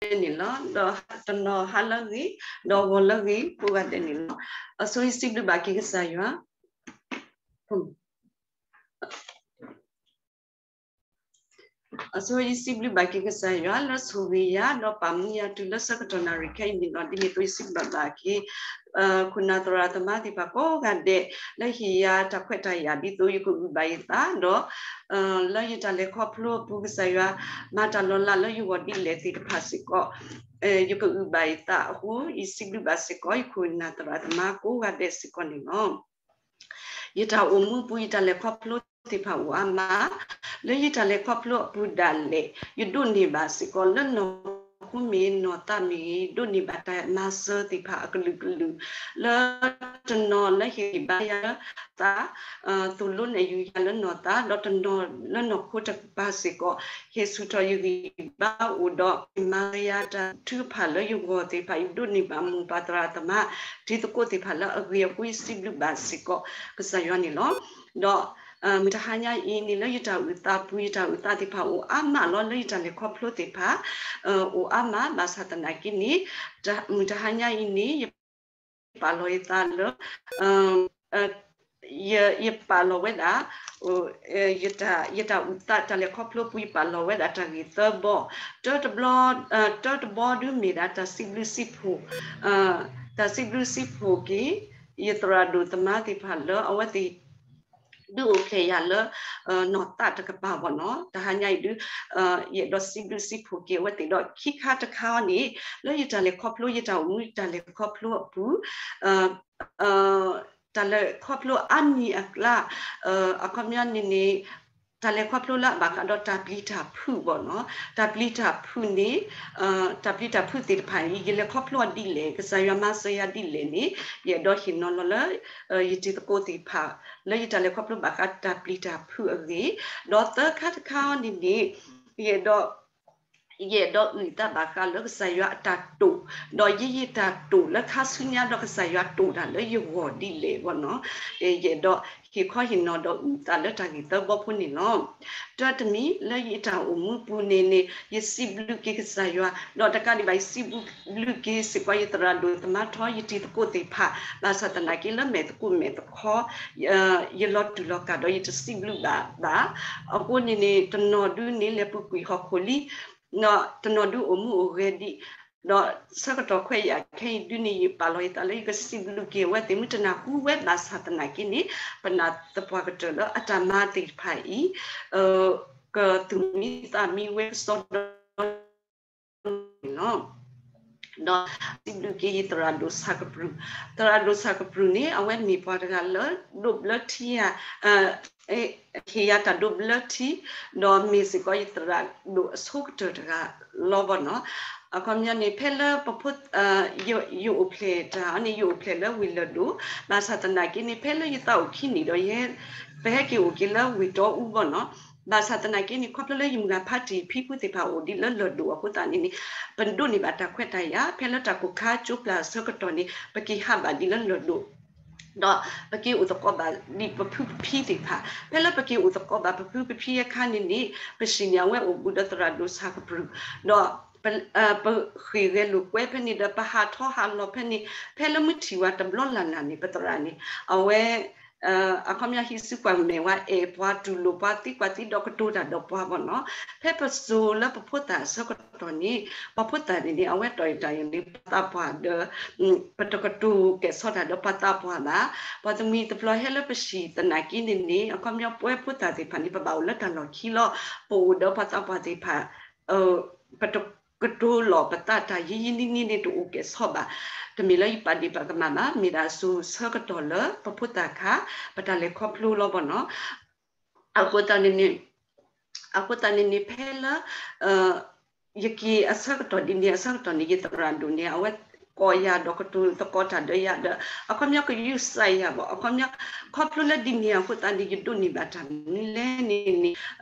ကိးဂၤဒဲးန့ၣ်လီၤ. ဒီးတနီၤဟါလၢအဂ့ၤ, ဒီးဂီၤလၢအဂ့ၤ ကိးဂၤဒဲးန့ၣ်လီၤ. အဆိယစံးဘျုးဘၣ်က့ၤကစၢ်ယွၤ အဆိယစံးဘျုးဘၣ်က့ၤကစၢ်ယွၤလၢဆိၣ်ဂ့ၤယၤ ဒီးပာ်မူယၤတုၤလၢဆၢကတီၢ်နၣ်ရံၣ်ခဲအံၤန့ၣ်လီၤ. ဒ်န့ၣ်အသိးယစံးဘျုးဘၣ်က့ၤ ခိၣ်နၢ်သရၣ်သမါသ့ၣ်တဖၣ်ကိးဂၤဒဲး လၢဟ့ၣ်ယၤတၢ်ခွဲးတၢ်ယာ်ဒ်သိးယကအုၣ်ဘၣ်ယသး ဒီး လၢယတၢ်လဲၤခီဖျိအပူၤ ကစၢ်ယွၤမၤတၢ်လီၤလးလၢယဂီၢ်ဒ်လဲၣ်သ့ၣ်တဖၣ်စ့ၢ်ကီး ယကအုၣ်ဘၣ်ယသးအဃိ ယစံးဘျုးဘၣ်စ့ၢ်ကီး ယခိၣ်နၢ်သရၣ်သမါကိးဂၤဒဲးစ့ၢ်ကီးန့ၣ်လီၤ. ယတၢ်အိၣ်မူအပူၤ ယတၢ်လဲၤခီဖျိသ့ၣ်တဖၣ်အိၣ်အါမး, လၢယတၢ်လဲၤခီဖျိအပူၤဒၣ်လဲာ် ယဒိးန့ၢ်ဘၣ်စ့ၢ်ကီးလၢနီၢ်ခိမ့ၢ်နီၢ်သးမ့ၢ်ဂ့ၤ ယဒိးန့ၢ်ဘၣ်တၢ်မၤစၢၤသ့ၣ်တဖၣ်အကလုာ်ကလုာ် လၢတနီၤလၢဟ့ၣ်ဂံၢ်ဘါယၤလၢသး သိၣ်လိနဲၣ်ယူၤယၤလၢနီၢ်သး ဒီးတနီၤလၢနီၢ်ခိတကပၤစ့ၢ်ကီး ဟ့ၣ်ဆူၣ်ထီၣ်ယဂံၢ်ယဘါအိၣ်ဒီး မၤယၤတၢ်ထုကဖၣ်လၢယဂီၢ်သ့ၣ်တဖၣ် ယဒိးန့ၢ်ဘၣ်မိၢ်ပၢ်သရၣ်သမါ တံၤသကိးသ့ၣ်တဖၣ်လၢအဂ့ၤအဃိ ယစံးဘျုးဘၣ်စ့ၢ်ကီး ကစၢ်ယွၤန့ၣ်လီၤ. ဒီး မုၢ်တဟါညါအံၤန့ၣ် လၢယတၢ်အုၣ်သးပူၤ ယတၢ်အုၣ်သးသ့ၣ်တဖၣ်အိၣ်အါမးလီၤ. လၢယတၢ်လဲၤခီဖျိသ့ၣ်တဖၣ် အိၣ်အါမး ဘၣ်ဆၣ်သနာ်က့န့ၣ် မုၢ်တဟါညါအံၤန့ၣ် ယပာ်လီၤယသးလၢ ယပာ်လီၤဝဲဒၣ် ယတၢ်အုၣ်သးတၢ်လဲၤခီဖျိပူၤ ယပာ်လီၤဝဲဒၣ်တၢ်ဂ့ၢ်သၢဘီ, တၢတဘီ တၢတဘီဒုမ့ၢ်ဒၣ်တၢ်စံးဘျုးစံးဖှိၣ် တၢ်စံးဘျုးစံးဖှိၣ်က့ၤ ယသရၣ်ဒိၣ်သမါသ့ၣ်တဖၣ်လၢအဝဲသ့ၣ် ဒုးအိၣ်ဖျဲၣ်ယၤလၢ နီၢ်သးတကပၤဘၣ်နီၤ တဟါညါအံၤဒုး ယအဲၣ်ဒိးစံးဘျုးစံးဖှိၣ်က့ၤအဝဲသ့ၣ်ဒီး ခံခါတခါအံၤန့ၣ် လၢယတၢ်လဲၤခီဖျိ ယတၢ်အိၣ်မူယတၢ်လဲၤခီဖျိအပူၤ တၢ်လဲၤခီဖျိအါမံၤအကျါ အခီပညီန့ၣ်န့ၣ် တၢ်လဲၤခီဖျိလၢအဘၣ်ဃးဒီးတၢ်ပျံၤတၢ်ဖုးဘၣ်နီၤ တၢ်ပျံၤတၢ်ဖုးန့ၣ် တၢ်ပျံၤတၢ်ဖုးသ့ၣ်တဖၣ်အံၤ ယလဲၤခီဖျိအီၤဒ်လဲၣ် ကစၢ်ယွၤမၤစၢၤယၤဒ်လဲၣ်န့ၣ် ယအဲၣ်ဒိးဟ့ၣ်နီၤလီၤလၢ ယတံၤသကိးသ့ၣ်တဖၣ် လၢယတၢ်လဲၤခီဖျိဘၣ်ဃးတၢ်ပျံၤတၢ်ဖုးအဂ့ၢ် ဒီးသၢခါတခါအံၤန့ၣ်န့ၣ် ယအဲၣ်ဒိး ယအဲၣ်ဒိးအုၣ်သးဘၣ်ဃးလၢကစၢ်ယွၤအတၢ်တိာ်, ဒီးယဲယတၢ်တိာ်လၢခါဆူညါဒီးကစၢ်ယွၤတိာ်တၢ်လၢယဂီၢ်ဒ်လဲၣ်ဘၣ်နီၤ, ယအဲၣ်ဒိးဟ့ၣ်ခီဟ့ၣ်နီၤဒီးအုၣ်သးလၢတၢ်ဂ့ၢ်သၢဘီဖိန့ၣ်လီၤ. တၢတမံၤလၢယတၢ်အိၣ်မူပူၤန့ၣ်န့ၣ် ယစံးဘျုးက့ၤကစၢ်ယွၤ, ဒီးတကးဒံးဘၣ် ယစံးဘျုးက့ၤစ့ၢ်ကီးယသရၣ်ဒိၣ်သမါထီ ယတံၤသကိးသ့ၣ်တဖၣ်, ဘၣ်ဆၣ်သနာ်က့လၢမဲာ်သကိးမဲာ်သခီ ယလီၤတူၢ်လီၤကာ်ဒီးယတစံးဘျုးဘၣ်ဘၣ်. အဃိန့ၣ်န့ၣ် တနီၤဒုန့ၣ် လဲၤပူၤကွံာ်ဟီၣ်ခိၣ်လံ, တနီၤဒုအိၣ်မူအိၣ်ဂဲၤဒံး, ဒီးဆၢကတီၢ်ခွဲးယာ်ခဲအံၤဒုန့ၣ် ယပာ်လီၤယသးလၢ ယကစံးဘျုးက့ၤအဝဲသ့ၣ် မုၢ်တနၢ်ဟူဝဲဘၣ်ဆၣ်သနာ်က့န့ၣ် ပနာ်သပှၢ်ကတၢၢ်လၢအတၢ်မၤသ့ၣ်တဖၣ်အံၤ ကသူၣ်မံသးမံဝဲကစီဒီ လီၤ. ဒီးစံးဘျုးက့ၤယသရၣ်ဒိၣ်ဆၣ်ကပြုၢ်, သရၣ်ဒိၣ်ဆၣ်ကပြုၢ်န့ၣ် အဝဲမ့ၢ်ပှၤတဂၤလၢ ဒိးဘျၢထံဧါ, ဟ့ၣ်ယၤတၢ်ဒိးဘျၢထံ, ဒီးမ့ၢ်စ့ၢ်ကီးယသရၣ်ဒိၣ်အဆိကတၢၢ်တဂၤလီၤဘၣ်နီၤ. အခီပညီန့ၣ် ဖဲလၢပဖိ ယအိၣ်ဖျဲၣ်တၢ်န့ၣ် ယအိၣ်ဖျဲၣ်လၢဝ့ၢ်လၢၢ်ဒိၣ်, ဘၣ်ဆၣ်သနာ်က့န့ၣ် ဖဲလၢယသးအိၣ်ခံနံၣ်ဒီး ယဟဲ ပဟဲက့ၤအိၣ်က့ၤလၢဝ့ၢ်တီအူဘၣ်နီၤ. ဘၣ်ဆၣ်သနာ်က့န့ၣ် ခီဖျိလၢယမုၢ်ဂၤဖါတံၢ်ဖံဖုသ့ၣ်တဖၣ်အိၣ်ဒံးလၢလၢၢ်ဒိၣ်အဃိသတးန့ၣ်န့ၣ် ပဒိးန့ၢ်ဘၣ်တၢ်ခွဲးတၢ်ယာ် ဖဲလၢတၢ်ကိၢ်ခါကၠိပျၢ်အဆၢကတီၢ်န့ၣ် ပက့ၤဟးဘၣ်ဒံးလၢလၢၢ်ဒိၣ် ဒီးပက့ၤအိၣ်သကိးဘၣ်ဒံးပဖုပဖံသ့ၣ်တဖၣ်, ဖဲလၢပက့ၤအိၣ်သကိးဘၣ်ပဖုပဖံအခါန့ၣ်န့ၣ် ပစံၣ်န့ၢ်အဝဲအိၣ်ဘူးဒီးသရၣ်ဒိၣ်ဆၣ်ကပြုၢ်, ဒီး ပဃ့ၢ်ဂဲၤလိာ်ကွဲဖဲန့ၣ်ဒီး ပဟးထီၣ်ဟးလီၤဖဲန့ၣ် ဖဲလၢမုၢ်ထံၣ်ဝဲတဘျီလၢ်လၢ်န့ၣ် ပသရၣ်န့ၣ် အဝဲ အခီပညီဟံးစုကွၢ်မဲာ်ဝဲ အဲၣ်ပှၤတူၢ်လိာ်ပှၤသံကွၢ်သံဒီးကတိၤတၢ်ဒီးပှၤဘၣ်နီၤ. ဖဲပစိၤလၢပဖိသၣ်အဆၢကတီၢ်န့ၣ် ပှၤဖိသၣ်န့ၣ်န့ၣ် အဝဲတီၢ်အံၤတၢ်အံၤန့ၣ် ပှၤသးပှၢ်ဒီး ပတကတိၤကဲၣ်ဆိးတၢ်ဒီးပှၤသးပှၢ်ဘၣ်. ပှၤတမှံၤတပျီၤဟဲလၢပစံၣ်သနာ်က့န့ၣ်န့ၣ် အခီပညီပဝဲဖိသၣ်သ့ၣ်တဖၣ်န့ၣ် ပဘၣ်အိၣ်လၢတၢ်လီၢ်ခံလီၤ. ပအိၣ်ဒီးပှၤသးပှၢ်သ့ၣ်တဖၣ် ပတကတိၤလီၤပသးတၢ်ယံၤယံၤနံၤနံၤန့ၣ်တအိၣ်ကဲၣ်ဆိးဘၣ်. တမ့ၢ်လၢယပာ်ဒ့ၣ်ပာ်ကမၣ်ဘၣ်, မ့ၢ်ဒၣ်စိၤဆၢကတီၢ်လၢပဖိသၣ်ခါ ပတၢ်လဲၤခီဖျိလီၤဘၣ်နီၤ. အဃိသတးန့ၣ်န့ၣ် အဃိသတးန့ၣ်န့ၣ် ဖဲလၢ ယက့ၤအဆၢကတီၢ်ဒ်န့ၣ် အဆၢကတီၢ်န့ၣ် ယသရၣ်ဒိၣ်န့ၣ် အဝဲကိးယၤဒီးကတိၤသကိးတၢ်ဒီးယၤဒီး အခီပညီကယူးစးယၤဘၣ်. အခီပညီ ခီဖျိလၢဒ်န့ၣ်အဃိသတးန့ၣ် ယဒိးန့ၢ်ဘၣ်တၢ်မနုၤလဲၣ်န့ၣ်န့ၣ်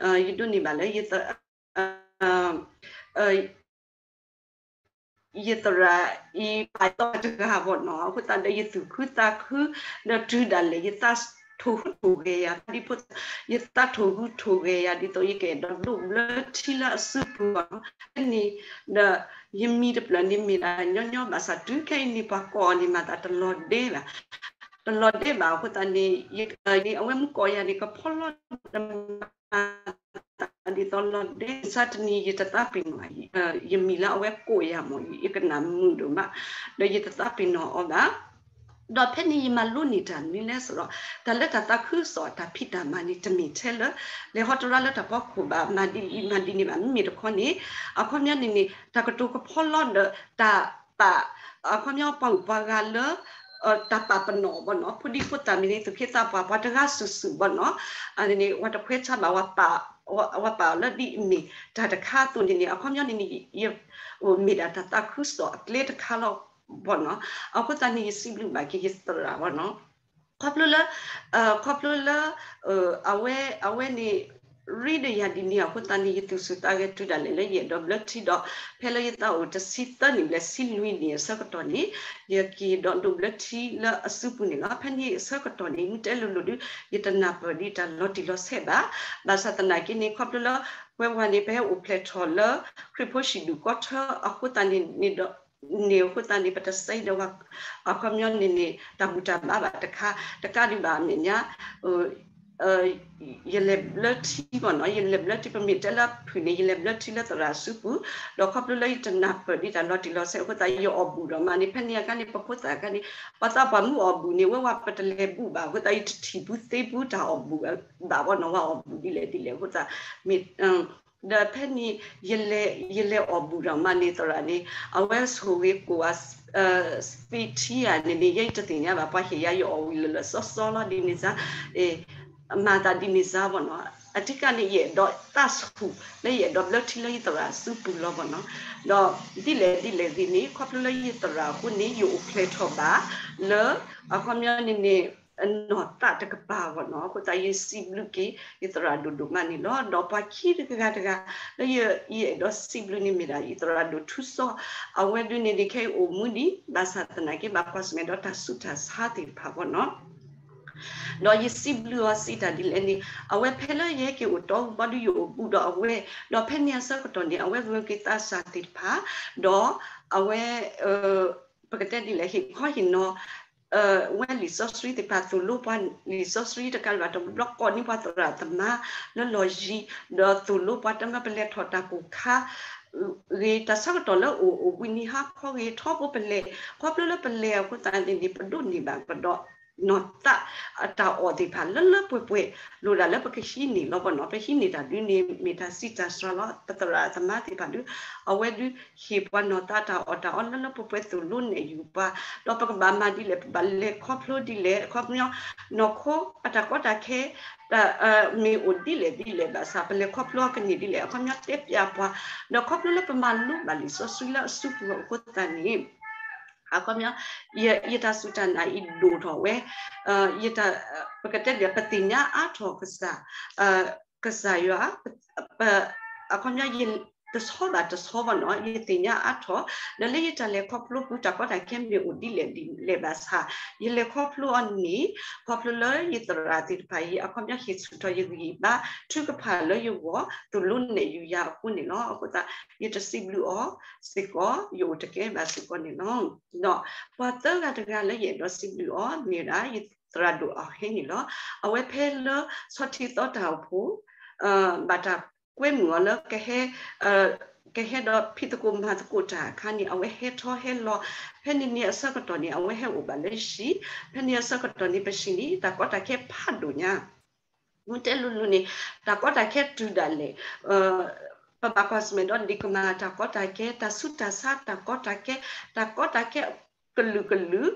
ယဒိးန့ၢ်ဘၣ်လၢ ယသရၣ်အံၤပာ်ယၤတဂၤဘၣ်နီၤ. အဃိသတးဒီး ယသူၣ်ခုသးခု ဒီးတုၤဒၣ်လဲာ် ယသး ထိၣ်ဟူးထိၣ်ဂဲၤယၤ ဒ်ဖိသၣ် ယသးထိၣ်ဟူးထိၣ်ဂဲၤယၤ ဒ်သိးယကအဲၣ်ဒိးဒိးဘျၢထံလၢအစုပူၤလီၤ. ဖဲန့ၣ်ဒီး ယမံၤတဖျၢၣ်န့ၣ်မ့ၢ်ဒၣ်ညီညီဘၣ်ဆၣ် တုၤခဲအံၤန့ၣ် ပှၤကိးအီၤန့ၣ် မၤသးတလီၤဒဲဘၣ် တလီၤဒဲဘၣ်အဃိသတးန့ၣ် အဝဲမ့ၢ်ကိးယၤန့ၣ် ကဖီလီၢ်ဒီးမၤ ဒ်သိးလီၤဒဲ ဆါတနံၤ ယတသးပ့ၤနီၣ် ယမံၤလၢအဝဲကိးယၤမ့ၢ် ယကနၣ်မုာ်ဒိၣ်မး ဒီးယတသးပ့ၤနီၣ်အီၤဘၣ်. ဒီးဖဲန့ၣ်ယမၤလိန့ၢ်တၢ်မနုၤလဲၣ်ဆိုတော့ တၢ်လၢတၢ်သးခုကစီၣ်အတၢ်ဖံးတၢ်မၤန့ၣ် တမ့ၢ်ထဲလၢ လဲၤဟီတရါလၢတၢ်ဖီခိၣ်ဘၣ် မၤဒ်အံၤမၤဒ်န့ၣ်ဘၣ် မ့မ့ၢ်တခီန့ၣ် အခီပညီန့ၣ်န့ၣ် တၢ်ကတိၤကဖီလီၢ်ဒီးတၢ်ပာ် အခီပညီပှၤဂုၤပှၤဂၤလၢ တၢ်ပာ်ပနီၣ်ဘၣ်နီၤ ဖိဒံဖိသၣ်မ့ၢ်ဂ့ၤ သူၣ်က့သးပှၢ် ပှၤတဂၤစုာ်စုာ်ဘၣ်နီၤ အန့ၣ် ပှၤတခွဲးဆါဘၣ် ပာ် ပာ်အီၤလၢဒ်အမ့ၢ်တၢ်တခါအသိးန့ၣ်န့ၣ် အခီပညီန့ၣ်န့ၣ် ယ မ့ၢ်ဒၣ်တၢ်သးခုကစီၣ်အကျဲတခါလီၤဘၣ်နီၤ အဃိသတးန့ၣ် ယစံးဘျုးဘၣ်က့ၤယသရၣ်ဘၣ်နီၤ ခီဖျိလၢ ခီဖျိလၢ အဝဲ အဝဲန့ၣ် ရ့ဒီးယၤဒ်န့ၣ်အဃိသတးန့ၣ် ယသူၣ်ဆူၣ်သးဂဲၤတုၤဒၣ်လဲာ်လၢယအဲၣ်ဒိးဘျၢထံဒီး ဖဲလၢယသးအိၣ်တဆံသၢနံၣ်ဘျဲၣ်ဆံလွံၢ်နံၣ်အဆၢကတီၢ်န့ၣ် ယက့ၤဒိးဒိးဘျၢထံလၢအစုပူၤန့ၣ်လီၤ. ဖဲန့ၣ်အဆၢကတီၢ်န့ၣ် မ့ၢ်တဲလိၤလိၤဒု ယတနၢ်ပၢၢ်ဒ်တၢ်လီၤတံၢ်လီၤဆဲးဘၣ်. ဘၣ်ဆၣ်သနာ်က့န့ၣ် ခီဖျိလၢ ပဝဲဝၤန့ၣ် ပဟဲအိၣ်ဖျဲၣ်ထီၣ်လၢ ခရံာ်ဖိဟံၣ်ဒူၣ်ကီၢ်ထၢအဃိသတးန့ၣ် န့ၣ်အဃိသတးန့ၣ် ပတဆဲးဒီးဝဲ အခီပညီန့ၣ်န့ၣ် တၢ်ဘူၣ်တၢ်ဘါဘၣ်တခါ တကးဒံးဘၣ်အမဲာ်ညါ ယလဲၤဘျၢထံဘၣ်နီၤ ယလဲၤဘျၢထံ ပမ့ၢ်တဲလၢဖုၣ်န့ၣ် ယလဲၤဘျၢထံလၢသရၣ်စုပူၤ ဒီးခီဖျိလၢယတနၢ်ပၢၢ်ဒ်တၢ်လီၤတံၢ်လီၤဆဲးအဃိသတး ယအီၣ်ဘူၣ်ဒီးမးန့ၣ် ဖဲန့ၣ်အခါန့ၣ် ပဖိသၣ်အခါန့ၣ် ပှၤသးပှၢ်မုၢ်အီၣ်ဘူၣ်န့ၣ် ဝဲဝဲပတလဲၤဘူၣ်ဘၣ်အဃိသတး ယတထံၣ်ဘူးသ့ဘူးတၢ်အီၣ်ဘူၣ်ဘၣ်ဘၣ်နီၤ ဝဲအီၣ်ဘူၣ်ဒ်လဲၣ်ဒ်လဲၣ်အဃိသတး မ့ၢ် ဒီးဖဲန့ၣ် ယလဲၤအီၣ်ဘူၣ်ဒီးမးန့ၣ်သရၣ်န့ၣ် အဝဲဆိၣ်ဂ့ၤကိးဝဲ သ့ထံဧါန့ၣ်န့ၣ် ယဲယတသ့ၣ်ညါဘၣ် ပှၤဟ့ၣ်ယၤ ယအီၣ်ဝံၤလၢလၢစီစီလီၤ ဒ်န့ၣ်စါ မၤသးဒ်န့ၣ်စါဘၣ်နီၤ အဓိကန့ၣ် ယအဲၣ်ဒိးသးဆူၣ်လၢယအဲၣ်ဒိးဘျၢထံလၢယသရၣ်စုပူၤလီၤဘၣ်နီၤ ဒီးဒ်လဲၣ်ဒ်လဲၣ်ဂ့ၤန့ၣ် ခီဖျိလၢယသရၣ်အဃိန့ၣ် ယအိၣ်ဖျဲၣ်ထီၣ်ဘၣ်လၢ အခီပညီန့ၣ်န့ၣ် နီၢ်သးတကပၤဘၣ်နီၤ အဃိသတးယစံးဘျုးက့ၤ ယသရၣ်ဒိၣ်ဒိၣ်မးန့ၣ်လီၤ. ဒီးပှၤခံတဂၤတဂၤ လၢယအဲၣ်ဒိးစံးဘျုးန့ၣ်မ့ၢ်ဒၣ် ယသရၣ်ဒိၣ်ထူစီ အဝဲဒုန့ၣ်န့ၣ် ခဲအံၤအိၣ်မူဒံး ဘၣ်ဆၣ်သနာ်က့ ဘၣ်ကွၢ်ဆၢၣ်မဲာ်ဒီးတၢ်ဆူးတၢ်ဆါသ့ၣ်တဖၣ်ဘၣ်နီၤ ဒီးယစံးဘျုးအီၤစံးတၢ်ဒ်လဲၣ်န့ၣ် အဝဲဖဲလၢယဟဲက့ၤအိၣ်တီအူဘီဒု ယအိၣ်ဘူးဒီးအဝဲ ဒီးဖဲန့ၣ်အဆၢကတီၢ်န့ၣ် အဝဲဂုာ်က့ၤသးစၢ်သ့ၣ်တဖၣ် ဒီးအဝဲ ပကတဲဒ်လဲၣ် ဟ့ၣ်ခီဟ့ၣ်နီၤ ဝဲလံာ်စီဆှံသ့ၣ်တဖၣ် သိၣ်လိပှၤလံာ်စီဆှံတကးဒံးဘၣ် တဘျီကိးန့ၢ်ပှၤသရၣ်သမါလၢလီၢ်ယံၤ ဒီးသိၣ်လိပှၤတမၢပလဲၤထီၣ်တၢ်ကိၣ်ခါ ဂ့ၤ တၢ်ဆၢကတီၢ်လၢအိၣ်အိၣ်ဝံၤနံၤဟါခီဂ့ၤ ထီဘိပလဲၤ ခီဖျိလၢပလဲၤအဃိသတးန့ၣ်န့ၣ် ပဒိးန့ၢ်ဘၣ်ကဒီး နီၢ်သးအတၢ်အီၣ်သ့ၣ်တဖၣ်လၢလၢပှဲၤပှဲၤ လိၣ်ဒၣ်လၢပကဟံးန့ၢ်လီၤဘၣ်နီၤ ပဟံးန့ၢ်တၢ်ဒုန့ၣ် မ့ၢ်တၢ်ဆံးတၢ်စှၤလီၤ ပသရၣ်သမါသ့ၣ်တဖၣ်ဒု အဝဲဒု ဟ့ၣ်ပှၤနီၢ်သးတၢ်အီၣ်တၢ်အီလၢလၢပှဲၤပှဲၤ သိၣ်လိနဲၣ်ယုာ်ပှၤ ဒီးပကဘၣ်မၤဒ်လဲၣ် ပဘၣ်လဲၤခီဖျိဒ်လဲၣ် အခီပညီ နီၢ်ခိအတၢ်ကီတၢ်ခဲ မ့ၢ်အိၣ်ဒ်လဲၣ်ဒ်လဲၣ်ဘၣ်ဆၣ် ပလဲၤခီဖျိအီၤကန့ၢ်ဒ်လဲၣ် အခီပညီတဲပျးပှၤ ဒီးခီဖျိလၢပမၤလိဘၣ်လံာ်စီဆှံလၢအစုပူၤအဃိသတးန့ၣ် အခီပညီ ယတၢ်စူၢ်တၢ်နာ်အံၤဒိၣ်ထီၣ်ဝဲ ယတၢ် ပကတဲဒ် ပသ့ၣ်ညါအါထီၣ်ကစၢ် ကစၢ်ယွၤ အခီပညီ တဆီဘၣ်တဆီဘၣ်နီၤ ယသ့ၣ်ညါအါထီၣ် ဒီးလၢယတၢ်လဲၤခီဖျိပူၤ တၢ်ကီတၢ်ခဲမ့ၢ်အိၣ်ဒ်လဲၣ်ဒ်လဲၣ်ဘၣ်ဆၣ် ယလဲၤခီဖျိအီၤန့ၣ် ခီဖျိလၢယသရၣ်သ့ၣ်တဖၣ်အံၤ အခီပညီဟ့ၣ်ဆူၣ်ထီၣ်ယဂံၢ်ယဘါ ထုကဖၣ်လၢယဂီၢ် သိၣ်လိနဲၣ်ယုာ်ယၤအဃိန့ၣ်လီၤ. အဃိသတး ယတစံးဘျုးအီၤစ့ၢ်ကီး ယအိၣ်တကဲဘၣ်စ့ၢ်ကီးန့ၣ်လီၤ. ဒီးပှၤသၢဂၤတဂၤလၢယအဲၣ်ဒိးစံးဘျုးအီၤ မ့ၢ်ဝဲဒၣ် ယသရၣ်ဒိၣ်အီၣ်ဟဲန့ၣ်လီၤ. အဝဲဖဲလၢဆီထံသီတၢ်အိၣ်ဖှိၣ် ဘၣ်တၢ်ကွဲမုာ်အီၤလၢ ကဟဲဒီးဖံးသကိးမၤသကိးတၢ်အခါန့ၣ် အဝဲဟဲထီၣ်ဟဲလီၤ ဖဲန့ၣ်န့ၣ်အဆၢကတီၢ်န့ၣ် အဝဲဟဲအိၣ်ဘၣ်လၢဟံၣ် ဖဲန့ၣ်အဆၢကတီၢ်န့ၣ် ပဟံၣ်န့ၣ် တၢ်ကီတၢ်ခဲဖးဒိၣ်ညါ မ့ၢ်တဲလိၤလိၤန့ၣ် တၢ်ကီတၢ်ခဲတုၤဒၣ်လဲာ် ပဘၣ်ကွၢ်ဆၢၣ်မဲာ်ဒီးဒံးကမၢ်တၢ်ကီတၢ်ခဲ တၢ်ဆူးတၢ်ဆါ တၢ်ကီတၢ်ခဲ တၢ်ကီတၢ်ခဲကလုာ်ကလုာ်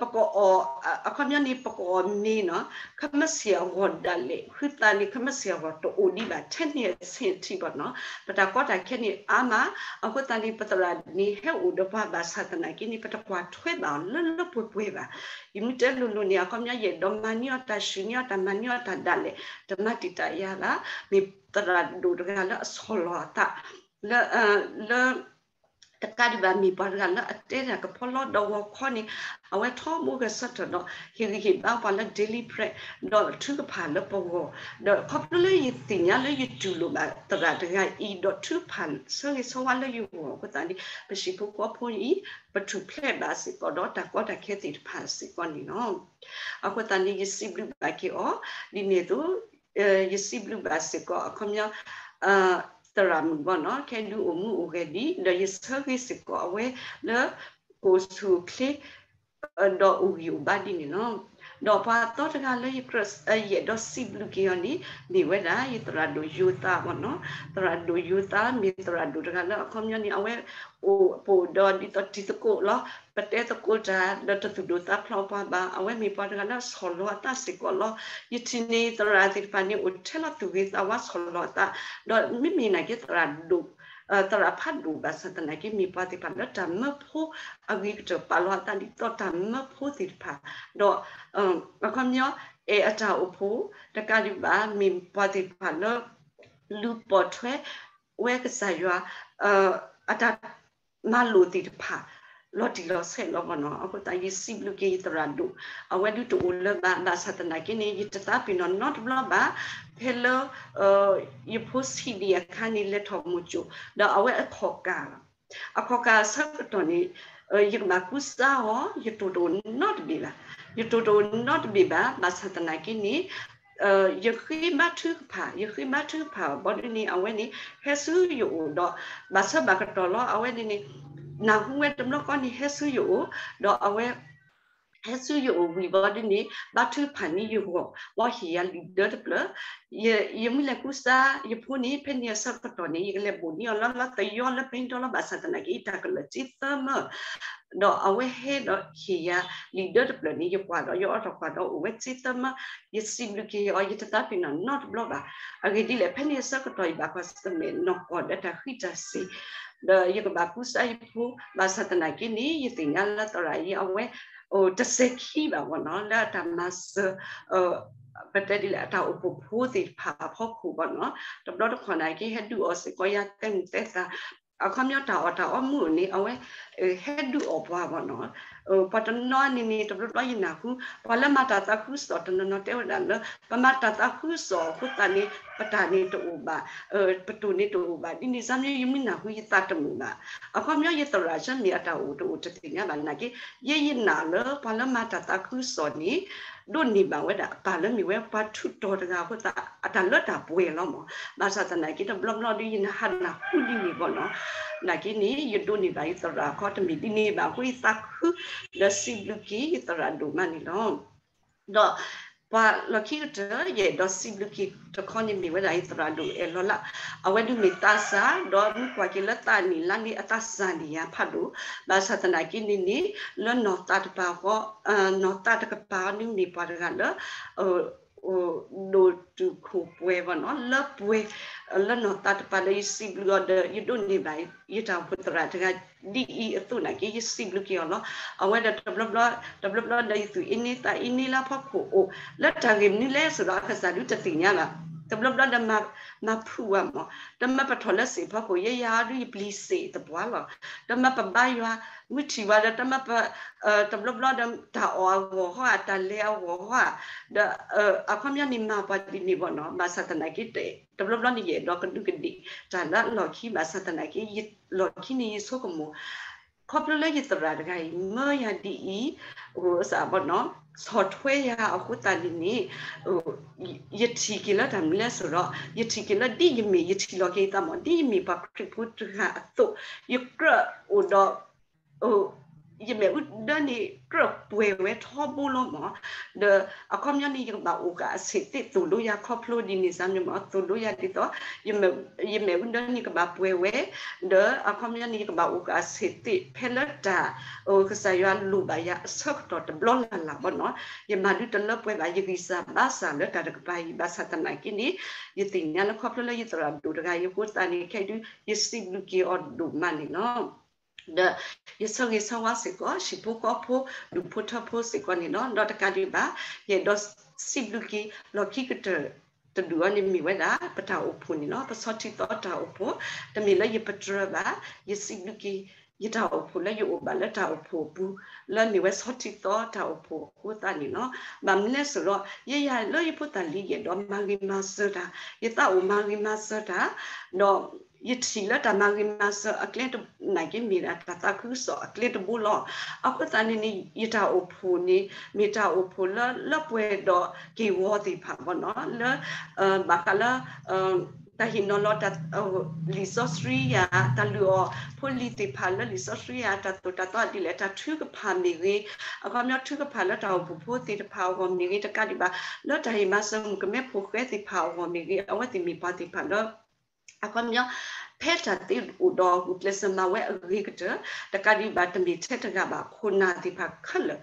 ပကအီၣ် အခီပညီန့ၣ် ပကအီၣ်မ့ၤနီၤ ခမ့ၢ်စ့ၢ်အဂီၢ်ဒၣ်လဲာ် ဟုသးန့ၣ် ခမ့ၢ်စ့ၢ်အဂီၢ်တအိၣ်ဒံးဘၣ် ထဲန့ၣ်အဆ့ၣ်ထံဘၣ်နီၤ ပတၢ်ကီတၢ်ခဲန့ၣ်အါမး အဃိသတးန့ၣ် ပသရၣ်န့ၣ်ဟဲအိၣ်ဒီးပှၤဘၣ်ဆၣ်သနာ်က့န့ၣ် ပတကွၢ်ထွဲဘၣ်အီၤလၢလၢပှဲၤပှဲၤဘၣ် ယမ့ၢ်တဲလိၤလိၤန့ၣ် အခီပညီယအဲၣ်ဒိးမၤန့ၢ်အီၤတၢ် ဆှုၣ်န့ၢ်အီၤတၢ် မၤန့ၢ်အီၤတၢ်ဒၣ်လဲာ် တမၤတံာ်တာ်ယၤဘၣ် မ့ၢ်သရၣ်ဒိၣ်တဂၤလၢအဆီၣ်လီၤအသး လၢ လၢ တကးဒံးဘၣ် မ့ၢ်ပှၤတဂၤလၢအတဲတၢ်ကဖီလီၤ ဒီးဂီၤခီန့ၣ် အဝဲထီဘိကဆၢထၢၣ်ဒီး ဟ့ၣ်ဂံၢ်ဟ့ၣ်ဘါပှၤလၢ daily bread ဒီးထုကဖၣ်လၢပဂီၢ်, ဒီးခီဖျိလၢယသ့ၣ်ညါလၢယတူၢ်လိာ်ဘၣ်သရၣ်တဂၤအံၤ ဒီးထုကဖၣ်ဆၢဂ့ၤဆၢဝါလၢယဂီၢ်အဃိသတးန့ၣ် ပဟံၣ်ဖိဃီဖိအံၤ ပထူၣ်ဖျဲးဘၣ်စ့ၢ်ကီးဒီးတၢ်ကီတၢ်ခဲသ့ၣ်တဖၣ်စ့ၢ်ကီးန့ၣ်လီၤ. အဃိသတးန့ၣ် ယစံးဘျုးဘၣ်က့ၤအီၤ ဒ်န့ၣ်အသိး ယစံးဘျုးဘၣ်စ့ၢ်ကီး အခီပညီ သရၣ်မုၣ်ဘီနီၤ ခဲဒုးအိၣ်မူအိၣ်ဂဲၤဒံး ဒီးယဆၢဂ့ၤစ့ၢ်ကီးအဝဲလၢ ကအိၣ်ဆူၣ်အိၣ်ချ့ ဒီးအိၣ်ဂံၢ်အိၣ်ဘါဒ်န့ၣ်လီၤ. ဒီးပှၤသီတဂၤလၢယကြၢး ယအဲၣ်ဒိးစံးဘျုးက့ၤအီၤန့ၣ် မ့ၢ်ဝဲဒၣ် ယသရၣ်ဒိၣ်ယိၤသးဘီနီၤ, သရၣ်ဒိၣ်ယိၤသး မ့ၢ်သရၣ်ဒိၣ်တဂၤလၢအခီပညီန့ၣ် အဝဲအိၣ်ပအိၣ်ဒီးဒ်သိးတံၤသကိးလီၤ. ပတဲသကိးတၢ်ဒီးတသူၣ်ဒိၣ်သးဖျိးပှၤဘၣ်, အဝဲမ့ၢ်ပှၤတဂၤလၢဆီၣ်လီၤအသးစ့ၢ်ကီးလီၤ. ယထံၣ်န့ၢ်သရၣ်သ့ၣ်တဖၣ်န့ၣ် အိၣ်ထဲလီၤသူၣ်ဂ့ၤသးဝါဆီၣ်လီၤအသး, ဒီးမ့မ့ၢ်နာ်က့သရၣ်ဒိၣ် သရၣ်ဖးဒိၣ်ဘၣ်ဆၣ်သနာ်က့ မ့ၢ်ပှၤသ့ၣ်တဖၣ်လၢတၢ်မၢဖိအဂ့ၤကတၢၢ် ပာ်လီၤအသးဒ်သိးတၢ်မၢဖိသ့ၣ်တဖၣ်, ဒီး အခီပညီ အဲၣ်အတၢ်အိၣ်ဖှိၣ် တကးဒံးဘၣ် မ့ၢ်ပှၤသ့ၣ်တဖၣ်လၢ လူၤပိာ်ထွဲဝဲကစၢ်ယွၤ အတၢ်မၤလိာ်သ့ၣ်တဖၣ် လီၤတံၢ်လီၤဆဲးလီၤဘီနီၤ. အဃိသတးယစံးဘျုးက့ၤယသရၣ်ဒိၣ် အဝဲဒုးတအိၣ်လၢၤဘၣ် ဘၣ်ဆၣ်သနာ်က့န့ၣ် ယတသးပ့ၤနီၣ်နီတဘျီဘၣ် ဖဲလၢ ယဖိဆံးဒံးအခါန့ၣ် လဲၤထီၣ်မိၢ်ကၠိၣ် ဒီးအဝဲအခီၣ်ကၢ်လီၤ. အခီၣ်ကၢ်အဆၢကတီၢ်န့ၣ် ယကဘၣ်ကူစါအီၤ ယတိၢ်တအိၣ်နီတဘ့ၣ်ဘၣ်. ယတိၢ်တအိၣ်နီတဘ့ၣ်ဘၣ် ဘၣ်ဆၣ်သနာ်က့န့ၣ် ယဃ့ဘါထုကဖၣ် ယဃ့ဘါထုကဖၣ်ဘီဒ်န့ၣ် အဝဲန့ၣ် ဟဲဆူယအိၣ်ဒီး ဘၣ်ဆၢဘၣ်ကတီၢ်လီၤ အဝဲန့ၣ်န့ၣ် နၢ်ဟူဝဲတဘျီဃီန့ၣ် ဟဲဆူယအိၣ် ဒီးအဝဲ ဟဲဆူယအိၣ်ဝံၤဘီဒ်န့ၣ် ဘါထုကဖၣ်န့ၢ်ယဂီၢ် ဘီဟ့ၣ်ယၤလံာ်ဒၢတဖျၢၣ် ယမ့ၢ်လဲၤကူစါယဖိန့ၣ် ဖဲန့ၣ်အဆၢကတီၢ်န့ၣ် ယကလဲၤဘိၣ်န့ၢ်အီၤလၢ လၢသယီလၢပဟံဒီလီၤ ဘၣ်ဆၣ်သနာ်က့ ယတၢ်ကလၢာ်စ့သၢမၢ ဒီးအဝဲဟဲဒီးဟ့ၣ်ယၤလံာ်ဒၢတဖျၢၣ်န့ၣ် ယကွၢ်ဒီးယအီၣ်ထီၣ်ကွၢ်ဒီးအိၣ်ဝဲစ့သၢမၢ ယစံးဘျုးက့ၤအီၤ ယတသးပ့ၤနီၣ်နီတဘျီဘၣ်. အဂ့ၢ်ဒ်လဲၣ် ဖဲန့ၣ်အဆၢကတီၢ် ယဘၣ်ကွၢ်ဆၢၣ်မဲာ်နီၢ်ကီၢ်ဒီးတၢ်ဃံးတၢ်စ့ၤ ဒီးယကဘၣ်ကူစါယဖိ ဘၣ်ဆၣ်သနာ်က့န့ၣ် ယသ့ၣ်ညါလၢသရၣ်အံၤ အဝဲ တစဲးခံဘၣ်ဘီနီၤ လၢအတၢ်မၤစၢၤ ပတဲဒ်လဲၣ် အတၢ်အိၣ်ဖှိၣ်ဖိသ့ၣ်တဖၣ်အဖီခိၣ်ဘီနီၤ တဘျီတခီၣ်နာ်က့ ဟဲဒုးအီၣ်စ့ၢ်ကီးယၤသဲမုၢ်သဲသၣ် အခီပညီတၢ်အီၣ်တၢ်အီမုၢ်န့ၣ် အဝဲ ဟဲဒုးအီၣ်ပှၤဘီနီၤ ပှၤတနီၤန့ၣ်န့ၣ် တဘျီဘျီယနၢ်ဟူ ပှၤလၢမၤတၢ်သးခုကစီၣ်တနီၤနီၤတဲဝဲဒၣ်လၢ ပမၤတၢ်သးခုကစီၣ်အဃိသတးန့ၣ် ပတၢ်န့ၣ်တအိၣ်ဘၣ် ပတိၢ်န့ၣ်တအိၣ်ဘၣ် ဒ်န့ၣ်စၢ်မ့ၢ် ယမ့ၢ်နၢ်ဟူယသးတမုာ်ဘၣ်. အခီပညီယသရၣ်ဆၢမ့ၢ်အတၢ်အိၣ်တအိၣ်တသ့ၣ်ညါဘၣ်နာ်က့ ယဲယနာ်လၢပှၤလၢမၤတၢ်သးခုကစီၣ်န့ၣ် ဒိးန့ၢ်ဘၣ်ဝဲဒၣ်အပၢ်လၢမ့ၢ်ဝဲပှၤထူးတီၤတဂၤအဃိသတး အတၢ်လၢတၢ်ပှဲၤလီၤမး. ဘၣ်ဆၣ်သနာ်က့ တဘျီဘျီဒီးယနၢ်ဟူနၢ်ဟူဒ်န့ၣ်ဘီနီၤ နာ်က့န့ၣ် ယဒိးန့ၢ်ဘၣ်ယသရၣ်ခီတမ့ၢ်ဒ်န့ၣ်ဘၣ်အဃိ ယသးခု ဒီးစံးဘျုးက့ၤယသရၣ်ဒိၣ်မးန့ၣ်လီၤ. ဒီးပှၤလီၢ်ခံကတၢၢ် ယအဲၣ်ဒိးစံးဘျုးက့ၤတခီန့ၣ် မ့ၢ်ဝဲဒၣ်ယသရၣ်ဒိၣ်အဲၣ်လီၤလၢ အဝဲဒုးမ့ၢ်သးစၢ် ဒီးမ့ၢ်ကွၢ်က့ၤလၢသးနံၣ်လါန့ၣ် အသးစၢ်န့ၢ်ယၤဖးဒိၣ် ဘၣ်ဆၣ်သနာ်က့န့ၣ်န့ၣ် လၢနီၢ်သးတကပၤဃီ နီၢ်သးတကပၤအီၤန့ၣ်မ့ၢ်ပှၤတဂၤလၢ ဒိၣ်တုာ်ခိၣ်ပှဲၤဘီနီၤ လၢပှဲၤ လၢနီၢ်သးတကပၤဒီး ယစံးဘျုးအီၤဒီး ယဒိးန့ၢ်ဘၣ် ယတၢ်အိၣ်ဖှိၣ်သရၣ်တဂၤဒ်အံၤအသိးနာ်က့ ယစံးဘျုးက့ၤအီၤလီၤ. အဝဲဒီးတဘျီဘျီ တဘျီဘျီဒီးယသူၣ်အ့န့သးအ့န့လၢအဖီခိၣ်အိၣ် လၢတၢ်ဂ့ၢ်မနုၤလဲၣ်ဆိးဒီး အကစၢ်ဒုးတသ့ၣ်ညါဘၣ်. တဘျီဘျီဒီး မၤဖုးဝဲမး တမ့ၢ်ပထီၣ်လၢစ့ၣ်ဖီခိၣ် ယဲယၤဒုးယပျံၤစ့ၣ်သပှၢ်လီၤ. တမ့ၢ်ပဘါယွၤ မုၢ်ထံၣ်ဝဲဒီး တမ့ၢ်ပ တဘျီဘျီဒီး တၢ်အီၣ်အဂီၢ်ဟီ တၢ်လဲၤအဂီၢ်ဟီ ဒီး အခီပညီန့ၣ် မၤပှၤဒ်န့ၣ်ဘီနီၤ ဘၣ်ဆၣ်သနာ်က့ တဘျီဘျီန့ၣ် ယအဲၣ်ဒိးကဒူးကဒ့ၣ် တၢ်လၢလီၢ်ခံ ဘၣ်ဆၣ်သနာ်က့ လီၢ်ခံန့ၣ် ယဆိကမိၣ် ခီဖျိလၢယသရၣ်တဂၤအံၤ မၢယၤဒ်အံၤ အစးဘီနီၤ ဆီၣ်ထွဲယၤအဃိသတးန့ၣ်န့ၣ် ယထံၣ်က့ၤလၢတၢ်မနုၤလဲၣ်ဆိးဒီး ယထံၣ်က့ၤလၢဒ်ယမ့ၢ် ယထံၣ်လီၤက့ၤယသးမး ဒ်ယမ့ၢ်ပှၤခရံာ်ဖိတဂၤအသိး ယကြၢးအိၣ်ဒီး ယမဲာ်အူဒၢန့ၣ် ကြၢးပှဲၤဝဲထီဘိလီၤမး, ဒီးအခီပညီန့ၣ် ယကဘၣ်အိၣ်ကအဆံးသ့ၣ်သိၣ်လိယၤခီဖျိဒ်န့ၣ်စၢ်မ့ၢ်မး သိၣ်လိယၤဒ်သိး ယမဲာ်အူဒၢန့ၣ်ကဘၣ်ပှဲၤဝဲ, ဒီးအခီပညီန့ၣ် ယကဘၣ်အိၣ်ကအဆံးသ့ၣ် ဖဲလၢတၢ် ကစၢ်ယွၤလိၣ်ဘၣ်ယၤအဆၢကတီၢ်တဘျီလၢ်လၢ်ဘီနီၤ, ယမၤဒုးတလၢပှဲၤဘၣ် ယဂံၢ်စၢ်ဘါစၢ်လၢတၢ်တကပၤအံၤ ဘၣ်ဆၣ်သနာ်က့န့ၣ် ယသ့ၣ်ညါလၢခီဖျိလၢယသရၣ်ဒိၣ်တဂၤအံၤအဃိသတးန့ၣ် ခဲအံၤဒုး ယစံးဘျုးက့ၤအီၤဒိၣ်မးန့ၣ်လီၤ. ဒီးယဆၢဂ့ၤဆၢဝါစ့ၢ်ကီး ဟံၣ်ဖိဃီဖိ ဒူၣ်ဖိထၢဖိစ့ၢ်ကီးန့ၣ်လီၤ. ဒီးတကးဒံးဘၣ် ယအဲၣ်ဒိးစံးဘျုးက့ၤ လီၢ်ခံကတၢၢ်တဒူၣ်အံၤန့ၣ်မ့ၢ်ဝဲဒၣ် ပတၢ်အိၣ်ဖှိၣ်န့ၣ်လီၤ. ပဆီၣ်ထံသီတၢ်အိၣ်ဖှိၣ် တမ့ၢ်လၢယပတြၢၤဘၣ်, ယစံးဘျုးက့ၤ ယတၢ်အိၣ်ဖှိၣ်လၢယအိၣ်ဘၣ်လၢတၢ်အိၣ်ဖှိၣ်အပူၤ လၢမ့ၢ်ဝဲဆီထံသီတၢ်အိၣ်ဖှိၣ်အဃိသတးန့ၣ်လီၤ. ဘၣ်မနုၤလဲၣ်ဆိုတော့ ယဲယၤလၢယဖိသၣ်လံ ယအဲၣ်ဒိးမၤဂ့ၤမၤစၢၤတၢ်, ယသးအိၣ်မၤဂ့ၤမၤစၢၤတၢ်, ဒီးယထံၣ်လၢတၢ်မၤဂ့ၤမၤစၢၤအကျဲနာ်က့ မ့ၢ်ဒၣ်တၢ်သးခုကစီၣ်အကျဲတဘိလီၤ. အဃိသတးန့ၣ်န့ၣ် ယတၢ်အိၣ်ဖှိၣ်န့ၣ် မ့ၢ်တၢ်အိၣ်ဖှိၣ်လၢ လၢပှဲၤဒီးက့ၢ်ဂီၤသ့ၣ်တဖၣ်ဘၣ်နီၤ, လၢ ဘၣ်ဃးလၢ တၢ်ဟ့ၣ်နီၤလီၤတၢ် လံာ်စီဆှံယၤ, တၢ်လုၢ်အီၣ်ဖိလံၤသ့ၣ်တဖၣ်လၢလံာ်စီဆှံယၤ, တၢ်သိၣ်တၢ်သီဒ်လဲၣ်, တၢ်ထုကဖၣ်မ့ၢ်ဂ့ၤ, အခီပညီထုကဖၣ်လၢတၢ်အိၣ်ဖှိၣ်ဖိသ့ၣ်တဖၣ်အဂီၢ်မ့ၢ်ဂ့ၤ, တကးဒံးဘၣ် လၢတၢ်ဟ့ၣ်မၤစၢၤမုၣ်ကမဲဖိဃဲသ့ၣ်တဖၣ်အဂီၢ်မ့ၢ်ဂ့ၤ, အဝဲသ့ၣ်မ့ၢ်ပှၤသ့ၣ်တဖၣ်လၢ အခီပညီ ဖဲတၢ်သ့အိၣ်ဒီးဂုာ်ကျဲးစၢးမၤဝဲအဂ့ၤကတၢၢ်, တကးဒံးဘၣ်တမ့ၢ်ထဲတဂၤဘၣ်, ခိၣ်နၢ်သ့ၣ်တဖၣ်ခဲလၢာ်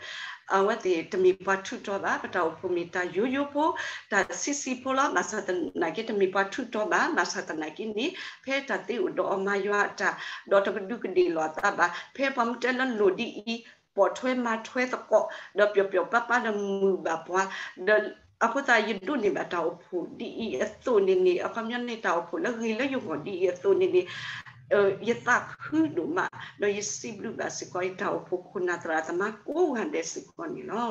အဝဲသ့ၣ်တမ့ၢ်ပှၤထူးတီၤဘၣ်, ပတၢ်အိၣ်ဖှိၣ်မ့ၢ်တၢ်ယိယိဖိ, တၢ်ဆံးဆံးဖိလီၤ, ဘၣ်ဆၣ်သနာ်က့တမ့ၢ်ပှၤထူးတီၤဘၣ်, ဘၣ်ဆၣ်သနာ်က့န့ၣ် ဖဲတၢ်သ့အိၣ်ဒီးအီၤမၤယွၤအတၢ်, ဒီးတကဒုကဒ့ၣ်လိာ်အသးဘၣ်, ဖဲပှၤမ့ၢ်တဲလၢလိၣ်ဒ်အံၤ, ပိာ်ထွဲမၤထွဲသကိး, ဒီးပျီၢ်ပျီၢ်ပါပါဒီးမုာ်ဘၣ်ပှၤ, ဒီးအဃိသတး ယဒိးန့ၢ်ဘၣ်တၢ်အိၣ်ဖှိၣ်ဒ်အံၤအသိးန့ၣ်န့ၣ်, အခီပညီန့ၣ် တၢ်အိၣ်ဖှိၣ်လၢဂ့ၤလၢယဂီၢ်ဒ်အံၤအသိးန့ၣ်န့ၣ်, ယသးခုဒိၣ်မး, ဒီးယစံးဘျုးဘၣ်စ့ၢ်ကီး ယတၢ်အိၣ်ဖှိၣ်ခိၣ်နၢ်သရၣ်သမါကိးဂၤဒဲးစ့ၢ်ကီးန့ၣ်လီၤ.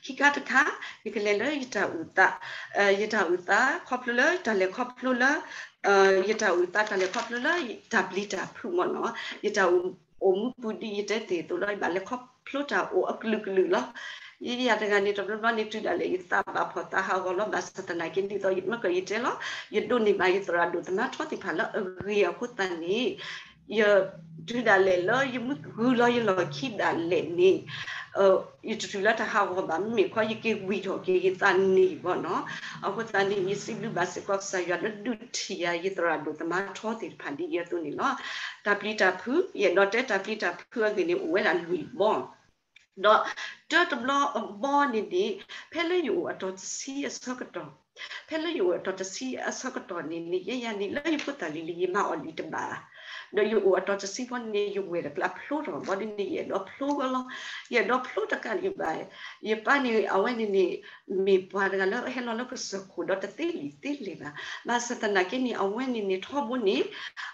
ဒီးခံခါတခါ ယကလဲၤလၢယတၢ်အုၣ်သး, ယတၢ်အုၣ်သးခီဖျိလၢ တၢ်လဲၤခီဖျိလၢ ယတၢ်အုၣ်သး တၢ်လဲၤခီဖျိလၢတၢ်ပျံၤတၢ်ဖုးမ့ၢ်နီၤ, ယတၢ်အိၣ်မူပူၤဒ်ယတဲတ့ၢ်အသိးလီၤ, ယဘၣ်လဲၤခီဖျိတၢ်အိၣ်အကလုာ်ကလုာ်လီၤ. ယဲယၤတဂၤန့ၣ် တဘျီဘျီန့ၣ် တုၤဒၣ်လဲာ်ယသးဘၣ်ဖှီၣ်သးဟးဂီၤလီၤ, ဘၣ်ဆၣ်သနာ်က့ ဒ်သိးမ့ၢ်ကယတဲလီၤ, ယဒိးန့ၢ်ဘၣ်ယသရၣ်ဒိၣ်သမါထီသ့ၣ်တဖၣ်လၢအဂ့ၤအဃိသတးန့ၣ် ယ တုၤဒၣ်လဲာ်လၢယမ့ၢ်ဂုၤလီၤယလီၢ်ခံဒၣ်လဲာ်န့ၣ်, ယတတုၤလၢတၢ်ဟးဂီၤဘၣ်, မ့မ့ၢ်ခီ ယက့ၤဝံၤထီၣ်က့ၤယသးန့ၣ်ဘၣ်နီၤ. အဃိသတးန့ၣ် ယစံးဘျုးဘၣ်စ့ၢ်ကီးကစၢ်ယွၤလၢဒုးထံၣ်ယၤ ယသရၣ်ဒိၣ်သမါထီသ့ၣ်တဖၣ်ဒ်အံၤအသိးန့ၣ်လီၤ. တၢ်ပျံၤတၢ်ဖုး, ယအဲၣ်ဒိးတဲတၢ်ပျံၤတၢ်ဖုးအဂ့ၢ်န့ၣ် အိၣ်ဝဲဒၣ်လွံၢ်ဘီ ဒီးတၢတဘျီအဘီန့ၣ်န့ၣ်, ဖဲလၢယအိၣ်အတီၤတဆံအဆၢကတီၢ်, ဖဲလၢယအိၣ်အတီၤတဆံအဆၢကတီၢ်န့ၣ်န့ၣ် ယဲယၤန့ၣ် လၢယဖိသၣ်လံၤလံၤ ယမၤအီၣ်လံာ်တဘၣ်, ဒီးယအိၣ်အတီၤတဆံဘီန့ၣ် ယဝဲၢ်တကျါဖျိထီၣ်ဘီဒ်န့ၣ် ယအဲၣ်ဒိးဖျိဝဲလီၤ. ယအဲၣ်ဒိးဖျိတကးဒံးဘၣ်, ယပၢ်န့ၣ် အဝဲန့ၣ်န့ၣ် မ့ၢ်ပှၤတဂၤလၢဟဲလီၤလၢကစၢၢ်ခိၣ်ဒီးတသ့လံာ်သ့လဲၢ်ဘၣ်. ဘၣ်ဆၣ်သနာ်က့န့ၣ် အဝဲန့ၣ်န့ၣ် ထီဘိန့ၣ်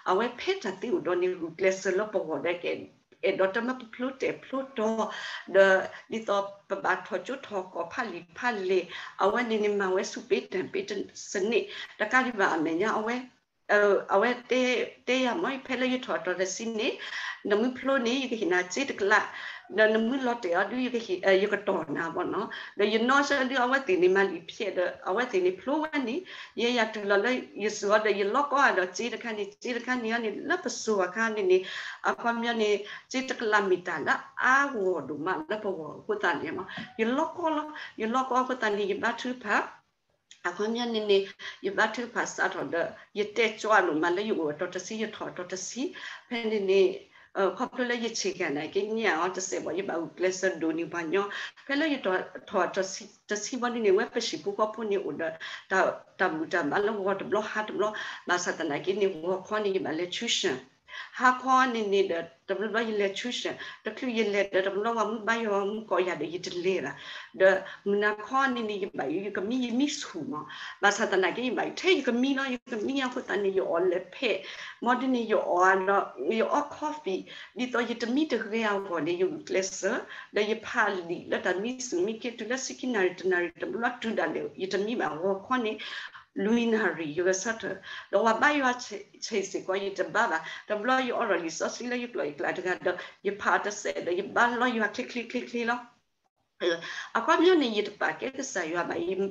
အဝဲဖဲတၢ်သ့အိၣ်ဒီးန့ၣ် ဂုာ်ကျဲးစၢးလၢပဂီၢ်ဒီးက အဲၣ်ဒိးတမ့ၢ်ပဖျိတဲာ်ဖျိတီၤ, ဒီးဒ်သိးပဘၣ်ထီၣ်ကၠိထီၣ်ကီၢ်ဖးလံာ်ဖးလဲၢ်, အဝဲန့ၣ်န့ၣ်မၤဝဲဆူၣ်ပ့တၢ်ပ့တစနစ်, တကးဒံးဘၣ်အမဲာ်ညါအဝဲ အဝဲတဲယၤမ့ၢ် ဖဲလၢယထီၣ်အတီၤတဆံန့ၣ်, နမ့ၢ်ဖျိန့ၣ် ယကဟ့ၣ်နၤစ့တကလး, ဒီးနမ့ၢ်လီၤတဲာ်အီၤဒုး ယကတီၢ်နၤဘၣ်နီၤ. ဒီးယနီၢ်ဆၢဒုး အဝဲသ့ၣ်န့ၣ်မၤလံာ်ဖျဲးဒီး အဝဲသ့ၣ်န့ၣ်ဖျိဝဲန့ၣ်, ယဲယၤတုၤလီၤလၢယစူၤအီၤဒီး ယလီကီအီၤဒီးစ့တခါန့ၣ် စ့တခါန့ၣ်အီၤန့ၣ် လၢပစိၤအခါန့ၣ်န့ၣ်, အခီပညီန့ၣ် စ့တကလးမ့ၢ်တၢ်လၢအါဂီၢ်ဒိၣ်မးလၢပဂီၢ်အဃိသတးန့ၣ်, ယလီကီလီၤ, ယလီကီအဃိသတးန့ၣ် ယဘါထုကဖၣ် အခီပညီန့ၣ်န့ၣ် ယဘါထုကဖၣ်စးထီၣ်ဒီး ယတဲာ်ကၠီအဒိၣ်မးလၢယအိၣ်အတီၤတဆံ ယထီၣ်အတီၤတဆံ, ဖဲန့ၣ်န့ၣ် ခီဖျိလၢယဆ့ၣ်ကၤနာ်က့ညါအီၤတစဲးဘၣ် ယဘၣ်ဂုာ်ကျဲးစၢးဒိၣ်န့ၢ်ပှၤညီ, ဖဲလၢယထီၣ်အတီၤတဆံဘီဒ်န့ၣ် ဝဲပဟံၣ်ဖိဃီဖိန့ၣ်အိၣ်ဒီး တၢ်ဘူၣ်တၢ်ဘါလၢဂီၤတဘျီဟါတဘျီ, ဘၣ်ဆၣ်သနာ်က့န့ၣ် ဂီၤခီန့ၣ် ယဘၣ်လဲၤ tuition ဟါခီန့ၣ်န့ၣ်ဒီး တဘျီဘျီယလဲၤ tuition တချုးယလဲၤဒီး တဘျီဘျီပှၤမုၢ်ဘါယွၤမုၢ်ကိးယၤဒီးယတလဲၤဘၣ်, ဒီးမုၢ်နၤခီန့ၣ်န့ၣ် ယဘၣ်ယကမံယမံဆူၣ်မး, ဘၣ်ဆၣ်သနာ်က့ ယဘၣ်ထဲယကမံလီၤ, ယကမံအဃိသတးန့ၣ် ယအီၣ်လဲၤဖဲး, မ့ၢ်ဒ်န့ၣ် ယအီၣ်ဒီး ယအီ coffee ဒ်သိးယတမံတဂ့ၤအဂီၢ်န့ၣ် ယဂုာ်ကျဲးစၢး, ဒီးယဖးလံာ်လၢတၢ်မံဆူၣ်မံခ့ တုၤလၢဆံခံနၣ်ရံၣ်တနၣ်ရံၣ် တဘျီတုၤဒၣ်လဲာ် ယတမံဘၣ် ဂီၤခီန့ၣ် လွံၢ်နၣ်ရံၣ် ယဂဲၤဆၢထၢၣ်, ဒီးပှၤဘါယွၤဆဲးစ့ၢ်ကီး ယတဘါဘၣ်, တဘျီယအီဒီးလံာ်စီဆှံလၢယကျိာ်ယကျဲတဂၤဒီး ယဖးအီၤတစဲးဒီး ယဘါလီၤယွၤချ့ချ့ချ့ချ့လီၤ. အခီပညီန့ၣ် ယတပာ်ကဲကစၢ်ယွၤဘၣ်,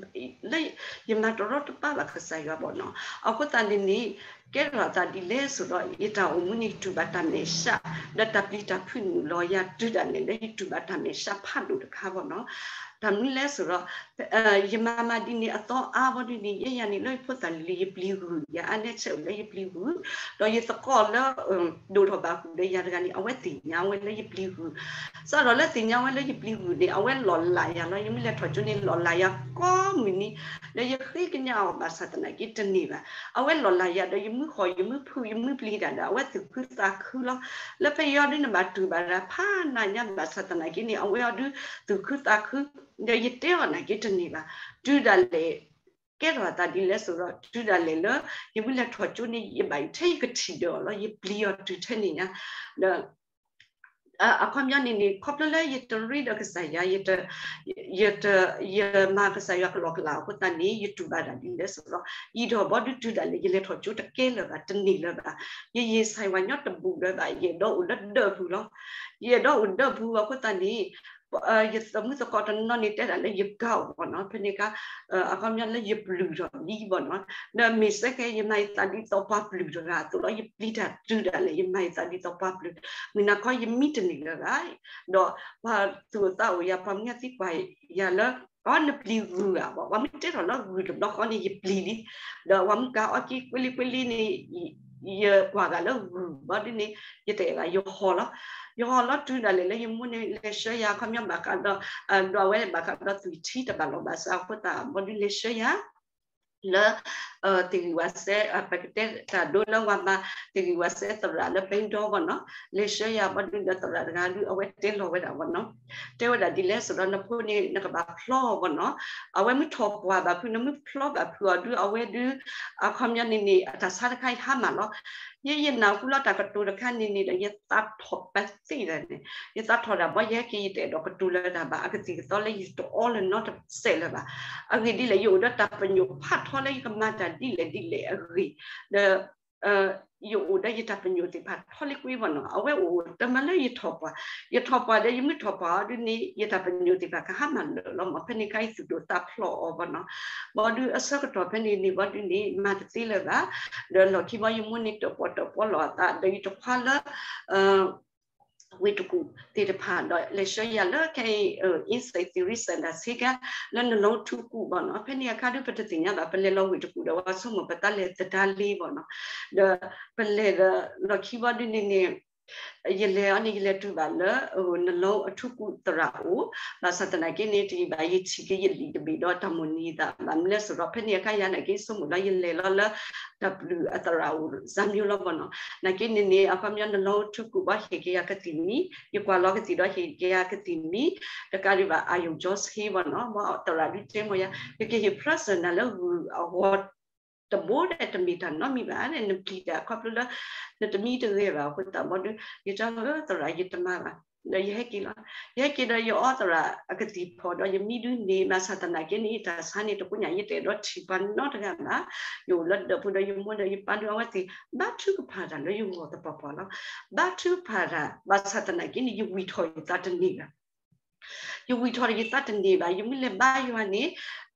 လၢယမၤတရီတပါဘၣ်ကစၢ်ယွၤဘၣ်နီၤ. အဃိသတးန့ၣ်န့ၣ် ကဲထီၣ်သးဒ်လဲၣ်ဆိုတော့ ယတၢ်အိၣ်မူန့ၣ် ယတူၢ်ဘၣ်တၢ်မဲာ်ဆှး, ဒီးတၢ်ပျံၤတၢ်ဖုးနုာ်လီၤယၤ တုၤဒၣ်လဲာ်လၢ ယတူၢ်ဘၣ်တၢ်မဲာ်ဆှးဖးဒိၣ်တခါဘၣ်နီၤ. တၢ်မနုၤလဲၣ်ဆိုတော့ ယမၤမၤဒ်န့ၣ်အသီအါဘီဒ်န့ၣ် ယဲယၤန့ၣ် လၢယဖိသၣ်လံၤလံၤ ယပျံၤဂုာ်, ယအါနဲဆဲးအိၣ်လၢယပျံၤဂုာ်, ဒီးယသကိးလၢ ဒိၣ်ထီၣ်ဘၣ်ဃုာ်ဒီးယၤတဂၤန့ၣ် အဝဲသ့ၣ်ညါဝဲလၢယပျံၤဂုာ်, စးထီၣ်လၢသ့ၣ်ညါဝဲလၢယပျံၤဂုာ်န့ၣ် အဝဲလီၤလးယၤလီၤ. ယမ့ၢ်လဲၤထီၣ်ကၠိန့ၣ် လီၤလးယၤကိးမုၢ်နံၤ, ဒီးယဃ့ကညးအီၤဘၣ်ဆၣ်သနာ်က့တန့ၢ်ဘၣ်. အဝဲလီၤလးယၤဒီး ယမုၢ်ဃီၣ်ယမုၢ်ဖုးယမုၢ်ပျံၤဒၣ်ဒီး အဝဲသူၣ်ခုသးခုလီၤ. လၢဖဲယအီၤဒုး နဘၣ်တူၢ်ဘၣ်ဒၣ်ဖးနးညါဘၣ်ဆၣ်သနာ်က့န့ၣ် အဝဲအီၤဒုးသူၣ်ခုသးခု, ဒီးယတဲအီၤနာ်က့တန့ၢ်ဘၣ်. တုၤဒၣ်လဲာ် ကဲထီၣ်အသးဒ်လဲၣ်ဆိုတော့ တုၤဒၣ်လဲာ်လၢ ယမ့ၢ်လဲၤထီၣ်ကၠိန့ၣ် ယဘၣ်ထဲယကထံၣ်ဒီးအီၤလီၤ, ယပျံၤအီၤတုၤထဲန့ၣ်ညါ, ဒီး အခီပညီန့ၣ်န့ၣ် ခီဖျိလၢယတရ့ဒီးကစၢ်ယွၤ, ယတ, ယတ, ယမၤကစၢ်ယွၤကလီကလီအဃိသတးန့ၣ် ယတူၢ်ဘၣ်ဒၣ်ဒ်လဲၣ်ဆိုတော့ အံၤဒီးဘီဒုတုၤဒၣ်လဲာ် ယလဲၤထီၣ်ကၠိတကဲလၢၤဘၣ်, တန့ၢ်လၢၤဘၣ်. ယယ့ၣ်ဆၢၣ်ဝါညီတဘူးလၢၤဘၣ်, ယအဲၣ်ဒိးအိၣ်လၢဒၢးပူၤလီၤ. ယအဲၣ်ဒိးအိၣ်ဒၢးပူၤအဃိသတးန့ၣ် ယသမုသကိးတနီၤန့ၣ်တဲဒၣ်လၢယကါအီၤဘီနီၤ, ဖဲန့ၣ်အခါ အခီပညီလၢယပျုၢ်ထီၣ်လံဘီနီၤ, ဒီးမ့ၢ်စ့ၢ်ကီး ယမၤယသးဒ်သိးပှၤပျုၢ်တဂၤအသိးလီၤ, ယပျံၤတၢ်တုၤဒၣ်လဲာ် ယမၤယသးဒ်သိးပှၤပျုၢ်, မုၢ်နၤခီယမံတန့ၢ်လၢၤဘၣ်, ဒီးပှၤသူၣ်အိၣ်သးအိၣ်ယၤ ပှၤမုၢ်သံကွၢ်ယၤလၢ အီ နပျံၤဂုၢ်ဧါဘီ, ပှၤမ့ၢ်တဲထီၣ်လၢဂုၢ်တဘျီဃီန့ၣ် ယပျံၤလံ, ဒီးပှၤမုၢ်ကါအီက့ကွ့လံကွ့လံန့ၣ် ယကွၢ်ဂၤလၢဂုၢ်ဘီဒုန့ၣ် ယတအဲၣ်ဘၣ် ယဟီၣ်လီၤ. ယဟီၣ်လီၤတုၤဒၣ်လဲာ်လၢယမိၢ်န့ၣ် လဲၤဆှၢယၤ အခီပညီဘၣ်ဃးဒီး ဒီးအဝဲဘၣ်ဃးဒီးသွံၣ်ထံတဘၣ်လီၤဘၣ်ဆၣ်အဃိသတး ဘီဒုလဲၤဆှၢယၤ လၢ တဂ့ၤဝးစဲ ပကတဲတၢ်ဒိလၢဝၤမၤ တဂ့ၤဝးစဲသရၣ်လၢ ဘဲဒီဘီနီၤ, လဲၤဆှၢယၤဘီဒုဒီးသရၣ်တဂၤဒု အဝဲတဲလီၤဝဲဒၣ်ဘီနီၤ, တဲဝဲဒၣ်ဒ်လဲၣ်ဆိုဒီး နဖိန့ၣ် နကဘၣ်ဖျီအီၤဘီနီၤ, အဝဲမ့ၢ်ထီၣ်ပှၢ်ဘၣ်ဖုး နမ့ၢ်ဖျီဘၣ်ဖုးအီၤဒု အဝဲဒု အခီပညီန့ၣ်န့ၣ် အတၢ်ဆါတခါအံၤဟါမၢ်လီၤ. ယဲ ယနၢ်ဟူလီၤတၢ်ကတိၤတခါန့ၣ်န့ၣ်ဒီး ယသးထီၣ်ပသ့ၣ်ဒၣ်န့ၣ်, ယသးထီၣ်ဒၣ်ဘီ ယဟဲက့ၤ ယတအဲၣ်ဒိးကတိၤလၢၤတၢ်ဘၣ် အကသံၣ်ကသီလၢယတအီလၢၤနီတစဲးလၢၤဘၣ်. အဂ့ၢ်ဒ်လဲၣ် ယအိၣ်ဒီးတၢ်ပညိၣ်ဖးထီလၢယကမၤတၢ်ဒ်လဲၣ်ဒ်လဲၣ်အဂ့ၢ်, ဒီး ယအိၣ်ဒီးယတၢ်ပညိၣ်သ့ၣ်တဖၣ်ထီလံကွံာ်ဘီနီၤ, အဝဲအိၣ်တမံၤလၢယထီၣ်ပှၢ်, ယထီၣ်ပှၢ်ဒီး ယမ့ၢ်ထီၣ်ပှၢ်အီၤဒုန့ၣ် ယတၢ်ပညိၣ်သ့ၣ်တဖၣ်ကဟါမၢ်လၢာ်လီၤမး, ဖဲန့ၣ်အခါအံၤသူၣ်ဒိၣ်သးဖျိးအီၤဘီနီၤ, ဘီဒုအဆၢကတီၢ်ဖဲန့ၣ်န့ၣ်ဘီဒုန့ၣ် မၤတသ့လၢၤဘၣ်, ဒီးလီၢ်ခံဘီယမိၢ်န့ၣ် တၢၣ်ပီၣ်တၢၣ်ပီလီၤအသး ဒီးယတခွါလၢ ဝ့ၢ်တကူၣ်သ့ၣ်တဖၣ်ဒီး လဲၤဆှၢယၤလၢခဲအံၤ အ့စဲးသံရံစဲးဒၣ်ဆ့ကၤ လၢနလီထူကူၣ်ဘီနီၤ, ဖဲန့ၣ်အခါဒု ပတသ့ၣ်ညါဘၣ် ပလဲၤလီၤဝ့ၢ်တကူၣ်ဒီး ပှၤဆိကမိၣ်ပသးလဲၤသဒါလ့ဘီနီၤ, ဒီးပလဲၤဒီးလီၢ်ခံဘီဒုန့ၣ်န့ၣ် ယလဲၤအီၤန့ၣ် ယလဲၤတုၤဘၣ်လၢ နလီအထူကူၣ်သရၣ်အိၣ်, ဘၣ်ဆၣ်သနာ်က့န့ၣ် တယံာ်ဘၣ်ယထံၣ်က့ၤယလံာ်တဘ့ၣ်ဒီးတၢ်မိၣ်န့ၢ်သးဘၣ်မနုၤလဲၣ်ဆိုဒီး ဖဲန့ၣ်အခါယၤနာ်က့ဆိကမိၣ်လၢယလဲၤလီၤလၢ တၢ်ပျုၢ်အသရၣ်အိၣ်စၢ်မံၤလီၤဘီနီၤ, နာ်က့န့ၣ်န့ၣ် အခီပညီနလီထူကူၣ်ဘီဟ့ၣ်က့ၤယၤကသံၣ်မံၤ, ယကွၢ်လီၤကသံၣ်ဒီးဟ့ၣ်က့ၤယၤကသံၣ်မံၤ, တကးဒံးဘၣ် အယုံကျော်ဆေးဘီနီၤ, ဘီသရၣ်ဒုတဲမီၤယၤ ယကဟ့ၣ် present နၤလၢဂုၢ်အဂီၢ် တဘိဒီးတမ့ၢ်တၢ်နီတမံၤဘၣ်န့ၣ် နပျံၤတၢ်ခီဖျိလၢ နတမံတဂဲၤဘၣ်အဃိသတးဘီဒု ယတဲလၢသရၣ်ယတမၤဘၣ်, ဒီးယဟဲက့ၤလီၤ, ယဟဲက့ၤဒီးယအီသရၣ်အကသံၣ်ဖီၣ်ဒီးယမံဒုန့ၣ် ဘၣ်ဆၣ်သနာ်က့န့ၣ် တၢ်ဆါန့ၣ်တကိညၣ် ယတအဲၣ်ဒိးထံၣ်ပှၤနီတဂၤဘၣ်, ယအိၣ်လၢဒၢးပူၤဒီးယမိၢ်ဒီးယပၢ်ဒု အဝဲသ့ၣ် ဘါထုကဖၣ်တၢ်လၢယဂီၢ်သပှၢ်ပှၢ်လီၤ, ဘါထုကဖၣ်တၢ် ဘၣ်ဆၣ်သနာ်က့န့ၣ် ယဝံၣ်ထီၣ်ယသးတန့ၢ်ဘၣ် ယဝံၣ်ထီၣ်ဒီးယသးတန့ၢ်ဘၣ်, ယမ့ၢ်လဲၤဘါယွၤန့ၣ်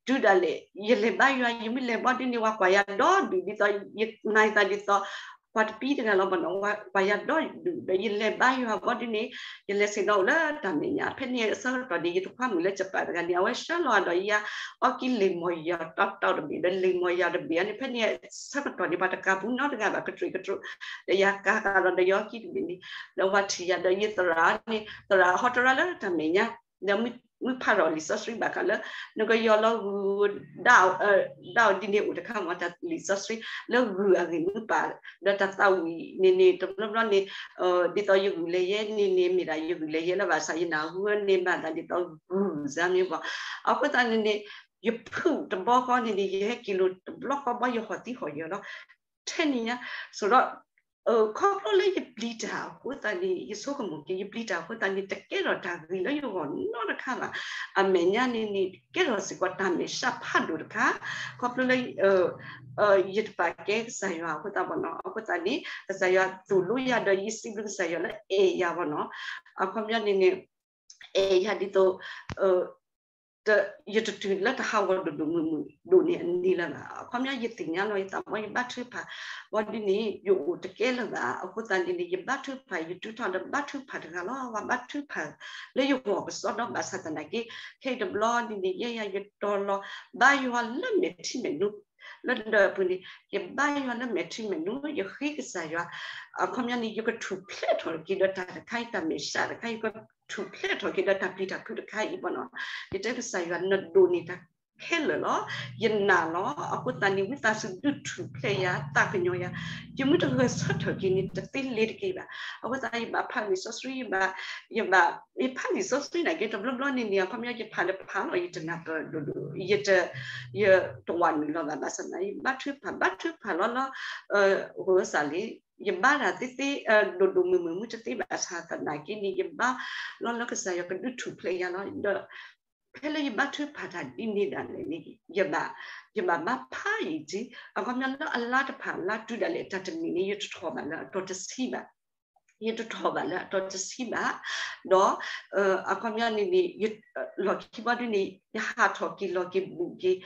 တုၤဒၣ်လဲာ် ယလဲၤဘါယွၤ ယမ့ၢ်လဲၤဘီဒုန့ၣ် ပှၤကွၢ်ယၤဒီဒူၣ်ဒ်သိး ယမၤယသးဒ်သိး ပှၤတပံတဂၤလီၤဘီနီၤ, ပှၤကွၢ်ယၤဒီဒူၣ်ဒီး ယလဲၤဘါယွၤဘီဒုန့ၣ် ယလဲၤဆ့ၣ်နီၤအိၣ်လၢတၢ်မဲာ်ညါ ဖဲန့ၣ်အဆၢကတီၢ်န့ၣ် ယတခွါမုၣ်လၢကပၤတဂၤန့ၣ် အဝဲဆှၢလီၤဒီးယၤ အီကံလ့ၣ်မီၢ်ယီၤတီတီတဘ့ၣ် ဒီးလ့ၣ်မီၢ်ယီၤတဘ့ၣ်န့ၣ် ဖဲန့ၣ်အဆၢကတီၢ်န့ၣ် ပှၤတကးပူၤနီတဂၤဘၣ် ကတြူးကတြူး ဒီးယၤကၤဃာ်ဒီးဒီးယီၤကံတဘ့ၣ်န့ၣ် ဒီးပှၤထံၣ်ယၤဒီးယသရၣ်န့ၣ် သရၣ်ဟီတရါလၢတၢ်မဲာ်ညါ ဒီးမုၢ်ဖးထီၣ်လံာ်စီဆှံဘၣ်ဃးလၢ နကယီၤလီၤဂုၢ် ဒၣ်အီၤဒ်န့ၣ်အိၣ်တခါမး တၢ်လံာ်စီဆှံ လၢဂုၢ်အဂ့ၢ်မုၢ်ပာ် ဒီးတၢ်သးဝံၣ်န့ၣ်န့ၣ် တဘျီဘျီန့ၣ် ဒ်သိးယဂုၢ်လဲၤယဲန့ၣ်န့ၣ် မ့ၢ်ဒၣ်ယဂုၢ်လဲၤယဲလၢဘၣ်ဆၣ် ယနၢ်ဟူန့ၣ်ဘၣ်သးဒ်သိးဂုၢ်စၢ်မ့ၢ်ဘၣ် အဃိသတးန့ၣ်န့ၣ် ယဖုၣ်တဘျီဃီန့ၣ်န့ၣ် ယဟဲက့ၤလိာ်တဘျီဃီဘီ ယဟီၣ်သံဟီၣ်ယၢၤလီၤ ထဲန့ၣ်ညါ ဆိုတော့ ခီဖျိလၢယပျံၤတၢ်အဃိသတးန့ၣ် ယဆိကမိၣ်က့ၤ ယပျံၤတၢ်အဃိသတးန့ၣ် တကဲထီၣ်တၢ်ဂ့ၤလၢယဂီၢ်နီတခါဘၣ်. အမဲာ်ညါန့ၣ်န့ၣ် ကဲထီၣ်စ့ၢ်ကီးတၢ်မဲာ်ဆှးဖးဒိၣ်တခါ ခီဖျိလၢ ယတပာ်ကဲကစၢ်ယွၤအဃိသတးဘီနီၤ အဃိသတးန့ၣ် ကစၢ်ယွၤသိၣ်လိယၤဒီးယစံးဘျုးကစၢ်ယွၤလၢအဲၣ်ယၤဘီနီၤ အခီပညီန့ၣ်န့ၣ် အဲၣ်ယၤဒ်သိး ယတတုၤလၢတၢ်ဟးဂီၤဒိၣ်ဒိၣ်မုၢ်မုၢ်ဒိၣ်န့ၢ်အန့ၣ်လၢၤဘၣ်. အခီပညီယသ့ၣ်ညါလီၤယသးဘီ ယဘါထုကဖၣ်ဘီဒ်န့ၣ် ယအိၣ်တကဲလၢၤဘၣ်. အဃိသတးန့ၣ်န့ၣ် ယဘါထုကဖၣ် ယတုၤထီၣ်ဒီးဘါထုကဖၣ်တဂၤလီၤ. ပှၤဘါထုကဖၣ်လၢယဂီၢ်ကစီဒီဘၣ်ဆၣ်သနာ်က့ ခဲအံၤတဘျီန့ၣ်န့ၣ် ယဲယၤယတီၤလီၤ ဘါယွၤလၢမဲာ်ထံမဲာ်နိ လၢဒၢးပူၤန့ၣ် ယဘါယွၤလၢမဲာ်ထံမဲာ်နိ ယဃ့ကစၢ်ယွၤ အခီပညီန့ၣ် ယကထူၣ်ဖျဲးထီၣ်က့ၤဒီးတၢ်တခါအံၤ တၢ်မဲာ်ဆှးတခါအံၤ ယကထူၣ်ဖျဲးထီၣ်က့ၤဒီးတၢ်ပျံၤတၢ်ဖုးတခါအံၤဘီနီၤ. ယတဲကစၢ်ယွၤ နဒိၣ်န့ၢ်တၢ် ခဲလၢာ်လီၤ. ယနာ်လီၤ. အဃိသတးန့ၣ် ဝံသးစူၤဒုးထူၣ်ဖျဲးယၤ သးကညီၤယၤ, ယမုၢ်တဂၢၢ်ဆၢထၢၣ်က့ၤန့ၣ် တသ့လ့ၤတက့ၤဘၣ်. အဃိသတး ယဘၣ်ဖးလံာ်စီဆှံ, ယဘၣ်, ယဘၣ်, ယဖးလံာ်စီဆှံန့ၣ်က့ တဘျီဘျီန့ၣ်န့ၣ် အခီပညီ ယဖးတဖးလီၤ ယတနၢ်ပၢၢ်ဒိၣ်ဒိၣ်, ယတ, ယတဝးနုာ်လီၤဘၣ်. ဘၣ်ဆၣ်သနာ်က့ ယဘါထုကဖၣ် ဘါထုကဖၣ်လီၤလီၤ, ဂိၢ်စၢ်လံ, ယဘါတၢ်သ့သ့, ဒိၣ်ဒိၣ်မုၢ်မုၢ်မုၢ်တသ့ဘၣ်ဆၣ်သနာ်က့န့ၣ် ယဘါလီၤလၢကစၢ်ယွၤကဒုးထူၣ်ဖျဲးယၤလီၤ. ဒီး ဖဲလၢယဘါထုကဖၣ်တၢ်ဒ်န့ၣ်ဒၣ်လဲာ်န့ၣ် ယဘၣ်, ယဘၣ်ဘါဖးယံာ်ထံ, အခီပညီလၢအလါတဖၣ် လါတုၤဒၣ်လဲာ် တၢ်တမံၤန့ၣ် ယတထီၣ်ဘၣ်လၢအတီၤတဆံဘၣ်. ယတထီၣ်ဘၣ်လၢအတီၤတဆံဘၣ်. ဒီး အခီပညီန့ၣ်န့ၣ် လီၢ်ခံဘီဒုန့ၣ် ယဟးထီၣ်က့ၤလီၤက့ၤဘူးက့ၤ,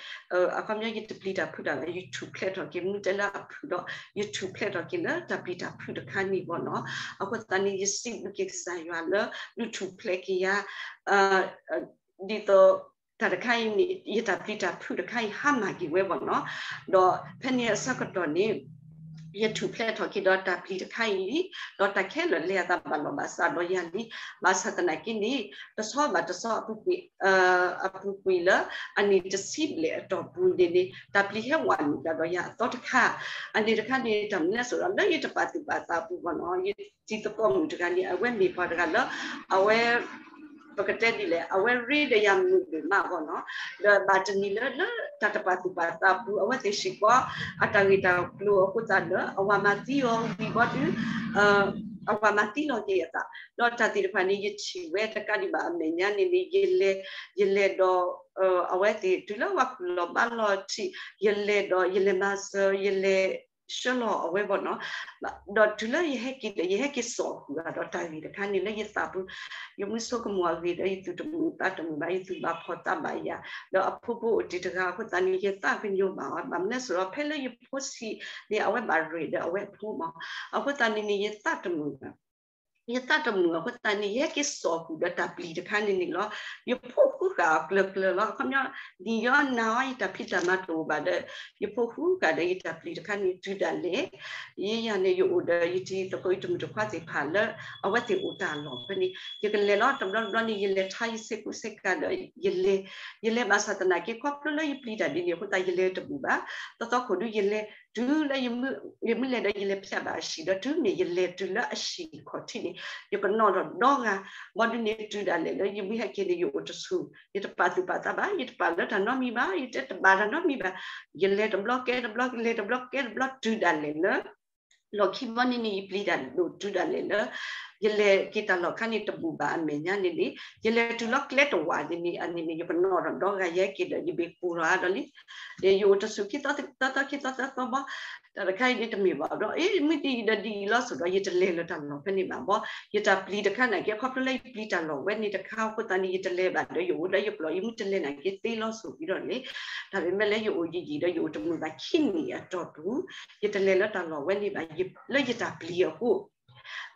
အခီပညီ ယတပျံၤတၢ်ဖုးတၢ်ဘၣ်, ယထူၣ်ဖျဲးထီၣ်က့ၤ မုၢ်တဲလၢအဖုးဒီး ယထူၣ်ဖျဲးထီၣ်က့ၤလၢတၢ်ပျံၤတၢ်ဖုးတခါန့ၣ်ဘၣ်နီၤ. အဃိသတးန့ၣ် ယစံးဘျုးက့ၤကစၢ်ယွၤလၢ ဒုးထူၣ်ဖျဲးက့ၤယၤ ဒ်သိး တၢ်တခါအံၤန့ၣ် ယတၢ်ပျံၤတၢ်ဖုးတခါအံၤ ဟါမၢ်က့ၤဝဲဘၣ်နီၤ. ဒီးဖဲန့ၣ်အဆၢကတီၢ်န့ၣ် ယထူၣ်ဖျဲးထီၣ်က့ၤဒီးတၢ်ပျံၤတခါအံၤလံ, ဒီးတၢ်ခဲလၢာ်လဲၤအသးဘၣ်လီၢ်ဘၣ်စးဒီးယၤလံ. ဘၣ်ဆၣ်သနာ်က့န့ၣ် တဆီဘၣ်တဆီအပူၤကွံာ်, အပူၤကွံာ်လၢအနံၣ်တဆံဘျဲၣ်အတီၢ်ပူၤန့ၣ်န့ၣ် တၢ်ပျံၤဟဲဝးနုာ်ကဒီးယၤအသီတခါ, အန့ၣ်တခါန့ၣ် တၢ်မနုၤလဲၣ်ဆိုဒီး လၢယတပာ်သူၣ်ပာ်သးအပူၤဘၣ်နီၤ, ယတံၤသကိးမုၣ်တဂၤန့ၣ် အဝဲမ့ၢ်ပှၤတဂၤလၢ အဝဲ ပကတဲဒ်လဲၣ် အဝဲရ့ဒီးယၤမုာ်ဒိၣ်မးဘၣ်နီၤ. ဒီးဘၣ်တနံၤလၢ လၢတၢ်တပာ်သူၣ်ပာ်သးအပူၤ အဝဲသ့ၣ်စ့ၢ်ကီး အတၢ်ဂ့ၢ်တၢ်ကျိၤအဃိသတးဒီး အဝၤမၤသံအီၤဝံၤဘီဒုး အဝၤမၤသံလီၤက့ၤအသး, ဒီးတၢ်သ့ၣ်တဖၣ်န့ၣ် ယထံၣ်ဝဲတကးဒံးဘၣ်အမဲာ်ညါန့ၣ်န့ၣ် ယလဲၤ, ယလဲၤဒီး အဝဲသ့ၣ်တုၤလၢဝၤခုၣ်လီၤဘါလီၤထံး ယလဲၤဒီး ယလဲၤမၤစၢၤ ယလဲၤ ဆှၢလီၤအဝဲဘၣ်နီၤ. ဒီးတုၤလၢယဟဲက့ၤဒီး ယဟဲက့ၤစိာ်ဃုာ်ဒီးတၢ်ဂ့ၢ်တခါန့ၣ် လၢယသးပူၤ ယမုၢ်ဆိကမိၣ်အဂ့ၢ်ဒီး ယသူၣ်တမုာ်သးတမုာ်ဘၣ်, ယသူၣ်ဘၣ်ဖှီၣ်သးဘၣ်ယၤ, ဒီးအဖိဖိအိၣ်တ့ၢ်တဂၤအဃိသတးန့ၣ် ယသးကညီၤဘၣ်အီၤ, ဘၣ်မနုၤလဲၣ်ဆိုဒီး ဖဲလၢယဖိဆံးန့ၣ် အဝဲဘၣ်ရ့ဒီးအဝဲအဖိမး, အဃိသတးန့ၣ်န့ၣ် ယသးတမုာ်ဘၣ် ယသးတမုာ်အဃိသတးန့ၣ် ယဟဲက့ၤစိာ်ဃုာ်ဒီးတၢ်ပျံၤတခါန့ၣ်န့ၣ်လီၤ. ယဖိဃုဃာ်အီၤကျၢၤကျၢၤလီၤ. အခီပညီ နံၤယီနၤအီၤ ယတၢ်ဖံးတၢ်မၤတအိၣ်ဘၣ်ဒီး ယဖိဃုဃာ်ဒီးယတၢ်ပျံၤတခါန့ၣ် တုၤဒၣ်လဲာ် ယဲယၤန့ၣ် ယအိၣ်ဒီးယတံၤသကိး ယတမုၣ်တခွါသ့ၣ်တဖၣ်လၢ အဝဲသ့ၣ်အိၣ်တၢ်လီၢ်ဖဲန့ၣ် ယကလဲၤလီၤ. တဘျီတဘျီန့ၣ် ယလဲၤထါယစ့ကူစ့ကၤဒီး ယလဲၤ, ယလဲၤဘၣ်ဆၣ်သနာ်က့ ခီဖျိလၢယပျံၤတၢ်ဒ်န့ၣ်အဃိသတး ယလဲၤတဘူးဘၣ်. သီသီခိၣ်ဒုး ယလဲၤတုၤလၢ ယမ့ၢ်လဲၤဒီး ယလဲၤဖျဲးဘၣ်အဟံၣ်ဒီး တုၤမ့ၢ်ယလဲၤတုၤလၢအဟံၣ်ခီၣ်ထံးန့ၣ် ယကနိးထီၣ်ဒီဂၤ ဘီဒုးန့ၣ် တုၤဒၣ်လဲာ်လၢ ယမ့ၢ်ဟဲက့ၤန့ၣ် ယအိၣ်တဆူၣ်, ယတပာ်သူၣ်ပာ်သးဘၣ်, ယတပာ်လၢတၢ်နီတမံၤဘၣ်, ယတဲတဘၣ်တၢ်နီတမံၤဘၣ်, ယလဲၤတဘျီကဲတဘျီ လဲၤတဘျီကဲတဘျီ တုၤဒၣ်လဲာ်လၢ လီၢ်ခံဘီန့ၣ်န့ၣ် ယပျံၤတၢ်ဒိၣ်တုၤဒၣ်လဲာ်လၢ ယလဲၤက့ၤတၢ်လီၢ်ခါန့ၣ် တဘူးဘၣ်အမဲာ်ညါန့ၣ်န့ၣ် ယလဲၤတုၤလီၤကျဲတဝာ်န့ၣ်န့ၣ် အန့ၣ်န့ၣ် ယကနိးထီၣ်ဒီဂၤ ယဟဲက့ၤဒီး ယဘ့ၣ်ကိၢ်ထီၣ်အါဒီးလံ ယအိၣ်တဆူၣ်ခံသီသီ ခံသီသီသီဘီ တၢ်တခါအံၤန့ၣ် တမ့ၢ်ဘၣ်ဒီး အ့ မ့ၢ်ဒ်အံၤဒီးဒ်အံၤလီၤ ဆိးဒီး ယတလဲၤလၢတၢ်လီၢ်ဖဲန့ၣ်ဘၣ်ဘီ, ယတၢ်ပျံၤတခါန့ၣ်က့ ခီဖျိလၢယပျံၤတၢ်လီၢ်ဝဲန့ၣ်တခါအဃိသတးန့ၣ် ယတလဲၤဘၣ်ဒီး ယအိၣ်ဒီးယပျီၢ် ယမ့ၢ်တလဲၤန့ၣ်က့ သ့လီၤဆိးက့ဒီးန့ၣ် တၢ်မ့မ့ၢ်လၢယအိၣ်ယံာ်ယံာ်ဒီး ယအိၣ်တမုာ်ဘၣ်ခံနံၣ်အတီၢ်ပူၤ ယတလဲၤလၢတၢ်လီၢ်ဝဲန့ၣ်ဘၣ် လၢယတၢ်ပျံၤအဃိ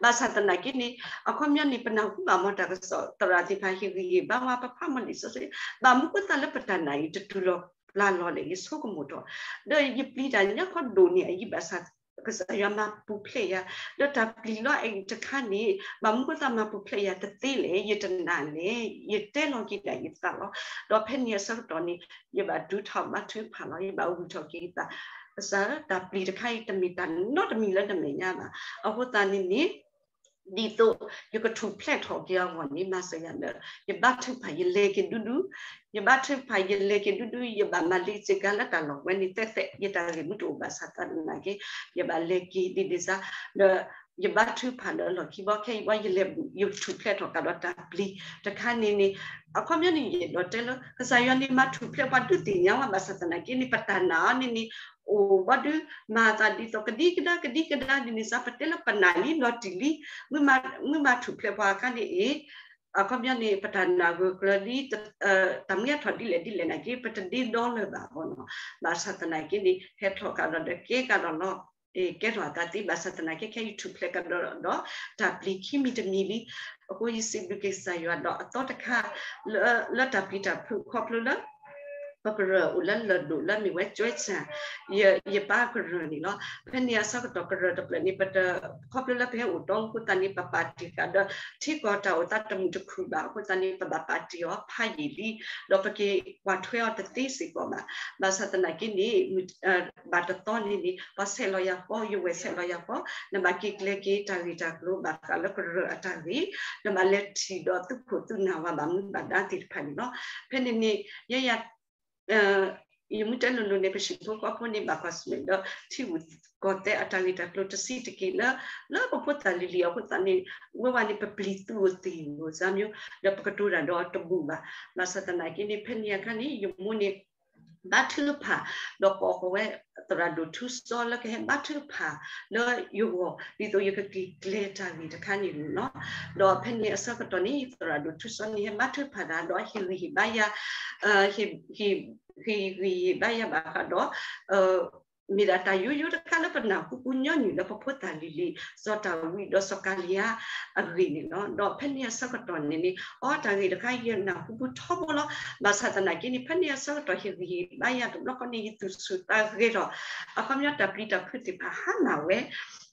ဘၣ်ဆၣ်သနာ်က့န့ၣ် အခီပညီန့ၣ် ပနၢ်ဟူဘၣ်မ်တၢ်ကစီၣ် သရၣ်သ့ၣ်တဖၣ်ဟ့ၣ်ဂံၢ်ဟ့ၣ်ဘါဝဲ ပဖးမ်လံာ်စီဆှံ ဘၣ်မနုၤဃိသတးလၢပတၢ်နာ်အံၤ တတုၤလီၤပျါလီၤလဲၣ် ယဆိကမိၣ်ထီၣ် ဒီးယပျံၤတၢ်ညါခီဒိၣ်န့ၢ်အယံၤဘၣ်ဆၣ် ကစၢ်ယွၤမၤပူၤဖျဲးယၤ ဒီးတၢ်ပျံၤလီၤအဲၣ်တခါန့ၣ် ဘၣ်မနုၤဃိသတးမၤပူၤဖျဲးယၤတသ့လဲၣ် ယတနာ်လဲၣ် ယတဲလီၤက့ၤဒၣ်ယသးလီၤ. ဒီးဖဲန့ၣ်အဆၢကတီၢ်န့ၣ် ယဘၣ်ဒုးထီၣ်ဘါထုကဖၣ်လီၤ ယဘၣ်ဝံၢ်ထီၣ်က့ၤယသး ကစၢ်ဧၢ တၢ်ပျံၤတခါအံၤ တမ့ၢ်တၢ်နီတမံၤလၢနမဲာ်ညါဘၣ်. အဃိသတးန့ၣ်န့ၣ် ဒ်သိးယကထူၣ်ဖျဲးထီၣ်က့ၤအဂီၢ်န့ၣ် မၤစၢၤယၤလၢ ယဘါထုကဖၣ်ယလဲၤက့ၤဒူဒူ, ယဘါထုကဖၣ်ယလဲၤက့ၤဒူဒူ ယဘၣ်မၤလ့စ့ကၤလၢတၢ်လီၢ်ဝဲန့ၣ် သဲးသဲး ယတၢ်ဂ့ၢ်မ့ၢ်တအိၣ်ဘၣ်ဆၣ်သနာ်က့ ယဘၣ်လဲၤက့ၤဒ်န့ၣ်စါ ဒီး ယဘါထုကဖၣ်လၢအလီၢ်ခံဘီ ခဲအံၤဘီ ယလဲၤဘူး ယထူၣ်ဖျဲးထီၣ်ကဒီးတၢ်ပျံၤတခါန့ၣ်န့ၣ် အခီပညီန့ၣ် ယအဲၣ်ဒိးတဲလၢ ကစၢ်ယွၤန့ၣ် မၤထူၣ်ဖျဲးပှၤဒုးသ့ၣ်ညါဝဲဘၣ်ဆၣ်သနာ်က့န့ၣ် ပတၢ်နာ်အီၤန့ၣ်န့ၣ် အိၣ်ဘီဒုး မၤသးဒ်သိးကဒံကဒါ ကဒံကဒါဒ်န့ၣ်စါ ပတဲလၢပနာ်လံ လီၤတံၢ်လံ မ့ၢ်မၤထူၣ်ဖျဲးပှၤအခါန့ၣ်အံၤ အခီပညီန့ၣ် ပတၢ်နာ်ဂၢၢ်ကျၢၤလံ တၢ်မ့ၢ်အထီၣ်ဒ်လဲၣ်ဒ်လဲၣ်နာ်က့ ပတဒ့ဒီလၢၤဘၣ်ဘီနီၤ ဘၣ်ဆၣ်သနာ်က့န့ၣ် ဟဲထီၣ်ကဒီးဒီးကဲကဒီးလီၤ ကဲထီၣ်အသးသ့ ဘၣ်ဆၣ်သနာ်က့ ခဲအံၤထူၣ်ဖျဲးကဒီးဒီး တၢ်ပျံၤခံမံၤတမံၤလံ. အဃိယစံးဘျုးက့ၤကစၢ်ယွၤဒီးအသီတခါ လၢတၢ်ပျံၤတၢ်ဖုးခီဖျိလၢ ပကရၢၢ်အိၣ်လၢလၢၢ်ဒိၣ်လၢမ့ၢ်ဝဲကၠွဲစၢ် ယပၢ်ကရၢၢ်န့ၣ်လီၤ. ဖဲန့ၣ်အဆၢကတီၢ်ကရၢၢ်တဖျၢၣ်န့ၣ် ပတ ခီဖျိလၢပဟဲအိၣ်တီအဃိသတးန့ၣ် ပပာ်တ့ၢ်ဃာ်ဒီး ထံကီၢ်တၢ်အိၣ်သးတမုာ်တခုၣ်ဘၣ်အဃိသတးန့ၣ် ပဘၣ်ပာ်တ့ၢ်အီၤဖးယံာ်လံ ဒီးပက့ၤကွၢ်ထွဲအီၤတသ့စ့ၢ်ကီးဘၣ်. ဘၣ်ဆၣ်သနာ်က့န့ၣ် ဘၣ်တသီန့ၣ်န့ၣ် ပှၤဆဲးလီၤယၤဃီ ယဝဲၢ်ဆဲးလီၤယၤဃီ နဘၣ်က့ၤကျဲၤက့ၤတၢ်ဂ့ၢ်တၢ်ကျိၤဘၣ်ဃးလၢကရၢၢ်အတၢ်ဂ့ၢ် နဘၣ်လဲၤထံၣ်ဒီးသူၣ်ဖှိၣ်သုးနၢ်ဝဲဘၣ်မူဘၣ်ဒါသ့ၣ်တဖၣ်န့ၣ်လီၤ. ဖဲန့ၣ်န့ၣ် ယဲယၤ ယမ့ၢ်တဲလိၤလိၤန့ၣ် ပဟံၣ်ဖိဃီဖိန့ၣ် ဘၣ်ကွၢ်ဆၢၣ်မဲာ်ဒီး ထံဂုၤကီၢ်သဲးအတၢ်ဂ့ၢ်တၢ်ကျိၤတဆံးတက့ၢ်လၢ လၢပဖိသၣ်လံၤလံၤအဃိသတးန့ၣ် ဝဲဝဲန့ၣ် ပပျံၤသူၣ်အိၣ်သ့ၣ်အိၣ်စၢ်မၠိ ဒီးပကတိၤတၢ်ဒီးတဘူၣ်ဘၣ်. ဘၣ်ဆၣ်သနာ်က့န့ၣ် ဖဲန့ၣ်အခါန့ၣ် ယမိၢ်န့ၣ် ဘါထုကဖၣ် ဒီးကိးဃီၤဝဲ သရၣ်ဒိၣ်ထူစီလၢကဟဲဘါထုကဖၣ်လၢယဂီၢ် ဒ်သိးယကက့ၤကျဲၤတၢ်ဂ့ၢ်တခါန့ၣ်လီၤ. ဒီးဖဲန့ၣ်အဆၢကတီၢ်န့ၣ် ယသရၣ်ဒိၣ်ထူစီန့ၣ် ဟဲဘါထုကဖၣ်တၢ် ဒီးဟ့ၣ်ဂံၢ်ဟ့ၣ်ဘါယၤ ဟ့ၣ်ဂံၢ်ဟ့ၣ်ဘါယၤဘၣ်ဃးဒီး မ့ၢ်ဒၣ်တၢ်ယိယိတခါလၢပနၢ်ဟူပူၤညီနုၢ်လၢပဖိသၣ်လံၤလံၤ စီၤတၢ်ဝံဒီးစီၤကၤလံယါအဂ့ၢ်န့ၣ်လီၤ. ဒီးဖဲန့ၣ်အဆၢကတီၢ်န့ၣ်န့ၣ် အီတၢ်ဂ့ၢ်တခါယနၢ်ဟူပူၤထီဘိလီၤ. ဘၣ်ဆၣ်သနာ်က့န့ၣ် ဖဲန့ၣ်အဆၢကတီၢ်ဟ့ၣ်ဂံၢ်ဟ့ၣ်ဘါယၤတဘျီဃီန့ၣ် ယသူၣ်ဆူၣ်သးဂဲၤဒီး အခီပညီတၢ်ပျံၤတၢ်ဖုးသ့ၣ်တဖၣ်ဟါမၢ်ဝဲ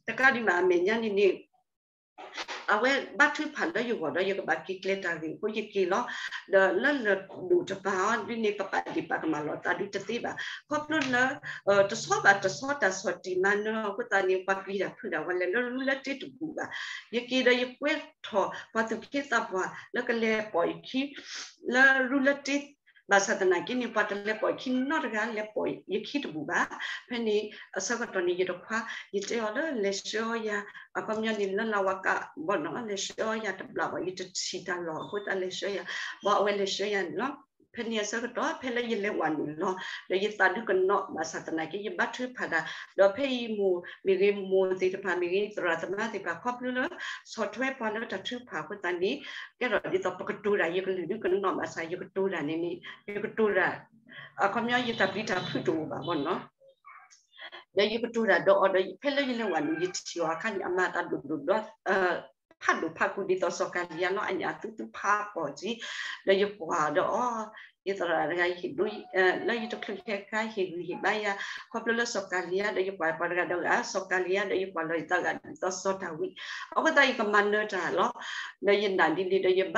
တကးဒံးဘၣ်အမဲာ်ညါန့ၣ်န့ၣ် အဝဲဘါထုကဖၣ်လၢယဂီၢ်ဒီးယကဘၣ်က့ၤကျဲၤတၢ်ဂ့ၢ်အဃိယက့ၤလီၤ. ဒီးလၢလၢၢ်ဒိၣ်တပၤအီၤဒ်န့ၣ် ပပာ်ဒ့ၣ်ပာ်ကမၣ်လိာ်သးဒုတသ့ဘၣ်. ခီဖျိလၢ တဆီဘၣ်တဆီတၢ်ဆီၣ်တံၢ်မၤနၢၤအဃိသတးန့ၣ် ပှၤပျံၤတၢ်ဖုးတၢ်ဝဲလဲၤလၢရူလၢတ့တဘူၣ်ဘၣ်. ယက့ၤဒီးယကွဲထီၣ်ပှၤသူၣ်က့သးပှၢ်လၢကလဲၤပိာ်ယခံ လၢရူလၢတ့ ဘၣ်ဆၣ်သနာ်က့န့ၣ် ပှၤတလဲၤပိာ်ယခံနီတဂၤ လဲၤပိာ်ယခံတဘူၣ်ဘၣ်. ဖဲန့ၣ်အဆၢကတီၢ်န့ၣ် ယတခွါ ယတဲအီၤလၢလဲၤဆှၢအီၤယၤ အခီပညီန့ၣ်လၢလၢဝၤကးဘီနီၤ လဲၤဆှၢအီၤယၤတဘျီဘၣ် ယတထံၣ်တၢ်လီၢ်အဃိသတးလဲၤဆှၢယၤ ဘၣ်အဝဲလဲၤဆှၢယၤန့ၣ်လီၤ. ဖဲန့ၣ်အဆၢကတီၢ် ဖဲလၢယလဲၤဝဲနုာ်လီၤ ဒီးယသးဒုကနီၣ် ဘၣ်ဆၣ်သနာ်က့ ယဘါထုကဖၣ်တၢ် ဒီးဖဲအံၤမိၢ်မ့ၢ်ဂ့ၤ မိၢ်သ့ၣ်တဖၣ်မ့ၢ်ဂ့ၤ သရၣ်သမါသ့ၣ်တဖၣ် ခီဖျိလၢ ဆီၣ်ထွဲပှၤလၢတၢ်ထုကဖၣ်အဃိသတးန့ၣ် ကဲထီၣ်ဒ်သိးပကတိၤတၢ် ယကလုၢ်ဒုကနီၣ်ဘၣ်ဆၣ် ယကတိၤတၢ်န့ၣ်န့ၣ် ယကတိၤတၢ် အခီပညီယတၢ်ပျံၤတၢ်ဖုးတအိၣ်ဘၣ်ဘီနီၤ ဒီးယကတိၤတၢ်ဒီးအီၤဒီး ဖဲလၢယလဲၤဝဲနုာ် ယထံၣ်အီၤအခါန့ၣ် အမၤတၢ်ဒိၣ်ဒိၣ်ဒီး ဖးဒိၣ်ဖးကူဒ်သိးစီၤကၤလံယါလီၤ အညၣ်သူသူဖးပိာ်က့ၤ ဒီးယကွၢ်ဒီးအီၤ ယသရၣ်တဂၤဟ့ၣ်ဒိ လၢယတချုးဟဲခါဟ့ၣ်ဂံၢ်ဟ့ၣ်ဘါယၤ ခီဖျိလၢစီၤကၤလံယါဒီး ယကွၢ်ပှၤတဂၤဒီးဂၤ စီၤကၤလံယါဒီး ယကွၢ်လီၤယသးဂၤဒ်သိးစီၤတၢ်ဝံ အဃိသတးယကမၤနၢၤတၢ်လီၤ. ဒီးယနာ်ဒ်န့ၣ်ဒီး ယဘ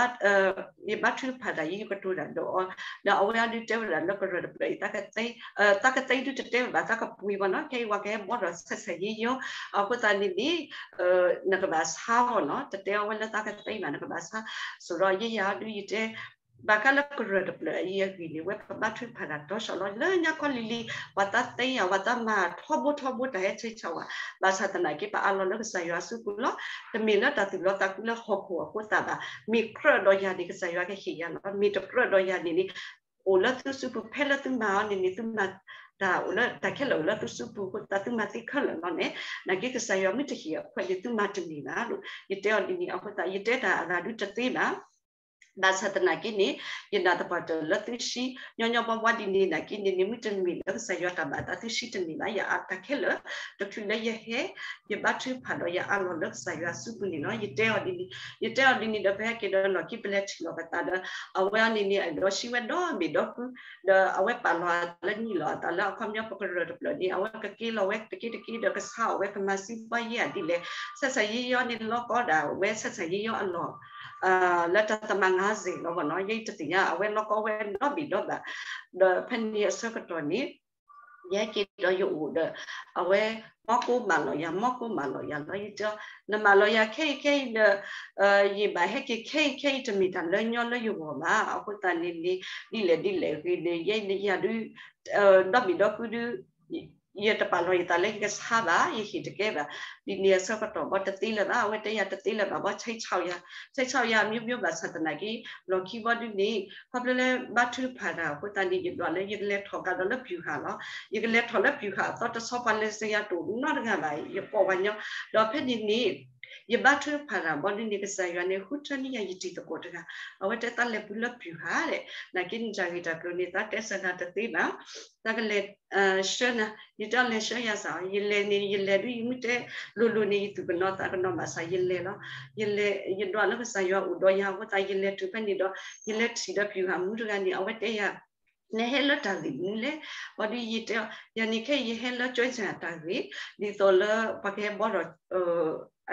ါထုကဖၣ်တၢ် ယကတိၤတၢ်ဒီးအီၤ ဒီးအဝဲအဒုးတဲဝဲဒၣ်လၢကရၢၢ်တဖျၢၣ်အံၤ သးကသ့ သးကသ့ဒုတတဲဝဲဘၣ် သးကပှ့ၤဘၣ်နီၤ ခဲအံၤဝဲကဟဲဘီဒီးဆဲးဆဲးယံယိ အဃိသတးန့ၣ်န့ၣ် နကဘၣ်ဆါအီၤနီၤ တတဲအီၤဝဲလၢသးကသ့ဘၣ် နကဘၣ်ဆါ ဆိုတော့ ယဲယၤဒုးယတဲ ဘၣ်ဃးလၢကရၢၢ်တဖျၢၣ်အံၤအဂ့ၢ်န့ၣ် ဝဲပဘါထုကဖၣ်တၢ်တီဆှီလီၤ လၢညါခီလံၤလံၤ ပှၤသးသ့ယၤ ပှၤသးမၤထီဘိထီဘိတၢ်ဟဲဆဲးဆဲးဝဲ ဘၣ်ဆၣ်သနာ်က့ ပအးလီၤလၢကစၢ်ယွၤအစုပူၤလီၤ. တမ့ၢ်လၢတၢ်သူၣ်လီသးကွံလၢဟီၣ်ခိၣ်အဃိသတးဘၣ်. မ့ၢ်ကြၢးဒီးယၤန့ၣ် ကစၢ်ယွၤကဟ့ၣ်ယၤလီၤ. မ့ၢ်တကြၢးဒီးယၤန့ၣ်န့ၣ် အိၣ်လၢသုစုပူၤ ဖဲလၢသုမၤအီၤန့ၣ်န့ၣ် သုမၤတၢ်အိၣ်လၢတၢ်ခဲလၢာ်အိၣ်လၢသုစုပူၤအဃိသတး သုမၤသ့ခဲလၢာ်လီၤန့ၣ် နာ်က့ကစၢ်ယွၤမ့ၢ်တဟ့ၣ်အခွဲးန့ၣ် သုမၤတန့ၢ်ဘၣ်. ယတဲအီၤဒ်န့ၣ်အဃိသတး ယတဲတၢ်အဂၤဒုတသ့ဘၣ် ဘၣ်ဆၣ်သနာ်က့န့ၣ် ယနာ်သပှၢ်တၢၢ်လၢသုဆှံ ညီညီဘှီဘှီဒ်န့ၣ် နာ်က့န့ၣ်န့ၣ် မ့တမ့ၢ်လၢကစၢ်ယွၤတၢ်ဘၣ်သး သုဆှံတန့ၢ်ဘၣ်. ယအးတၢ်ခဲလၢာ် တချုးလၢယဟဲ ယဘါထုကဖၣ်ဒီးယအးလီၤလၢကစၢ်ယွၤအစုပူၤန့ၣ်လီၤ. ယတဲအီၤဒ်န့ၣ် ယတဲအီၤဒ်န့ၣ်ဒီး ပဟဲက့ၤဒီးလီၢ်ခံ ပလဲၤထံၣ်လီၤပသးဒီး အဝဲအံၤန့ၣ်န့ၣ် အဒီးဆှံဝဲဒီဘ့ၣ်ဒီကု ဒီးအဝဲပာ်လီၤအသးလၢနံၣ်လီၤအသးလၢအခီပညီ ပကရၢၢ်တဖျၢၣ်န့ၣ် အဝဲကက့ၤလီၤဝဲတက့ၢ်တက့ၢ်ဒီးကဆါအီၤဝဲ ကမၤစံးပှၤယဲၢ်အဒ်လဲၣ် ဆဲးဆဲးယံယိန့ၣ် လီၤကီဒၣ်ဝဲ ဆဲးဆဲးယံယိအလီၢ် လၢတၢ်သမၣ်ငါးဆယ်လီၤဘၣ်နီၤ ယဲတသ့ၣ်ညါ အဝဲလီၤကီဝဲဒီဘ့ၣ်ဒီဘၣ် ဒီးဖဲန့ၣ်အဆၢကတီၢ်န့ၣ် ယဟဲက့ၤဒီးယအိၣ်ဒီး အဝဲ မီကိမၢ်လီၤယၤ မီကိမၢ်လီၤယၤလီၤ ယတဲ နမၢ်လီၤယၤခဲအံၤခဲအံၤဒီး ယဘၣ်ဟဲက့ၤခဲအံၤခဲအံၤ တမ့ၢ်တၢ်လၢညီလၢယဂီၢ်ဘၣ် အဃိသတးန့ၣ်န့ၣ် ဒ်လဲၣ်ဒ်လဲၣ်ဂ့ၤန့ၣ် ယဲယၤဒုး ဒီဘ့ၣ်ဒီကုဒုး ယတပာ်လီၤယသးလၢယကဆါဘၣ် ယဟ့ၣ်တကဲဘၣ် ဒ်န့ၣ်အဆၢကတီၢ်ဘီတသ့လၢၤဘၣ် အဝဲတဲယၤတသ့လၢၤဘၣ် ဘီ ဆဲးဆီၣ်ယၤ ဆဲးဆီၣ်ယၤ မျိုးမျိုး ဘၣ်ဆၣ်သနာ်က့ လီၢ်ခံဘီဒုန့ၣ် ခီဖျိလၢဘါထုကဖၣ်တၢ်အဃိသတးန့ၣ် ယဒွးလၢယကလဲၤထီၣ်ကဒီးလၢပျူၤဟၣ်လီၤ ယကလဲၤထီၣ်လၢပျူၤဟၣ်အသီတဆီ ပှၤလဲၤစၢၤယၤတအိၣ်နီတဂၤဘၣ် ယကိးပှၤညီ ဒီးဖဲန့ၣ်န့ၣ် ယဘါထုကဖၣ်တၢ်ဘီဒုန့ၣ် ကစၢ်ယွၤန့ၣ် ဃုထၢန့ၢ်ယၤယတံၤသကိးတဂၤ အဝဲတဲသးလဲၤပူၤလၢပျူၤဟၣ်ဒဲး နာ်က့န့ၣ်တၢ်ဂ့ၢ်တၢ်ကျိၤန့ၣ် သးတဲစၢၤနၤတသ့ဘၣ် သးကလဲၤ ဆှၢနၤ ယတဲအီၤလဲၤဆှၢယၤစ့ၢ် ယလဲၤန့ၣ် ယလဲၤဒုးယမ့ၢ်တဲလိၤလိၤန့ၣ် ယသူၣ်ကနီၤသးကနီၤဘၣ်ဆၣ် ယလဲၤလီၤ ယလဲၤ ယဒွးလၢကစၢ်ယွၤအိၣ်ဒီးယၤအဃိသတး ယလဲၤတုၤဖဲန့ၣ်ဒီး ယလဲၤထံၣ်ဒီးပျူၤဟၣ်မူတဂၤန့ၣ် အဝဲတဲယၤ နဟဲလၢတၢ်ဂ့ၢ်မနုၤလဲၣ်. ဘၣ်ဒုးယတဲအီၤ ယၤန့ၣ်ခဲအံၤယဟဲလၢ ကၠဲစၢတၢ်ဂ့ၢ် ဒ်သိးလၢပှၤကဟဲဘီထီၣ်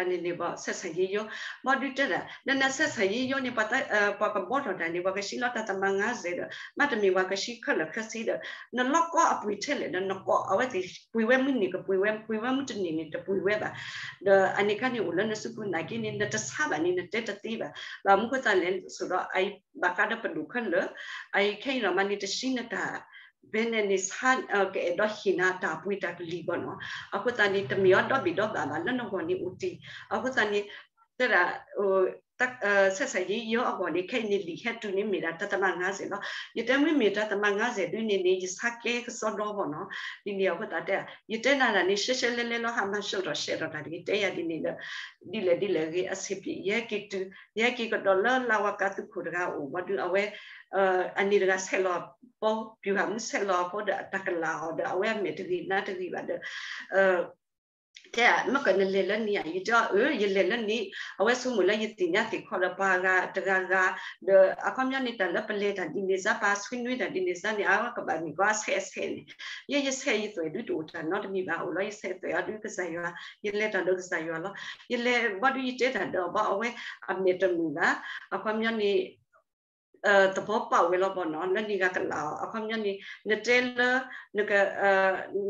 အန့ၣ်န့ၣ်ဘၣ် ဆက်ဆံရေးရုံး ဘၣ်ဒုးတဲဒၣ် နန ဆက်ဆံရေးရုံး န့ၣ် ပှၤကဘီထီၣ်တၢ်န့ၣ် ပှၤကဆှၢလီၤတၢ်တမၤငါစဲးဒီး မ့တမ့ၢ်ပှၤကဆှၢခဲလၢာ်ခဲဆ့ဒီး နလီၢ်ကီအပှ့ၤထဲလဲၣ်ဒီး နကိးအဝဲသ့ၣ် ပှ့ၤဝဲမုၢ်နံၤကပှ့ၤဝဲ ပှ့ၤဝဲမုၢ်တနံၤန့ၣ် တပှ့ၤဝဲဘၣ်. ဒီးအန့ၣ်ခါန့ၣ်အိၣ်လၢနစုပူၤနာ်က့န့ၣ် နတဆါဘၣ်န့ၣ် နတဲတသ့ဘၣ်. ဘၣ်မနုၤဃိသတးလဲၣ် ဆိးဒီးအဘၣ်ဃးဒီးပဒိၣ်ခဲလၢာ် အအံၤခဲအံၤဒီးမးန့ၣ် တဆံနတၢ် ဖဲန့ၣ်န့ၣ် ကအဲၣ်ဒိးဟ့ၣ်နၤတၢ်ပှ့ၤတၢ်ကလံၤဘၣ်နီၤ. အဃိသတးန့ၣ် တမ့ၢ်အီၤဒီဘ့ၣ်ဒီဘၣ်ဘၣ် လၢနဂီၢ်န့ၣ်အိၣ်တ့ၢ်. အဃိသတးန့ၣ် တဲဒၣ် ဆက်ဆံရေးရုံး အဂီၢ်န့ၣ် ခဲအံၤန့ၣ် လံာ်ဟဲတုၤန့ၣ်မ့ၢ်ဒၣ်တၢ်တမၤငါစဲးလီၤ. ယတဲမ့မ့ၢ်တၢ်တမၤငါစဲးဒုန့ၣ်န့ၣ် ယဆါကဲကစီဒီဘၣ်နီၤ. ဒ်န့ၣ်အဃိသတးတဲ ယတဲနၤဒၣ်န့ၣ် ရှဲရှဲလဲလဲလီၤ ဟးမၤဆှၢထီၣ်ရှဲထီၣ်တၢ်န့ၣ် ယတဲယၤဒ်န့ၣ်ဒီး ဒ်လဲၣ်ဒ်လဲၣ်ဂ့ၤ အဆင်ပြေ ယဟဲက့ၤတုၤ ယဟဲက့ၤကဒီးလၢလါဝါကါသုးခိၣ်တဂၤအိၣ် ဘၣ်ဒုးအဝဲ အန့ၣ်တဂၤဆဲးလီၤပီ ပျူၤဟးမုၢ်ဆဲးလီၤအဃိဒီး အတၢ်ကလာ်အီၤဒီး အဝဲအမဲာ်တဂ့ၤနါတဂ့ၤဘၣ်ဒီး တဲ မ့ၢ်ကနလဲၤလၢန့ၣ်ဧါ ယတဲအီၤ အၢ ယလဲၤလၢန့ၣ် အဝဲဆိကမိၣ်လၢယသ့ၣ်ညါသ့ၣ်ခီဒီး ပှၤဂၤတဂၤဂၤ ဒီးအခီပညီန့ၣ် တၢ်လၢပလဲၤတၢ်ဒ်န့ၣ်စါ ပှၤဆွေးနွေးတၢ်ဒ်န့ၣ်စါန့ၣ် အဝဲကဘၣ်မ့ၢ်ကီအဆဲးအဆဲးန့ၣ် ယဲယဆဲးယသွဲၣ်ဒုတအိၣ်တၢ်နီတမံၤဘၣ် အိၣ်လီၤယဆဲးသွဲၣ်အီၤဒုကစၢ်ယွၤ ယလဲၤတၢ်ဒီးကစၢ်ယွၤလီၤ. ယလဲၤဘၣ်ဒုးယတဲတၢ်ဒီးဘၣ်အဝဲအမဲာ်တမုာ်ဘၣ် အခီပညီန့ၣ် သဘောပေါက်ဝဲလီၤဘၣ်နီၤ လၢန့ၣ်ဂၤကလာ်အီၤ အခီပညီန့ၣ် နတဲလၢ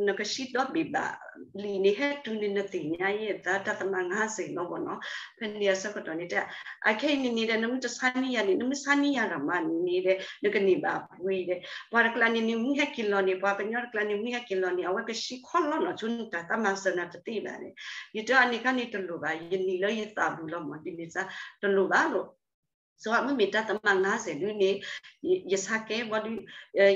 နကဆံဒီဘ့ၣ်ဘၣ် လံာ်န့ၣ်ဟဲတုၤန့ၣ် နသ့ၣ်ညါယဲသး တၢ်တမၤငါစဲးလီၤဘၣ်နီၤ. ဖဲန့ၣ်အဆၢကတီၢ်န့ၣ်တဲ အခဲအံၤန့ၣ်န့ၣ်ဒီး နမ့ၢ်တဆါန့ၢ်ယၤန့ၣ် နမ့ၢ်ဆါန့ၢ်ယၤတၢ်မၤန့ၣ်ဒီး နကန့ၢ်ဘၣ်ပှ့ၤဒီး ပှၤတကျါန့ၣ်န့ၣ် မ့ၢ်ဟဲက့ၤလီၤန့ၣ် ပှၤကညီတကျါန့ၣ် မ့ၢ်ဟဲက့ၤလီၤန့ၣ် အဝဲကဆံခီလီၤနီၢ်ဆိနတၢ်တၢ်မၤစၢၤနၤတသ့ဘၣ်န့ၣ် ယတဲအန့ၣ်ခါန့ၣ်တလိၣ်ဘၣ် ယနံၤလၢယသးဘူးလီၤမး ဒ်န့ၣ်စါ တလိၣ်ဘၣ်လိၣ် စ့ၢ်ကီးမ့မ့ၢ်တၢ်တမၤငါစဲးဒုန့ၣ် ယဆါကဲဘၣ်ဒုး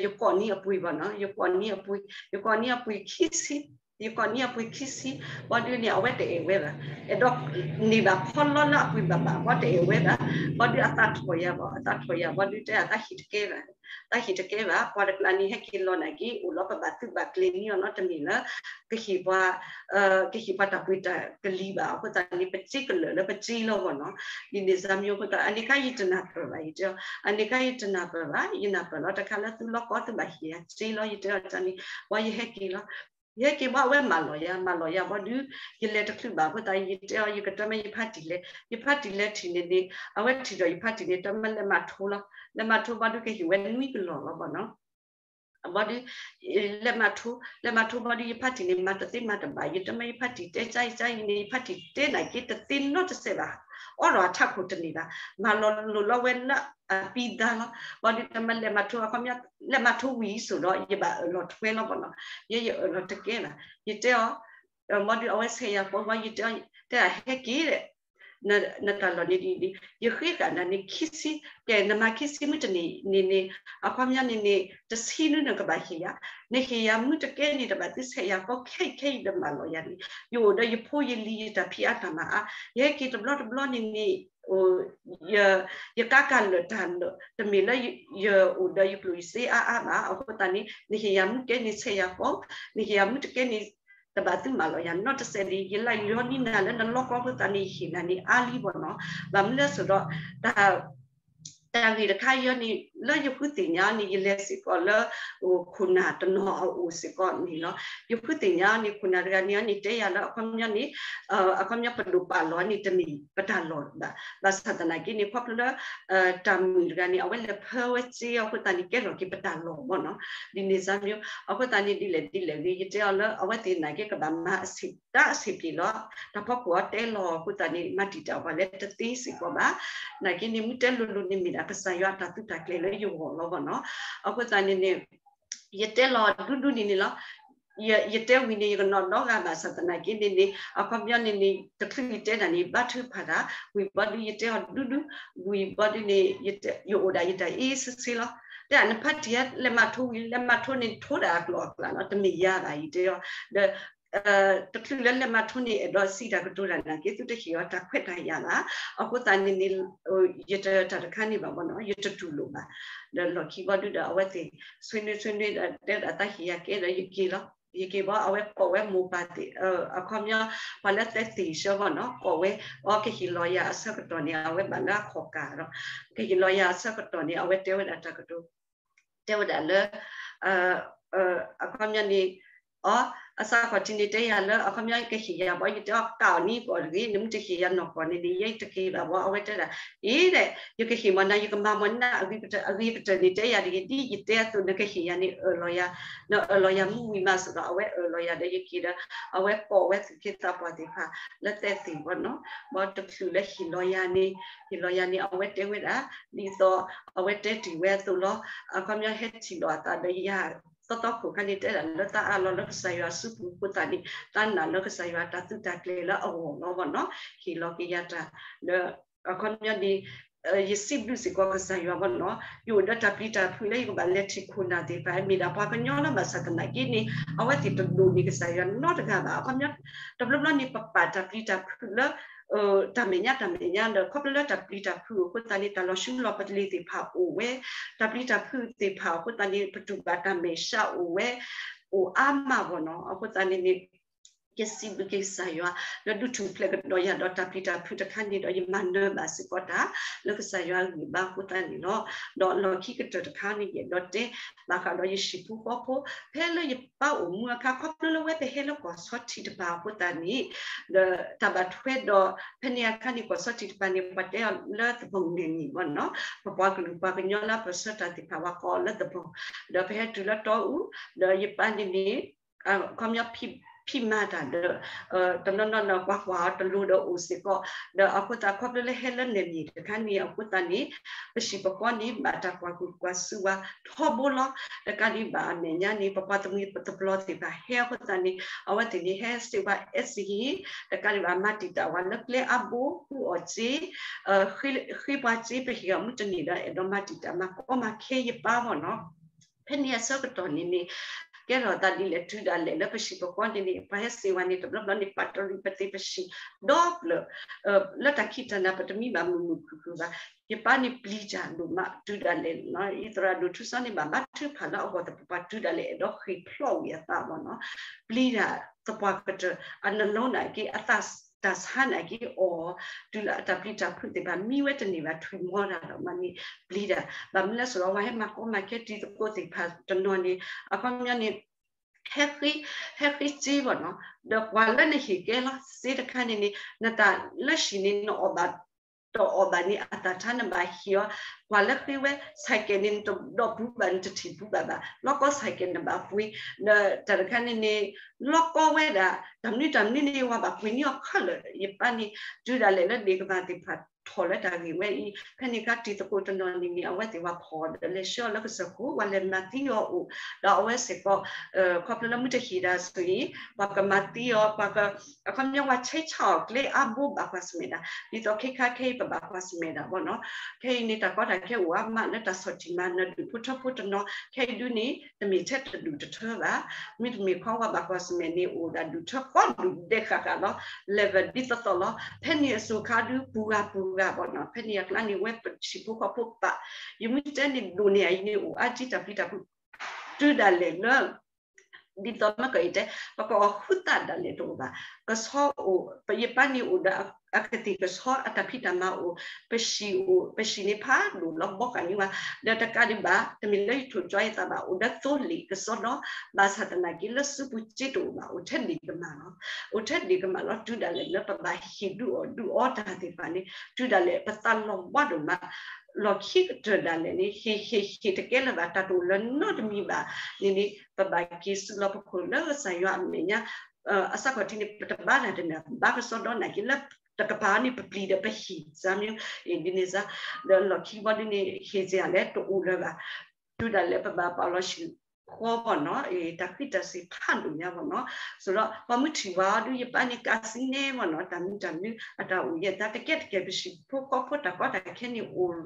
ယကိးန့ၢ်အပှ့ၤဘၣ်နီၤ ယကိးန့ၢ်အပှ့ၤ ယကိးန့ၢ်အပှ့ၤခံဆံ ယကိးန့ၢ်အပှ့ၤခံဆံ ဘၣ်ဒုးန့ၣ် အဝဲတအဲၣ်ဝဲဘၣ် အဲၣ်ဒိးန့ၢ်ဘၣ်ခီလီလၢအပှ့ၤဘၣ်ဘၣ် ဘၣ်တအဲၣ်ဝဲဘၣ် ဘၣ်ဒုးအသးထီၣ်ယၤဘၣ် အသးထီၣ်ယၤ ဘၣ်ဒုးတဲအသးဟ့ၣ်တကဲဘၣ် သးဟ့ၣ်တကဲဘၣ် ပှၤတကျါန့ၣ် ဟဲက့ၤလီၤနာ်က့ အိၣ်လီၤပဘၣ်သုးဘၣ်ကျဲၤန့ၢ်အီၤနီတမံၤလၢ ကဟ့ၣ်ပှၤ ကဟ့ၣ်ပှၤတၢ်ပှ့ၤတၢ်ကလံၤဘၣ် အဃိသတးန့ၣ် ပစ့ကလၢာ်လၢပစ့လီၤဘၣ်နီၤ ဒ်န့ၣ်စါမ့ၢ်အဃိသတး အန့ၣ်ခါယတနၢ်ပၢၢ်ဘၣ် ယတဲအီၤ အန့ၣ်ခါယတနၢ်ပၢၢ်ဘၣ် ယနၢ်ပၢၢ်လီၤတခါလၢသုလီၢ်ကီသုဘၣ်ဟ့ၣ်ယၤစ့လီၤ ယတဲအီၤတၢ်န့ၣ် ဘၣ်ယဟဲက့ၤလီၤ ယဟဲက့ၤဘၣ်အဝဲမၢလီၤယၤ မၢလီၤယၤဘၣ်ဒုး ယလဲၤတချုးဘၣ်အဃိသတး ယတဲအီၤ ယကတၢၢ်မ့ၢ်ယဖါတံၢ်လဲၤ ယဖါတံၢ်လဲၤထံၣ်န့ၣ်န့ၣ် အဝဲထံၣ်ဒီးယဖါတံၢ်န့ၣ် တၢ်မ့ၢ်လဲၤမၤထိလီၤ လဲၤမၤထိဘၣ်ဒုးကဟ့ၣ်ဝဲနွံကလီၢ်လီၤဘၣ်နီၤ ဘၣ်ဒုး လဲၤမၤထိ လဲၤမၤထိဘၣ်ဒုး ယဖါတံၢ်န့ၣ်မၤတသ့မၤတဘၣ် ယတၢ်မ့ၢ်ယဖါတံၢ်တဲကါအံၤကါအံၤန့ၣ် ယဖါတံၢ်တဲနာ်က့တသ့နီတစဲးဘၣ် အိးထီၣ်အထးခိၣ်တန့ၢ်ဘၣ် မၤလီၤလိၤလီၤဝဲလၢအပံသါလီၤ ဘၣ်ဒုးတၢ်မ့ၢ်လဲၤမၤထိ အခီပညီ လဲၤမၤထိဝံၤအံၤစိၤဒီး ယဘၣ်အၢၣ်လီၤထွဲလီၤဘၣ်နီၤ ယဲယအၢၣ်လီၤတကဲဘၣ် ယတဲအီၤ ဘၣ်ဒုးအဝဲဆဲးယၤကိးဘၣ် ယတဲအီၤ တဲအဟဲက့ၤ နတၢ်လီၢ်န့ၣ်ဒ်အံၤ ယဃ့ဃာ်နၤန့ၣ်ခံဆံ ကဲနမၤခံဆံမုၢ်တနံၤန့ၣ်န့ၣ် အခီပညီန့ၣ်န့ၣ် တဆံနုၤနကဘၣ်ဟ့ၣ်ယၤ နဟ့ၣ်ယၤမုၢ်တကဲန့ၣ် တဘၣ်သုဆဲးယၤကိးခဲအံၤခဲအံၤဒီးမၤလီၤယၤန့ၣ် ယအိၣ်ဒီးယဖိယလံၤယတၢ်ဖံးအါတၢ်မၤအါ ယဟဲက့ၤတဘျီတဘျီန့ၣ်န့ၣ် ယ ယကါကၤလၢာ်တၢ်လၢာ် တမ့ၢ်လၢ ယအိၣ်ဒီးယကျိၣ်ယစ့အါအါဘၣ် အဃိသတးန့ၣ် နဟ့ၣ်ယၤမုၢ်ကဲန့ၣ်ဆဲးယၤကိး နဟ့ၣ်ယၤမုၢ်တကဲန့ၣ် တဘၣ်သုမၤလီၤယၤနီတစဲးဒံး ယလၢယီနံနၤလၢနလီၢ်ကီအဃိသတးန့ၣ် ယဟ့ၣ်နၤန့ၣ်အါလံဘၣ်နီၤ ဘၣ်မနုၤလဲၣ်ဆိုတော့ တၢ် တၢ်ဂ့ၢ်တခါအံၤန့ၣ် လၢယဃုသ့ၣ်ညါန့ၣ် ယလဲၤစ့ၢ်ကီးလၢ ခိၣ်နၢ်တနီၤအအိၣ်စ့ၢ်ကီးန့ၣ်လီၤ. ယဃုသ့ၣ်ညါန့ၣ် ခိၣ်နၢ်တဂၤန့ၣ်န့ၣ် တဲယၤလၢအခီပညီန့ၣ် အခီပညီပဒိၣ်ပာ်လီၤန့ၣ် တမ့ၢ်ပတၢ်လီၢ်ဘၣ်. ဘၣ်ဆၣ်သနာ်က့န့ၣ် ခီဖျိလၢ တၢ်မုၣ်တဂၤန့ၣ် အဝဲလဲၤဖၢဝဲစ့အဃိသတးန့ၣ် ကဲထီၣ်က့ၤပတၢ်လီၢ်ဘၣ်နီၤ. ဒ်န့ၣ်စါမ့ၢ် အဃိသတးန့ၣ် ဒ်လဲၣ်ဒ်လဲၣ်ဂ့ၤ ယတဲအီၤလၢ အဝဲသ့ၣ်နာ်က့ကဘၣ်မၤအဆံးတၢ်အဆံးပျ့ၤလီၤ. တၢ်ဖီခိၣ်အီၤတဲလီၤအဃိသတးန့ၣ် မၤတံာ်တာ်ပှၤလၢတသ့စ့ၢ်ကီးဘၣ်. နာ်က့န့ၣ် မုၢ်တဲလိၤလိၤန့ၣ်မ့ၢ်ဒၣ်ကစၢ်ယွၤအတၢ်သုးတၢ်ကျဲၤလၢယဂီၢ်လီၤဘၣ်နီၤ. အဃိသတးန့ၣ်န့ၣ် ယတဲလီၤဒူဒူန့ၣ်န့ၣ်လီၤ. ယတဲဝံၤန့ၣ် ယကနီၤဒီဂၤဘၣ်ဆၣ်သနာ်က့န့ၣ်န့ၣ် အခီပညီန့ၣ်န့ၣ် တချုးယတဲတၢ်န့ၣ် ဘါထုကဖၣ်တၢ် ဝံၤဘၣ်ဒုးယတဲအီၤဒူဒူ ဝံၤဘၣ်ဒုးန့ၣ် ယအိၣ်ဒၣ်ယတၢ်အ့စ့ဆ့လီၤ. တဲနဖါတံၢ်ဟဲလဲၤမၤထိဝံၤ လဲၤမၤထိန့ၣ် ထိဒၣ်အကျိၤအကျဲလီၤ တမ့ၢ်ယၤဘၣ် ယတဲအီၤ ဒီး တချုးလၢလဲၤမၤထိန့ၣ် အဲၣ်ဒိးစံးတၢ်ကတိၤတၢ်နာ်က့ သုတဟ့ၣ်အီၤတၢ်ခွဲးတၢ်ယာ်ဘၣ်. အဃိသတးန့ၣ်န့ၣ် ယတတၢ်တခါန့ၣ်ဘၣ်ဘၣ်နီၤ ယတတူၢ်လိာ်ဘၣ်. ဒီးလီၢ်ခံဘၣ်ဒုးဒီး အဝဲသ့ၣ် ဆွေးနွေးဆွေးနွေးဒီး တဲဒၣ်သးဟ့ၣ်ယၤကဲဒီး ယက့ၤလီၤ. ယက့ၤဘၣ် အဝဲကိးဝဲမိၢ်ပၢ်သ့ၣ် အခီပညီ ပှၤလၢသဲသ့ၣ်ဆၢဘၣ်နီၤ ကိးဝဲ အီကဟ့ၣ်လီၤယၤအဆၢကတီၢ်န့ၣ် အဝဲဘၣ်လၢအခီၣ်ကၢ်ဒီး ကဟ့ၣ်လီၤယၤအဆၢကတီၢ်န့ၣ် အဝဲတဲဝဲဒၣ်တၢ်ကတိၤ တဲဝဲဒၣ်လၢ အခီပညီန့ၣ် အ အစးခီၣ်ထံးန့ၣ်တဲယၤလၢ အခီပညီကဟ့ၣ်ယၤဘီ ယတဲအီၤကးအီၤန့ၣ်ကီးတဂ့ၤ, နမ့ၢ်တဟ့ၣ်ယၤနီၢ်ကီၢ်န့ၣ်န့ၣ် ယတက့ၤဘၣ်ဘီ အဝဲတဲဒၣ် အ့ဒီး ယကဟ့ၣ်မၤနၤ ယကမၤမၤနၤ အဂ့ၤကတၢၢ်န့ၣ် တဲယၤတဂ့ၤ ဒ်ယတဲအသိး နကဟ့ၣ်ယၤန့ၣ် အၢၣ်လီၤယၤ, နအၢၣ်လီၤယၤမုၢ်ဝံၤမးစ့ၢ်ကီး အဝဲအၢၣ်လီၤယၤဒီးယက့ၤဒီး အဝဲကိးဝဲသူၣ်က့သးပှၢ်သ့ၣ်တဖၣ် လၢသဲသ့ၣ်ဘီနီၤ, ဘီတချုးလၢဟ့ၣ်လီၤယၤန့ၣ် ဟ့ၣ်လီၤယၤန့ၣ် အဝဲတဲဝဲဒၣ် ဒ်သိး အဝဲတဲတ့ၢ်ဝဲအသိးလီၤ, အခီပညီဟဲထံၣ်လိာ်အသးဒီးယၤ သီသီခိၣ်ခါန့ၣ် တဲဒၣ်လၢတၢ်အးလီၤလၢကစၢ်ယွၤစုပူၤအဃိသတးန့ၣ် တၢ်နာ်လၢကစၢ်ယွၤတၢ်သုးတၢ်ကျဲၤလၢအဂီၢ်လီၤဘီနီၤ, ဟ့ၣ်လီၤက့ၤယၤတၢ် ဒီး အခီပညီန့ၣ် ယစံးဘျုးစ့ၢ်ကီးကစၢ်ယွၤဘီနီၤ, ယအိၣ်ဒီးတၢ်ပျံၤတၢ်ဖုးလၢယကဘၣ်လဲၤထံၣ်ခိၣ်နၢ်သ့ၣ်တဖၣ် မ့ၢ်ဒၣ်ပှၤကညီလၢဘၣ်ဆၣ်သနာ်က့န့ၣ် အဝဲသ့ၣ်တဒိၣ်န့ၢ်ကစၢ်ယွၤနီတဂၤဘၣ်, အခီပညီ တဘျီဘျီန့ၣ် ပပာ်တၢ်ပျံၤတၢ်ဖုးလၢ တၢ်မဲာ်ညါတၢ်မဲာ်ညါဒီး ခီဖျိလၢတၢ်ပျံၤတၢ်ဖုးအဃိသတးန့ၣ် တၢ်လီၤဆူလီၤပလ့ၤသ့ၣ်တဖၣ်အိၣ်ဝဲ, တၢ်ပျံၤတၢ်ဖုးသ့ၣ်တဖၣ်အဃိသတးန့ၣ် ပတူၢ်ဘၣ်တၢ်မဲာ်ဆှးအိၣ်ဝဲ အိၣ်အါမးဘီနီၤ, အဃိသတးန့ၣ်န့ၣ် ယစံးဘျုးက့ၤကစၢ်ယွၤ လၢဒုးထူၣ်ဖျဲးကဒီးယၤဒီးတၢ်ပျံၤတၢ်ဖုးတခါန့ၣ်ဒီး ယမၤနၢၤဘၣ်စ့ၢ်ကီးတၢ် လၢကစၢ်ယွၤအဂံၢ်အဘါအဃိသတးန့ၣ်လီၤ. ဒီးလီၢ်ခံကတၢၢ်တခါန့ၣ် ယအဲၣ်ဒိးတဲ ဘၣ်ဃးဒီးယဟံၣ်ဖိဃီဖိ ဖဲလၢယပၢ်အိၣ်မူအခါ ခီဖျိလၢဝဲပဟဲလၢကီၢ်ဆီထံးတပၤအဃိသတးန့ၣ် ဒီးတၢ်ဘၣ်ထွဲဒီး ဖဲန့ၣ်အခါန့ၣ် ကီၢ်ဆီထံးတပၤန့ၣ် ပှၤတဲအီၤလၢသဘီၣ်န့ၣ်မ့ၢ်ဘီနီၤ, ပပှၤကလုာ်ပှၤကညီလၢပဆၢတၢ်သ့ၣ်တဖၣ် ပှၤကိးအီၤလၢသဘီၣ်, ဒီးပဟဲတုၤလၢတီအူ, ဒီးယပၢ်န့ၣ်န့ၣ် အခီပညီ ဖံးမၤတၢ်ဒီး တနီၤနီၤဒီးကွၢ်ကွၢ်အီၤတလိၤဒီးအိၣ်စ့ၢ်ကီး, ဒီးအဃိသတးခီဖျိလၢဟဲလၢနယ်မြေတခါန့ၣ်အဃိသတးန့ၣ် ပဟံၣ်ပဃီန့ၣ် ဘၣ်တၢ်ကွၢ်ဟုၣ်ကွၢ်စူၣ်ဝဲထီဘိလီၤ. တကးဒံးဘၣ်အမဲာ်ညါန့ၣ် ပပှၤသမှံၤပသပျီသ့ၣ်တဖၣ်ဟဲအဃိသတးန့ၣ် အဝဲသ့ၣ်န့ၣ် ဟဲစ့ၢ်ဝဲအဲၣ်စ့ၢ်ကီး, တကးဒံးဘၣ် မၤတံာ်တာ်ဝဲလၢကျဲအါဘိ ဃုအီၣ်စ့ ဃ့ပှၤစ့ ပဟ့ၣ်အီၤမုၢ်တနံၤဒီး အဲၣ်ဒိးမၤတံာ်တာ်မၤကီမၤခဲယပၢ်ဘီနီၤ. ဖဲန့ၣ်အဆၢကတီၢ်န့ၣ်န့ၣ် ကဲထီၣ်သးဒ်လဲၣ် တုၤဒၣ်လဲာ်လၢပဟံၣ်ပဃီန့ၣ်န့ၣ် ပှၤဟဲစ့ၢ်ဝဲန့ၣ် တဘျီဘျီန့ၣ် ပာ်တရံးပသ့ၣ်ပဟံၣ်ဒီဖျၢၣ် လၢတၢ်ခံးတၢ်နၤ ပတမံဘၣ်မုာ်မုာ်ခုၣ်ခုၣ်ဘၣ်. ယပၢ်န့ၣ်ပျံၤတၢ်ဒိၣ်မး တုၤဒၣ်လဲာ် ယသရၣ်ဒိၣ်ထူစီန့ၣ် ဘၣ်ဘါထုကဖၣ်လၢအဂီၢ်သပှၢ်ပှၢ် တုၤဒၣ်လဲာ်အဲၣ်ဒိးဃ့ၢ်ဖျီၣ်ဝံၤအသးဘီနီၤ. ပျံၤတၢ်သပှၢ်ကတၢၢ် အနလီနၢ်က့ အသးတၢ်ဆါနၢ်က့အီၤ တုၤလၢအတၢ်ပျံၤတၢ်ဖုးသ့ၣ်တဖၣ် မံဝဲတန့ၢ်ဘၣ် ထွံၣ်မီတၢ်ဒီးမၤန့ၣ် ပျံၤတၢ် ဘၣ်မနုၤလဲၣ် ဆိၣ်လီၤဝဲဟဲမၤကီမၤခဲတံၤသကိးသ့ၣ်တဖၣ်တနီၤန့ၣ် အခီပညီန့ၣ် ဟဲဃ့ ဟဲဃ့စ့ဘီနီၤ, ဒီးကွၢ်လၢနဟ့ၣ်ကဲလီၤ စ့တခါန့ၣ်န့ၣ် နတၢ်လၢဟံၣ်န့ၣ် နအီၣ်ဘၣ် တအီၣ်ဘၣ်န့ၣ် အတၢ်ဆါနဘၣ်ဟ့ၣ်အီၤ, ကွၢ်လၢဃ့ဝဲ ဆိုင်ကယ်န့ၣ် နတဒီးပူၤဘၣ် နတထံၣ်ပူၤဘၣ်ဘၣ်, လီၢ်ကီ ဆိုင်ကယ် နဘၣ်ပှ့ၤ, ဒီးတၢ်တခါန့ၣ်န့ၣ် လီၢ်ကီဝဲဒၣ် တၢ်မနုၤတၢ်မနုၤန့ၣ် ဝဲဘၣ်ပှ့ၤန့ၢ်အီၤခဲလၢာ် ယပၢ်န့ၣ် တုၤဒၣ်လဲာ်လၢဒ့ၣ်ကမၢ်သ့ၣ်တဖၣ်ထီၣ်လၢတၢ်ဂ့ၢ်ဝဲအံၤ ဖဲန့ၣ်အခါတံၤသကိးတနီၤန့ၣ်န့ၣ် အဝဲသ့ၣ်ဝဲဖီၣ်ဒီးလဲၤဆှၢအီၤလၢကစၢၢ်ခိၣ် ဝဲလဲၤမၤသံအီၤအိၣ် ဒီးအဝဲစ့ၢ်ကီး ခီဖျိလၢမုၢ်တဟ့ၣ်ဒၣ်ဆိအံၤ ပှၤကမၤသံအီၤ ပှၤက အခီပညီဝဲဆဲးဆါအီၤကျဲအါဘိဘၣ်ကွၢ်ဆၢၣ်မဲာ်ဒၣ် ဒ်သိးခဲခါခဲအံၤပဘၣ်ကွၢ်ဆၢၣ်မဲာ်ဒၣ်ဘီနီၤ. ခဲအံၤန့ၣ် တၢ်ကီတၢ်ခဲအိၣ်အါမးလၢတၢ်ဆီၣ်တံၢ်မၤနၢၤဒူၣ်ဖိထၢဖိတနီၤ ခဲအံၤဒုန့ၣ် တမ့ၢ်ထဲတဒူၣ်တထၢဘၣ်. မ့တမ့ၢ်ခီဝဲဘၣ်ကွၢ်ဆၢၣ်မဲာ်န့ၣ် အိၣ်ဒၣ်ဒူၣ်ထၢကီဒူၣ်ဒဲးဃာ်ဃာ်လီၤ level ဒ်သိးသိးလီၤ. ဖဲန့ၣ်အစိၤခါဒုပူၤဂၤပူၤဂၤဘီနီၤ ဖဲန့ၣ်အကျါန့ၣ် ဝဲပဟံၣ်ဖိဃီဖိပာ် ယမ့ၢ်တဲန့ၣ်ဒိၣ်န့ၢ်အံၤန့ၣ် အိၣ်အါကံတၢ်ပျံၤတၢ်ဖုး တုၤဒၣ်လဲာ်လၢ ဒ်သိးမ့ၢ်ကီးအံၤတဲ ပကအီၣ်ဃုသၣ်ဒၣ်လဲာ်တအိၣ်ဘၣ်. ကဆီအိၣ် ပယပၢ်န့ၣ်အိၣ်ဒီးအကသံၣ်ကဆီအတၢ်ဖံးတၢ်မၤအိၣ် ပဟံၣ်အိၣ် ပဟံၣ်န့ၣ်ဖးဒိၣ်လီၤဘီကးန့ၢ်ဝဲ ဒီးတကးဒံးဘၣ် တမ့ၢ်လၢယထိၣ်ကၠီယသးဘၣ် အိၣ်ဒီးသိလ့ၣ်ကစီဒီ ဘၣ်ဆၣ်သနာ်က့လၢစုပူၤစ့တအိၣ်ဘၣ် အိၣ်ထဲဒ့ၣ်ကမၢ်လီၤ. အိၣ်ထဲဒ့ၣ်ကမၢ်လီၤ တုၤဒၣ်လဲာ်လၢပဘၣ်ဟ့ၣ်ဒုးအီၣ်ဒုးအီတၢ်သ့ၣ်တဖၣ်န့ၣ် တုၤဒၣ်လဲာ်ပသးလီၤဘှါဒိၣ်မး လီၢ်ခံကတၢၢ်ဒၣ်လဲာ်န့ၣ် ဟ့ၣ်ဟ့ၣ်ဟ့ၣ်တကဲလၢၤဘၣ် တၢ်တအိၣ်လၢၤနီတမံၤဘၣ်န့ၣ်န့ၣ် ပဘၣ်က့ၤစုလီၤပခိၣ်လၢကစၢ်ယွၤအမဲာ်ညါ အစးခီၣ်ထံးန့ၣ် ပတဘါတၢ်တနၢ် ဘါကစီဒီနာ်က့လၢ တကပၤန့ၣ် ပပျံၤဒီးပဟံၣ်စၢ်မ့ၢ် အ့ၣ် ဒ်န့ၣ်စၢ် ဒီးလီၢ်ခံဘီဒ်န့ၣ် ဟ့ၣ်စ့ၢ်လဲၣ်တအိၣ်လၢၤဘၣ် တုၤဒၣ်လဲာ်ပဘၣ်ပာ်လီၤဆှံဃီဘီနီၤ အ့ၣ် တၢ်ဃံးတၢ်စ့ၤဖးဒိၣ်ညါဘီနီၤ ဆိုတော့ ပှၤမုၢ်ထံၣ်ဝဲအီၤဒုး ယပၢ်န့ၣ်ကးစံန့ၢ်ဘီနီၤ တၢ်မနုၤတၢ်မနုၤ အတၢ်အိၣ်ယဲၢ်တၢ်တကဲတကဲ ပဟံၣ်ဖိဃီဖိတၢ်ကီတၢ်ခဲန့ၣ်အိၣ်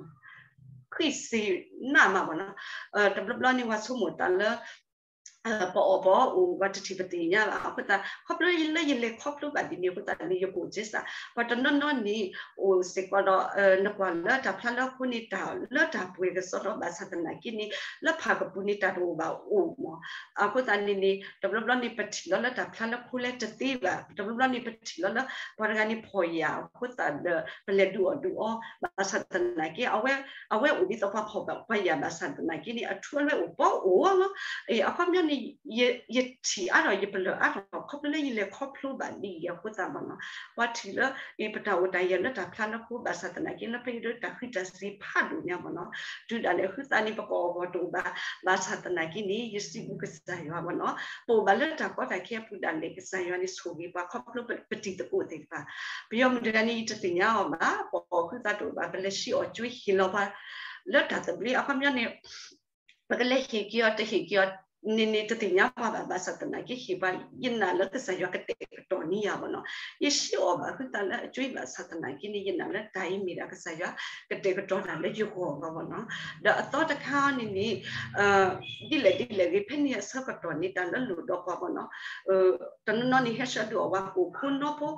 ဃံးစ့ၢ်နးမးဘီနီၤ တဘျီဘျီန့ၣ် ပှၤဆိကမိၣ်သးလၢ ပအီၣ်ပအီအိၣ် ပှၤတထံၣ်ပသ့ၣ်ညါဘၣ်အဃိသတး ခီဖျိလၢယလဲၤခီဖျိဘၣ်ဒ်န့ၣ်အဃိသတးန့ၣ် ယကအိၣ်က့စး ပှၤတနီၤနီၤန့ၣ် အိၣ်စ့ၢ်ကီးဒီး နကွၢ်လၢတၢ်ဖျါလၢခိန့ၣ် တၢ်လၢတၢ်ပှဲၤကစီဒီဘၣ်ဆၣ်သနာ်က့န့ၣ် လၢဖးကပူၤန့ၣ် တၢ်တအိၣ်ဘၣ်အိၣ်မး အဃိသတးန့ၣ်န့ၣ် တဘျီဘျီန့ၣ် ပထံၣ်လီၤလၢတၢ်ဖျါလၢခိလဲတသ့ဘၣ် တဘျီဘျီန့ၣ် ပထံၣ်လီၤလၢ ပှၤတဂၤန့ၣ်ဖီၣ်ယာ်အဃိသတးဒီး ပလဲၤဒုးအီၣ်ဒုးအီ ဘၣ်ဆၣ်သနာ်က့ အဝဲအိၣ်ဒ်သိးပှၤဖီၣ်ပှၤယာ်ဘၣ်ဆၣ်သနာ်က့န့ၣ် အထူအလွဲအိၣ်ပီအိၣ်လီၤ. အခီပညီန့ၣ် ယထံၣ်အါထီၣ် ယပလၢၢ်အါထီၣ် ခီဖျိလၢယလဲၤခီဖျိဘၣ်ဒ်အံၤအဃိသတးမးနီၤ ပှၤထံၣ်လၢ ပတၢ်အိၣ်တၢ်ယၢၤလၢတၢ်ဖျါလၢခိဘၣ်ဆၣ်သနာ်က့ လၢပဟံၣ်ဒုးတၢ်ဃံတၢ်စ့ၤဖးဒိၣ်ညါမးနီၤ တုၤဒၣ်လဲာ်ဃုသးန့ၣ် ပကအီၣ်ဂီၢ်တအိၣ်ဘၣ် ဘၣ်ဆၣ်သနာ်က့န့ၣ် ယစံးဘျုးကစၢ်ယွၤမးနီၤ ပအိၣ်ဘၣ်လၢတၢ်ကီတၢ်ခဲအပူၤဒၣ်လဲာ် ကစၢ်ယွၤန့ၣ်ဆိၣ်ဂ့ၤပှၤခီဖျိပတံၤသကိးသ့ၣ်တဖၣ် ပယီၤမုၣ်တဂၤန့ၣ် ယတသ့ၣ်ညါအီၤဘၣ် ပအီၣ်ဃုသးတအိၣ်ဘၣ် ပလဲၤဆှံအီၣ်ကွ့ဟ့ၣ်လီၤပှၤ လၢတၢ်သဘျ့ အခီပညီန့ၣ် ပကလဲၤဟ့ၣ်က့ၤအီၤ တဟ့ၣ်က့ၤအီၤန့ၣ်န့ၣ် တသ့ၣ်ညါပှၤဘၣ် ဘၣ်ဆၣ်သနာ်က့ဟ့ၣ်ပှၤ ယနာ်လၢကစၢ်ယွၤကတဲာ်ကတီၤန့ၢ်ယၤမးနီၤ ယဆှံအီၣ်ဘၣ်ဃုသးလၢအကွ့ဘၣ်ဆၣ်သနာ်က့န့ၣ် ယနာ်လၢတၢ်အံၤမ့ၢ်ဒၣ် ကစၢ်ယွၤကတဲာ်ကတီၤတၢ်လၢယဂီၢ်အဂီၢ်မးနီၤ ဒီးအသီတခါန့ၣ်န့ၣ် ဒ်လဲၣ်ဒ်လဲၣ်ဂ့ၤ ဖဲန့ၣ်အဆၢကတီၢ်န့ၣ် တၢ်လၢလိၣ်ဒီးပှၤမးနီၤ တနီၤနီၤန့ၣ် ဟဲဆှၢဒုးအီၣ်ပှၤကအိၣ်ဖိနီဖိ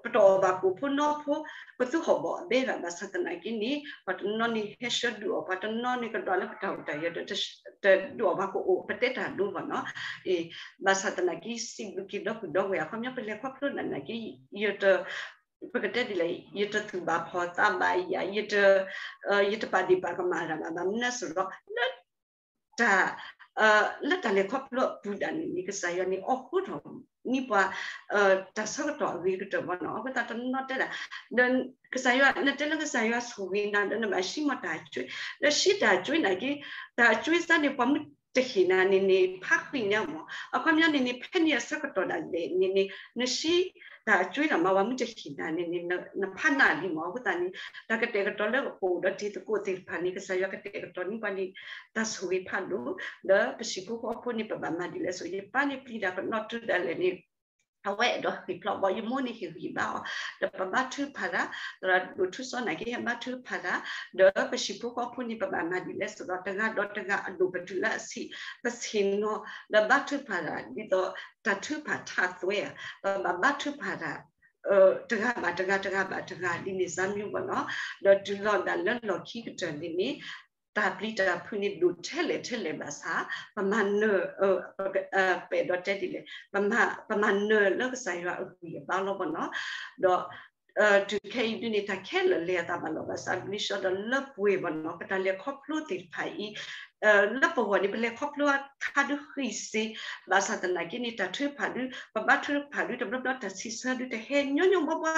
ပတအီၣ်ဘၣ်ကအိၣ်ဖိနီဖိ ပသူဟီၣ်ဘီၣ်အဘဲဘၣ် ဘၣ်ဆၣ်သနာ်က့န့ၣ် ပှၤတနီၤန့ၣ်ဟဲဆှၢဒုးအီၣ် ပှၤတနီၤန့ၣ်ကဒွးလၢပတၢ်အိၣ်တၢ်ယၢၤဒီး တဒုးအီၣ်ပှၤကအိၣ် ပတဲတၢ်ဒိဘၣ်နီၤ ဘၣ်ဆၣ်သနာ်က့ စံးဘျုးက့ၤဒီပုၢ်ဒီဝဲၢ် အခီပညီ ပလဲၤခီဖျိသနာ်က့ ယတ ပကတဲဒ်လဲၣ် ယတသူၣ်ဘၣ်ဖှီၣ်သးဘၣ်ယၤ ယတ ယတပာ်ဒ့ၣ်ပာ်ကမၣ်တၢ်ဘၣ် ဘၣ်မနုၤလဲၣ်ဆိုဒီး လၢ တၢ် လၢတၢ်လဲၤခီဖျိအပူၤဒၣ်န့ၣ်န့ၣ် ကစၢ်ယွၤန့ၣ် အိးထီၣ်န့ၢ်ပှၤ တၢ်ဆၢကတီၢ်အဂ့ၤကတၢၢ်ဘၣ်နီၤ အဃိသတးတနီၤတဲဒၣ် ဒီးကစၢ်ယွၤ နတဲလၢကစၢ်ယွၤဆိၣ်ဂ့ၤနၤ ဒီးနဘၣ်ဆှံမီၢ်တၢ်ကွ့ ဒီးဆှံတၢ်ကွ့နာ်က့ တၢ်ကွ့စ့ၢ်န့ၣ် ပှၤမုၢ်တဟ့ၣ်နၤန့ၣ်န့ၣ် ဖးဃံညါမး အခီပညီန့ၣ်န့ၣ် ဖဲန့ၣ်အဆၢကတီၢ်ဒၣ်လဲာ်န့ၣ်န့ၣ် နဆှံတၢ်ကွ့ဒီးမ့ၢ်ပှၤမုၢ်တဟ့ၣ်နၤန့ၣ်န့ၣ် နဖးနးလံမး အဃိသတးန့ၣ် တၢ်ကတဲာ်ကတီၤလၢပအိၣ်ဒီးတံၤသကိးသ့ၣ်တဖၣ်န့ၣ် ကစၢ်ယွၤကတဲာ်ကတီၤန့ၢ်ပှၤန့ၣ် တၢ်ဆိၣ်ဂ့ၤဖးဒိၣ် ဒီးပဟံၣ်ဖိဃီဖိန့ၣ် ပဘၣ်မၤဒ်လဲၣ်ဆို ယပၢ်န့ၣ်ပျံၤတၢ်ကနီၤတုၤဒၣ်လဲာ်န့ၣ် အဝဲအဲၣ်ဒိးဟ့ၣ်ဖျိးဘီ ယမိၢ်န့ၣ်ဟ့ၣ်ဂံၢ်ဘါအီၤ ဒီးပဘါထုကဖၣ်တၢ် သရၣ်ဒိၣ်ထူစီနာ်က့ဟဲဘါထုကဖၣ်တၢ် ဒီးပဟံၣ်ဖိဃီဖိန့ၣ် ပဘၣ်မၤဒ်လဲၣ်ဆိုဒီး တဂၤဒီးတဂၤအဒိၣ်ပတုာ်လၢအဆံး ပဆ့ၣ်နီၤ ဒီးဘါထုကဖၣ်တၢ် ဒ်သိးတၢ်ထုကဖၣ်ထးသွဲဧါ ပဘၣ်ဘါထုကဖၣ်တၢ် တဂၤဘၣ်တဂၤ တဂၤဘၣ်တဂၤ ဒ်န့ၣ်စ့ၢ်မ့ၢ်ဘၣ်နီၤ ဒီးတုၤလီၤဒၣ်လၢလီၢ်ခံကတၢၢ်န့ၣ်န့ၣ် တၢ်ပျံၤတၢ်ဖုးန့ၣ်ဒိၣ်ထဲလဲၣ်ထဲလဲၣ်ဘၣ်ဆၣ် ပမၤနၢၤ ပအဲၣ်ဒိးတဲဒ်လဲၣ် ပမၤနၢၤလၢကစၢ်ယွၤအဂံၢ်အဘါလီၤဘၣ်နီၤ ဒီး တုၤခဲအံၤဒုန့ၣ် တၢ်ခဲလၢာ်လဲၤအသးဘၣ်လီၤဘၣ်ဆၣ် ဘျံးဆှီဒီးလၢပှဲၤဘၣ်နီၤ ပတၢ်လဲၤခီဖျိသ့ၣ်တဖၣ်အံၤ လၢပဂီၢ်န့ၣ် ပလဲၤခီဖျိအခါဒုဃံစ့ ဘၣ်ဆၣ်သနာ်က့န့ၣ် တၢ်ထုကဖၣ်ဒု ပဘါထုကဖၣ်ဒု တဘျီဘျီတၢ်စံးဆၢဒု တဟဲညီညီဘှါဘှါ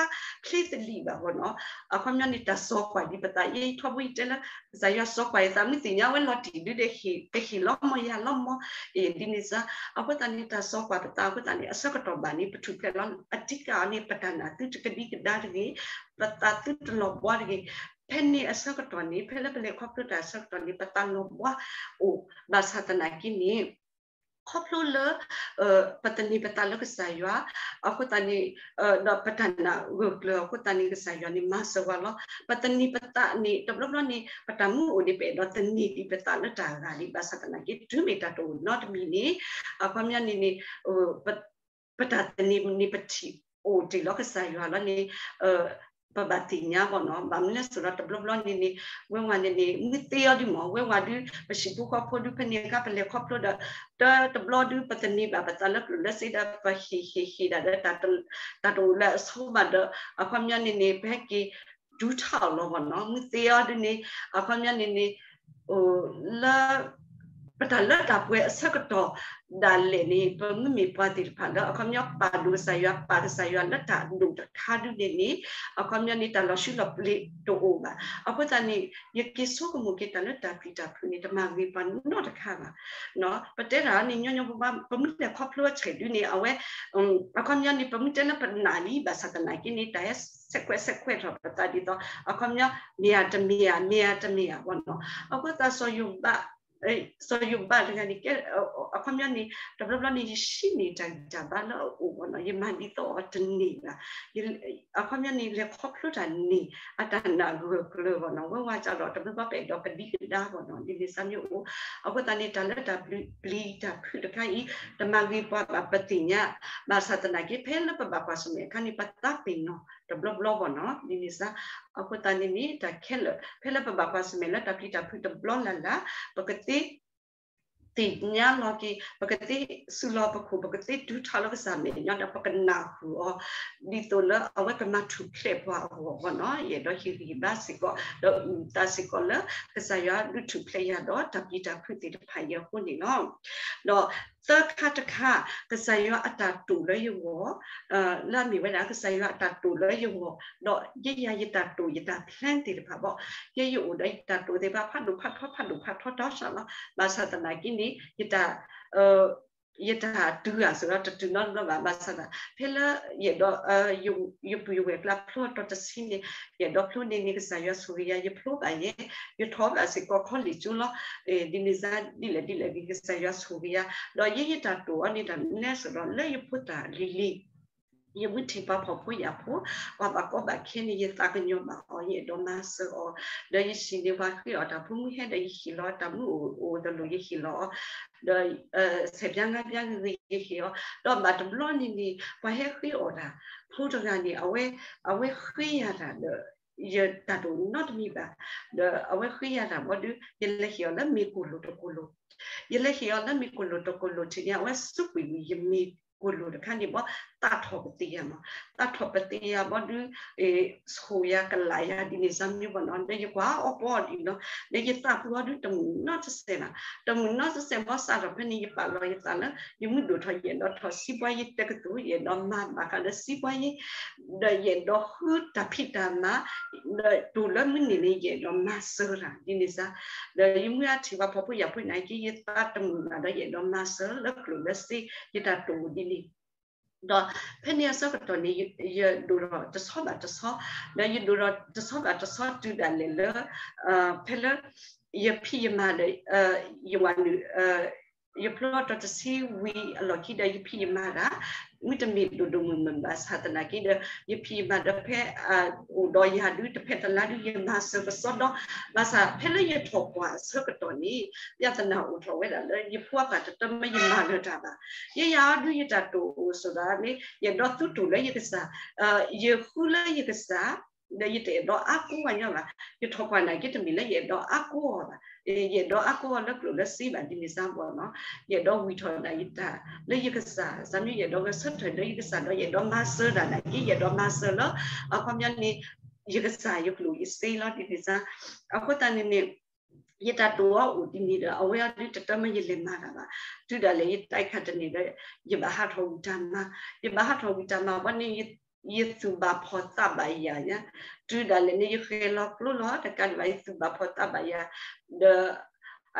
ချ့သလံးဘၣ်ဘၣ်နီၤ အခီပညီန့ၣ် တၢ်စီၤကွၢ်ဒ်ပသး ယထီဘိယတဲလၢ ကစၢ်ယွၤစီၤကွၢ်ယသး မုၢ်သ့ၣ်ညါဝဲလီၤတံၢ်ဒုဒီး ကဟ့ၣ်လီၤမီၢ်ယၤလီၤမီၢ် ဒ်န့ၣ်စ့ၢ် အဃိသတးန့ၣ် တၢ်စီၤကွၢ်ပသးအဃိသတးန့ၣ် အဆၢကတီၢ်ဘၣ်န့ၣ် ပထူၣ်ဖျဲးလီၤ အတံကၢ်အီၤန့ၣ် ပတၢ်နာ်သုတကဒံကဒါတဂ့ၤ ပသးသုတလီၤဘှါတဂ့ၤ ဖဲန့ၣ်အဆၢကတီၢ်န့ၣ် ဖဲလၢပလဲၤခီဖျိတၢ်အဆၢကတီၢ်န့ၣ် ပသးလီၤဘှါအိၣ် ဘၣ်ဆၣ်သနာ်က့န့ၣ် ခီဖျိလၢ ပသန့ၤပသးလၢကစၢ်ယွၤ အဃိသတးန့ၣ် ဒီးပတၢ်နာ်ဂၢၢ်ကျၢၤအဃိသတးန့ၣ် ကစၢ်ယွၤန့ၣ်မၤစၢၤဝဲလီၤ ပသန့ၤပသးန့ၣ် တဘျီဘျီန့ၣ် ပတၢ်မူအိၣ်န့ၣ် ပအဲၣ်ဒိးသန့ၤဒံးပသးလၢတၢ်ဂၤဒံး ဘၣ်ဆၣ်သနာ်က့ တုၤမ့ၢ်တၢ်တအိၣ်နီတမံၤန့ၣ် အခီပညီန့ၣ်န့ၣ် ပတၢ်သန့ၤန့ၣ်ပထံၣ်အိၣ်တ့ၢ်လီၤကစၢ်ယွၤလီၤန့ၣ် ပဘၣ်သ့ၣ်ညါဘၣ်နီၤ ဘၣ်မနုၤလဲၣ်ဆိုဒီး တဘျီဘျီန့ၣ်န့ၣ် ဝဲဝဲန့ၣ်န့ၣ် မုၢ်သ့အီၤဒုမ့ၢ် ဝဲဝဲဒု ပဟံၣ်ဖိဃီဖိဒု ဖဲန့ၣ်အခါ ပလဲၤခီဖျိဒီး တဘျီဒု ပသန့ၤဘၣ်ပသးလၢကျိၣ်လၢစ့ဒီး ပဟ့ၣ်ဟ့ၣ်ဟ့ၣ်ဒၣ်ဒီး တၢ်တအိၣ်လၢအဆိဘၣ်ဒီး အခီပညီန့ၣ်န့ၣ် ပဟဲက့ၤ ဒူထီၣ်လီၤဘၣ်နီၤ မုၢ်သ့အီၤဒုန့ၣ် အခီပညီန့ၣ်န့ၣ် လၢ ပတၢ်လၢတၢ်ပှဲၤအဆၢကတီၢ်ဒၣ်လဲာ်န့ၣ် ပမ့မ့ၢ်ပှၤသ့ၣ်တဖၣ်လၢ အခီပညီပာ်ဒိၣ်ကစၢ်ယွၤ ပာ်ကစၢ်ယွၤလၢတၢ်ဒိၣ်တခါဒုန့ၣ်န့ၣ် အခီပညီန့ၣ် တၢ်လီၤဆူလီၤပျ့ၤတအိၣ်ဘၣ် အဃိသတးန့ၣ် ယက့ၤဆိကမိၣ်က့ၤတၢ်လၢတၢ်ပျံၤတၢ်ဖုးန့ၣ် တမၤဂ့ၤပှၤနီတခါဘၣ် ပတဲတၢ်န့ၣ် ညီညီဘၣ်ဘၣ် ပမ့ၢ်လဲၤခီဖျိအဆဲးဒုန့ၣ် အဝဲ အခီပညီန့ၣ် ပမ့ၢ်တဲလၢပနာ်လံ ဘၣ်ဆၣ်သနာ်က့န့ၣ် တၢ်ဟဲဆဲးခွဲးဆဲးခွဲးထီၣ်ပသးဒ်သိး အခီပညီ မ့ၢ်ဧါတမ့ၢ်ဧါ မ့ၢ်ဧါတမ့ၢ်ဧါဘၣ်နီၤ အဃိသတးစီၤယိၤဘး စီၤယိၤဘးတဂၤန့ၣ် ကဲ အခီပညီန့ၣ် တဘျီဘျီန့ၣ် ယဟံးန့ၢ်တၢ်ဂံၢ်တၢ်ဘါလၢအအိၣ်ဘၣ်နီၤ, ယမၤဒ်သိးအီၤတန့ၢ်ဘၣ်, အခီပညီန့ၣ် လဲၤခီဖျိတၢ်န့ၢ် အတၢ်နာ်ဂၢၢ်ကျၢၤဘၣ်နီၤ, ဝဲဝဲကဒီး တဘျီဘျီပအဲၣ်ဒိးကဒံကဒါဘၣ်နီၤ, ဒ်န့ၣ်စၢ်မ့ၢ်အိၣ်, အဃိသတးန့ၣ် တၢ်လၢတၢ်ပျံၤတၢ်ဖုးတခါအံၤ တမၤဂ့ၤပှၤဘၣ် ပသ့ၣ်ညါ, ဘၣ်ဆၣ်သနာ်က့ ဖဲလၢပဘၣ်ကွၢ်ဆၢၣ်မဲာ်အခါန့ၣ် ပသးပ့ၤနီၣ်တဘျီဘျီဘၣ်နီၤ, ဒ်န့ၣ်စၢ်, အဃိသတးန့ၣ်န့ၣ် တၢ်ခဲလၢာ် ဖဲလၢပဘၣ်ကွၢ်ဆၢၣ်မဲာ်လၢတၢ်ပျံၤတၢ်ဖုးတဘျီလၢ်လၢ် ပကသ့ သ့ၣ်ညါလီၤက့ၤ ပကသ့စုလီၤပခိၣ် ပကသ့တုၤထီၣ်လၢကစၢ်မဲာ်ညါဒီး ပကနၢ်ဟူအီၤ ဒ်သိးလၢအဝဲကမၤထူၣ်ဖျဲးပှၤအဂီၢ်ဘၣ်နီၤ, ယအဲၣ်ဒိးဟ့ၣ်ဂံၢ်ဟ့ၣ်ဘါစ့ၢ်ကီး ဒီးအုၣ်သးစ့ၢ်ကီးလၢ ကစၢ်ယွၤဒုးထူၣ်ဖျဲးယၤဒီးတၢ်ပျံၤတၢ်ဖုးသ့ၣ်တဖၣ်အံၤအဃိန့ၣ်လီၤ. ဒီးသၢခါတခါ ကစၢ်ယွၤအတၢ်တိာ်လၢယဂီၢ် လၢအမ့ၢ်ဝဲဒၣ် ကစၢ်ယွၤအတၢ်တိာ်လၢယဂီၢ် ဒီးယဲယၤယတၢ်တိာ်ယတၢ် plan သ့ၣ်တဖၣ်ဘၣ်, ယဲယအိၣ်ဒီးယတၢ်တိာ်သ့ၣ်တဖၣ် ဖးဒိၣ်ဖးထီ ဖးဒိၣ်ဖးထီတီၤဆၣ်လီၤ, ဘၣ်ဆၣ်သနာ်က့န့ၣ် ယတၢ် ယတၢ်တုၤအါစ့ၢ်ကီး တတုၤနီတဘျီဘၣ်, ဘၣ်ဆၣ်သနာ်က့ ဖဲလၢယအဲၣ်ဒိး ယပူၤယဝဲၢ်ကျါဖျိအတီၤတဆံန့ၣ် ယအဲၣ်ဒိးဖျိန့ၣ်န့ၣ် ကစၢ်ယွၤဆိၣ်ဂ့ၤယၤ ယဖျိဘၣ်ယဲ, ယထီၣ်ဘၣ်စ့ၢ်ကီး college ကၠိလီၤ, ဒ်န့ၣ်စၢ် ဒ်လဲၣ်ဒ်လဲၣ်ဂ့ၤ ကစၢ်ယွၤဆိၣ်ဂ့ၤယၤ, ဒီးယဲယတၢ်တိာ်အီၤန့ၣ် တၢ်နဲစ့ၢ်ကီး လၢယဖိသၣ်လံၤလံၤ ယမုၢ်ထံၣ်ပှၤဖှီၣ်ဖိယာ်ဖိ ပှၤဘၣ်ကီဘၣ်ခဲန့ၣ် ယသးကညီၤဘၣ်အီၤ ယအဲၣ်ဒိးမၤစၢၤအီၤ, ဒီးယဟံးန့ၢ်ပှၤဃ့အီၣ်တၢ်ဖိမုၢ်ဟဲဒီး ယဟ့ၣ်လီၤတၢ်မုၢ်အိၣ်အိၣ်တလိၣ် ယဟ့ၣ်လီၤအီၤ, ဒီး ဆယ်ပြား ငါးပြား ဂ့ၤဂ့ၤ ယဟ့ၣ်အီၤ, ဒီးဘၣ်တဘျီန့ၣ်န့ၣ် ပှၤဟဲဃ့အီၣ်တၢ်ဖိတဂၤန့ၣ် အဝဲ အဝဲဃ့ယၤတၢ်ဒီး ယတၢ်တိာ်နီတမံၤဘၣ်, ဒီးအဝဲဃ့ယၤတၢ်ဘီဒုး ယလဲၤဟ့ၣ်အီၤလၢမ့ၢ်ကိၢ်လိာ်တကိၢ်လိာ် ယလဲၤဟ့ၣ်အီၤလၢမ့ၢ်ကိၢ်လိာ်တကိၢ်လိာ်ထံးန့ၣ် အဝဲစူးကွံာ်ဝံၤယမ့ၢ်ကိၢ်လိာ်တခါန့ၣ်ဘီ သးထီၣ်ပသ့ယၤမး, သးထီၣ်ပသ့ယၤဘီဒုး ဆိၣ်ယၤကလာ်ယၤဒ်န့ၣ်စၢ်မ့ၢ်ဘီနီၤ, ဒီးယကွၢ်အီၤပီအီၤဒ်အံၤလီၤ, ဒီးယသးပူၤအီၤဒုးတမုာ်နီတစဲးဘၣ်, တမုာ်နီတစဲးဘီ စးထီၣ်ဖဲန့ၣ် ယပာ်လီၤယသးလၢ ယမုၢ်ဒိၣ်ထီၣ် ယအဲၣ်ဒိးထီၣ်စံးပှၤယဲတကသူ ယအဲၣ်ဒိးမၤဘၣ်ဃးဒီးစံးပှၤယဲ ဒီးယအဲၣ်ဒိးဃုတၢ်ဖံးတၢ်မၤ, ဒီးတိၢ်လၢမုၢ်နံၤန့ၣ် ယအဲၣ်ဒိးမၤစၢၤတၢ်ဒ်န့ၣ်စၢ်, ဒီးယမုၢ်အါထံၣ်ပှၤဖှီၣ်ဖိယာ်ဖိနာ်က့ ယသးတမုာ်ဘၣ်ဒီး ယအဲၣ်ဒိးမၤစၢၤလၢကျိာ်လၢစ့ ယတၢ်တိာ်ဒ်န့ၣ်, ဒီးဖဲန့ၣ်အဆၢကတီၢ်န့ၣ် ယဒိၣ်ထီၣ်တဆီဘၣ်တဆီ, ဒီးယဒိၣ်ထီၣ်တဆီဘၣ်တဆီတုၤဒၣ်လဲာ်လၢ ဖဲလၢ ယဖံးယမၤဒီး ယဝၤနုာ် ယဖျိအတီၤတဆံဝံၤအလီၢ်ခံဒီး ယဖံးယမၤတၢ် မုၢ်တမ့ၢ်ဒိၣ်ဒိၣ်မုၢ်မုၢ်ဘၣ်ဆၣ်သနာ်က့ဒီး ယဖံးယမၤဒီးဖဲ အိၣ်ဒီးယၤဒုး တဖဲတလါဒုး ယမၤစၢၤကစီဒီ, ဘၣ်ဆၣ်ဖဲလၢယထီၣ်ကွၢ်အဆၢကတီၢ်န့ၣ် ပြဿနာအိၣ်ထီၣ်ဝဲဒၣ်လၢ ယဖိအပၢ်တတၢ်မၢယမၤလၢၤတၢ်ဘၣ်. ယဲယၤအီၤဒုး ယတၢ်တိာ်အိၣ်ဆိးသးန့ၣ် ယအဲၣ်ဒိးသုတိာ်လၢယကစၢ်, ယဃုလၢယကစၢ် ဒီးယတအဲၣ်ဒိးအါကိးအညီဘၣ်. ယထီၣ်ကွၢ်နာ်က့တမ့ၢ်လၢယအဲၣ်ဒိးအါကိးအီၤဘၣ်. ယအဲၣ်ဒိးအါကိးအီၤလၢကျိာ်လၢစ့ဘၣ်ဒ်န့ၣ်စၢ်ဘီနီၤ. ယအဲၣ်ဒိးဝံၣ်ထီၣ်ဒၣ်ယတၢ်လၢယကစၢ်, စၢ်မ့ၢ်ယအဲၣ်ဒိးဂဲၤဆၢထၢၣ်လၢယကစၢ်ဒီး ယအဲၣ်ဒိးမၤစၢၤတၢ်နာ်က့ ယအဲၣ်ဒိးမၤစၢၤလၢ အခီပညီန့ၣ် ယကစၢ်ယကျိာ်ယစ့လီၤဒ်န့ၣ်စၢ်. အဃိသတးန့ၣ်န့ၣ် ယတၢ်တိာ်အီၤအိၣ်ဒ်န့ၣ်ဒီး အဝဲအီၤဒုးတတၢ်မၢယလဲၤမၤတၢ်ဘၣ်. တုၤဒၣ်လဲာ်ယတၢ်ခးတန့ၢ်ဒီး ယဘၣ်ဟးထီၣ်ဝံၣ်တၢ်မၤ, ယဘၣ်ဟးထီၣ်ဝံၣ်တၢ်မၤဘီန့ၣ် ယသူၣ်ဘၣ်ဖှီၣ်သးဘၣ်ယၤညါ, တုၤဒၣ်လဲာ်န့ၣ် ယဃဲၤလီၤကျိလီၤတကးဒံးဘၣ် ယသူၣ်ဘၣ်ဖှီၣ်သးဘၣ်ယၤ, ဒီး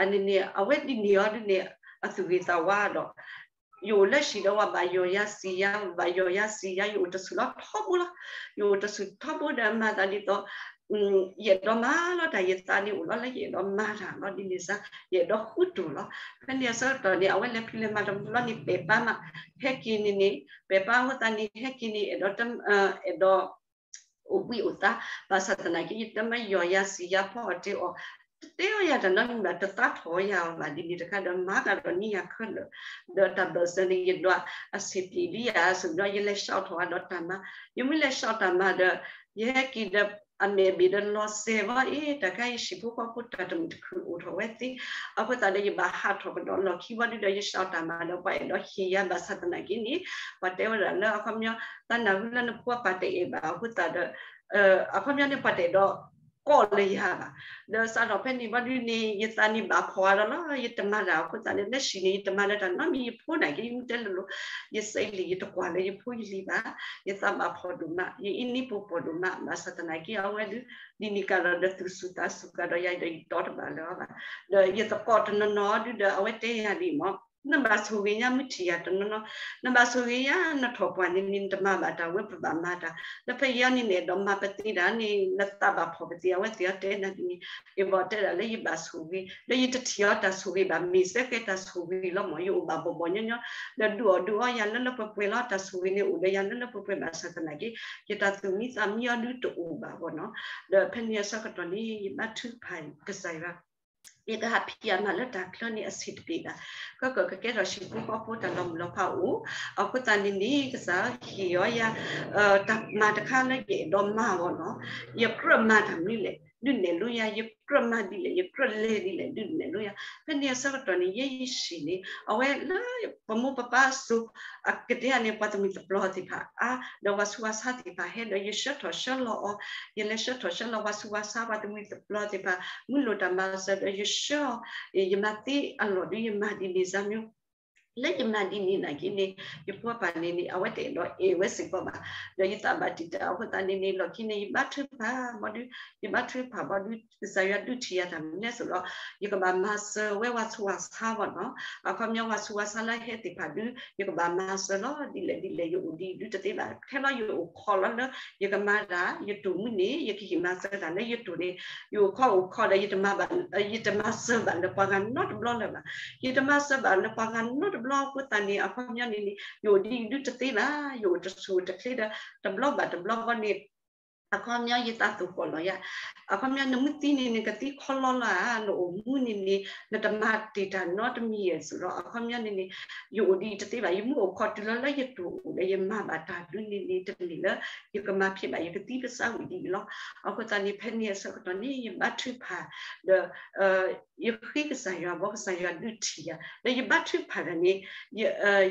အန့ၣ်န့ၣ် အဝဲဒ်န့ၣ်အီၤဒုးန့ၣ် အသူၣ်ဂ့ၤသးဝါဒီး ယအိၣ်လၢဟံၣ်ဒီး ဝၤဘၣ်ယီၢ်ယၤစံၣ်ယၤ, ဝၤဘၣ်ယီၢ်ယၤစံၣ်ယၤ, ယအိၣ်တဆူၣ်လီၤထီဘိလီၤ. ယအိၣ်တဆူၣ်ထီဘိဒီးမၤသးဒ်သိး ယအဲၣ်ဒိးမၤလီၤတၢ်ယသးန့ၣ်အိၣ်လီၤလၢယအဲၣ်ဒိးမၤတၢ်လီၤဒ်န့ၣ်စၢ်, ယအဲၣ်ဒိးဃုတိာ်လီၤ. ဖဲန့ၣ်အဆၢကတီၢ်န့ၣ် အဝဲလဲၤဖံးလဲၤမၤတဘျီန့ၣ် ပဲာ်ပၢ်မး, ဟဲက့ၤန့ၣ်န့ၣ် ပဲာ်ပၢ်အဃိသတးန့ၣ် ဟဲက့ၤန့ၣ် အဲၣ်ဒိး အဲၣ်ဒိး အိၣ်ဘှံးအိၣ်သါ, ဘၣ်ဆၣ်သနာ်က့ ယတၢ်မၢယီၢ်ယၤစံၣ်ယၤဖီအီၣ်တ့ၢ်အီၣ်, တတဲအီၤယၤတၢ်နီတမံၤဘၣ်, တသးထီၣ်ယၤအီၤဘၣ်ဒ်န့ၣ်တခါဒီး မၤကဒီးန့ၢ်ယၤခဲလၢာ်, ဒီးတၢ်ဘၢၣ်စၢၤန့ၣ် ယဒွးအဆံးပျံၤလံယၤ အဆိဒီး ယလဲၤဆှီထီၣ်အဒီးတၢ်မၤ, ယမ့ၢ်လဲၤဆှီတၢ်မၤဒီး ယဟဲက့ၤဒီး အမဲာ်ဘ့ၣ်ဒီးလီၤစဲၤဘီအ့ၣ် တၢ်ခါယဟံၣ်ဖိဃီဖိတၢ်တမုာ်တခုၣ်အိၣ်ထီၣ်ဝဲသ့, အဃိသတးဒီး ယဘၣ်ဟးထီၣ်ကဒီးလီၢ်ခံဘီဒုးဒီး ယဆှီတၢ်မၤဒီး ပှၤအဲၣ်ဒိးဟ့ၣ်ယၤဘၣ်ဆၣ်သနာ်က့န့ၣ် ပှၤတဲဝဲဒၣ်လၢအခီပညီ သးနၢ်ဟူလၢနဖိအပၢ်တအဲၣ်ဘၣ်အဃိသတးဒီး အခီပညီန့ၣ် ပှၤတအဲၣ်ဒိးကိးလၢယၤဘၣ်. ဒီးစးထီၣ်ဖဲန့ၣ်ဘီဒုးန့ၣ် ယသးန့ၣ်ဘၣ်ဖှီၣ်အါဒီးလီၤ, ယတမၤတၢ်အဃိသတးန့ၣ် လၢဟံၣ်န့ၣ် ယတမၤလၢတၢ်နီတမံၤ ယဖိနာ်က့ ယမ့ၢ်တဲလိၤလိၤ ယစဲးလံာ် ယတကွၢ်လၢယဖိယလံၤဘၣ်, ယသးဘၣ်ဖှီၣ်ဒိၣ်မး, ယအ့န့ၣ်ပူၤဖှီၣ်ဒိၣ်မး, ဘၣ်ဆၣ်သနာ်က့အဝဲဒုး ဒ်န့ၣ်ကဒီးဒီးသူၣ်စူၤသးစူၤကဒီးယၤဒီး ယတီတဘၣ်လၢၤဘၣ်. ဒီးယသကိးတနီၤနီၤဒုးဒီး အဝဲတဲယၤဒ်အံၤမး နဘၣ်ဆိၣ်ဂ့ၤညါမုၢ်ထံၣ်ယၤတနီၤနီၤ, နဘၣ်ဆိၣ်ဂ့ၤညါနထီၣ်ပှၢ်န့ၣ်န့ၣ် နတမၤဘၣ်တၢ်ဝဲပဘၣ်မၤတၢ်, လၢဖဲယဲန့ၣ်နအဲၣ်ဒိးမၤပသ့တၢ်န့ၣ် နသးဘၣ်ဖှီၣ်ပသ့ အဝဲသ့ၣ်အီၤတဲနၤဒ်န့ၣ်, ယဘၣ်တဲဒၣ်လၢယဘၣ်ဆိၣ်ဂ့ၤ, လၢယတထံၣ်အီၤတၢ်ဆိၣ်ဂ့ၤဘၣ် မ့ၢ်စဲကဲတၢ်ဆိၣ်ဂ့ၤလီၤမၢ်, ယအိၣ်ဘၣ်ဘီၣ်ဘီၣ်ညီညီ, ဒီးဒုးအီၣ်ဒုးအီယၤလၢလၢပှဲၤပှဲၤလီၤ, တၢ်ဆိၣ်ဂ့ၤန့ၣ်အိၣ်ဒီးယၤလၢလၢပှဲၤပှဲၤဘၣ်ဆၣ်သနာ်က့ ယတၢ်သူၣ်မံသးမံအီၤဒုးတအိၣ်ဘၣ်ဘၣ်နီၤ, ဒီးဖဲန့ၣ်အဆၢကတီၢ်န့ၣ် ယဘါထုကဖၣ်ကစၢ်ယွၤ ယကဟးဖံးအမၤလၢတၢ်ချၢန့ၣ်အဆံးတပ့ၤဘၣ်. ကကကကဲထီၣ်ဟံၣ်ဖိဃီဖိတၢ်လီၤမုၢ်လီၤဖးအိၣ်, အဃိသတးန့ၣ်န့ၣ် ကစၢ်ဟ့ၣ်အီၤယၤ တၢ်မၤတခါလၢယအဲၣ်ဒိးမၤဘၣ်နီၤ, ယကြၢးမၤတၢ်မနုၤလဲၣ်, ဒုးနဲၣ်လိယၤ, ယကြၢးမၤဒ်လဲၣ်, ယကြၢးလဲၤဒ်လဲၣ်, ဒုးနဲၣ်လိယၤ. ဖဲန့ၣ်အဆၢကတီၢ်န့ၣ် ယဲယဟံၣ်န့ၣ် အဝဲလၢပမိၢ်ပပၢ်အစိၤ အကတဲန့ၣ် ပှၤတမှံၤသပျီသ့ၣ်တဖၣ်အါ, ဒီးပှၤဆူးပှၤဆါသ့ၣ်တဖၣ်ဟဲဒီး ယဆှၢထီၣ်ဆှၢလီၤအီၤ, ယလဲၤဆှၢထီၣ်ဆှၢလီၤပှၤဆူးပှၤဆါ ပှၤတမှံၤသပျီသ့ၣ်တဖၣ် မုၢ်လိၣ်တၢ်မၤစၢၤဒီးယဆှၢအီၤ, ယမၤသ့အလီၢ်ဒုး ယမၤဒ်န့ၣ်စၢ်မၠိ လၢယမၤဒ်န့ၣ်နာ်က့န့ၣ် ယဖိပၢ်န့ၣ်န့ၣ် အဝဲတအဲၣ်ဒိးအဲၣ်ဝဲစ့ၢ်ကီးဘၣ်, ဒီးယသးဘၣ်တံာ်တာ်အဃိသတးန့ၣ်န့ၣ် လီၢ်ခံန့ၣ် ယဘါထုကဖၣ်ဘၣ်ဒုး, ယဘါထုကဖၣ်ဘၣ်ဒုး ကစၢ်ယွၤဒုးထံၣ်ယၤတၢ်မနုၤလဲၣ်ဆိုတော့ ယကဘၣ်မၤစၢၤဝဲပှၤဆူးပှၤဆါဘၣ်နီၤ, အခီပညီပှၤဆူးပှၤဆါလၢဟဲသ့ၣ်တဖၣ်ဒုး ယကဘၣ်မၤစၢၤလီၤ, ဒ်လဲၣ်ဒ်လဲၣ် ယအိၣ်ဒံးဒုးတသ့ဘၣ်, ထဲလီၤယအိၣ်ခိးလီၤလၢ ယကမၤတၢ် ယတိၢ်မုၢ်န့ၣ် ယကဟ့ၣ်မၤစၢၤတၢ်လၢယတိၢ်န့ၣ်, ယအိၣ်ခိးအိၣ်ခိးဒီး ယတမၤဘၣ်, ယတမၤစၢၤဘၣ်လၢပှၤဂၤနီတဘျီလၢၤဘၣ်, ယတမၤစၢၤဘၣ်လၢပှၤဂၤနီတဘျီအဃိသတးန့ၣ် အခီပညီန့ၣ်န့ၣ် ယအိၣ်ဒံးဒုးတသ့ဘၣ်, ယအိၣ်တဆူၣ်တချ့ဒီး တဘျီဘၣ်တဘျီဘီန့ၣ် အခီပညီယသးသိၣ်ကီးလီၤယၤ, အခီပညီနမုၢ်သံန့ၣ် နကသံခီလီလၢ်ဧါ, နအိၣ်မူန့ၣ်န့ၣ် နတမၤတ့ၢ်တၢ်နီတမံၤဧါဆိုတော့ အခီပညီန့ၣ်န့ၣ် ယအိၣ်ဒံးတသ့ဘၣ်, ယမုၢ်အိၣ်ခိးတုၤလီၤလၢယတိၢ်အိၣ်ဒီး ယမၤဘၣ်တၢ်ဒုးန့ၣ်န့ၣ် တမ့ၢ်လၢ ယကမၤဖျဲးဘၣ် ယကသံပသးဝံၤဒ်အံၤလီၤ. အဃိသတးန့ၣ် ဖဲန့ၣ်အဆၢကတီၢ်န့ၣ် ယဘါထုကဖၣ် ဒီး ယဃ့ကစၢ်ယွၤဘီ ကစၢ်ယွၤဒုးထံၣ်ယၤ ဒီးယဘါထုကဖၣ်တၢ်န့ၣ်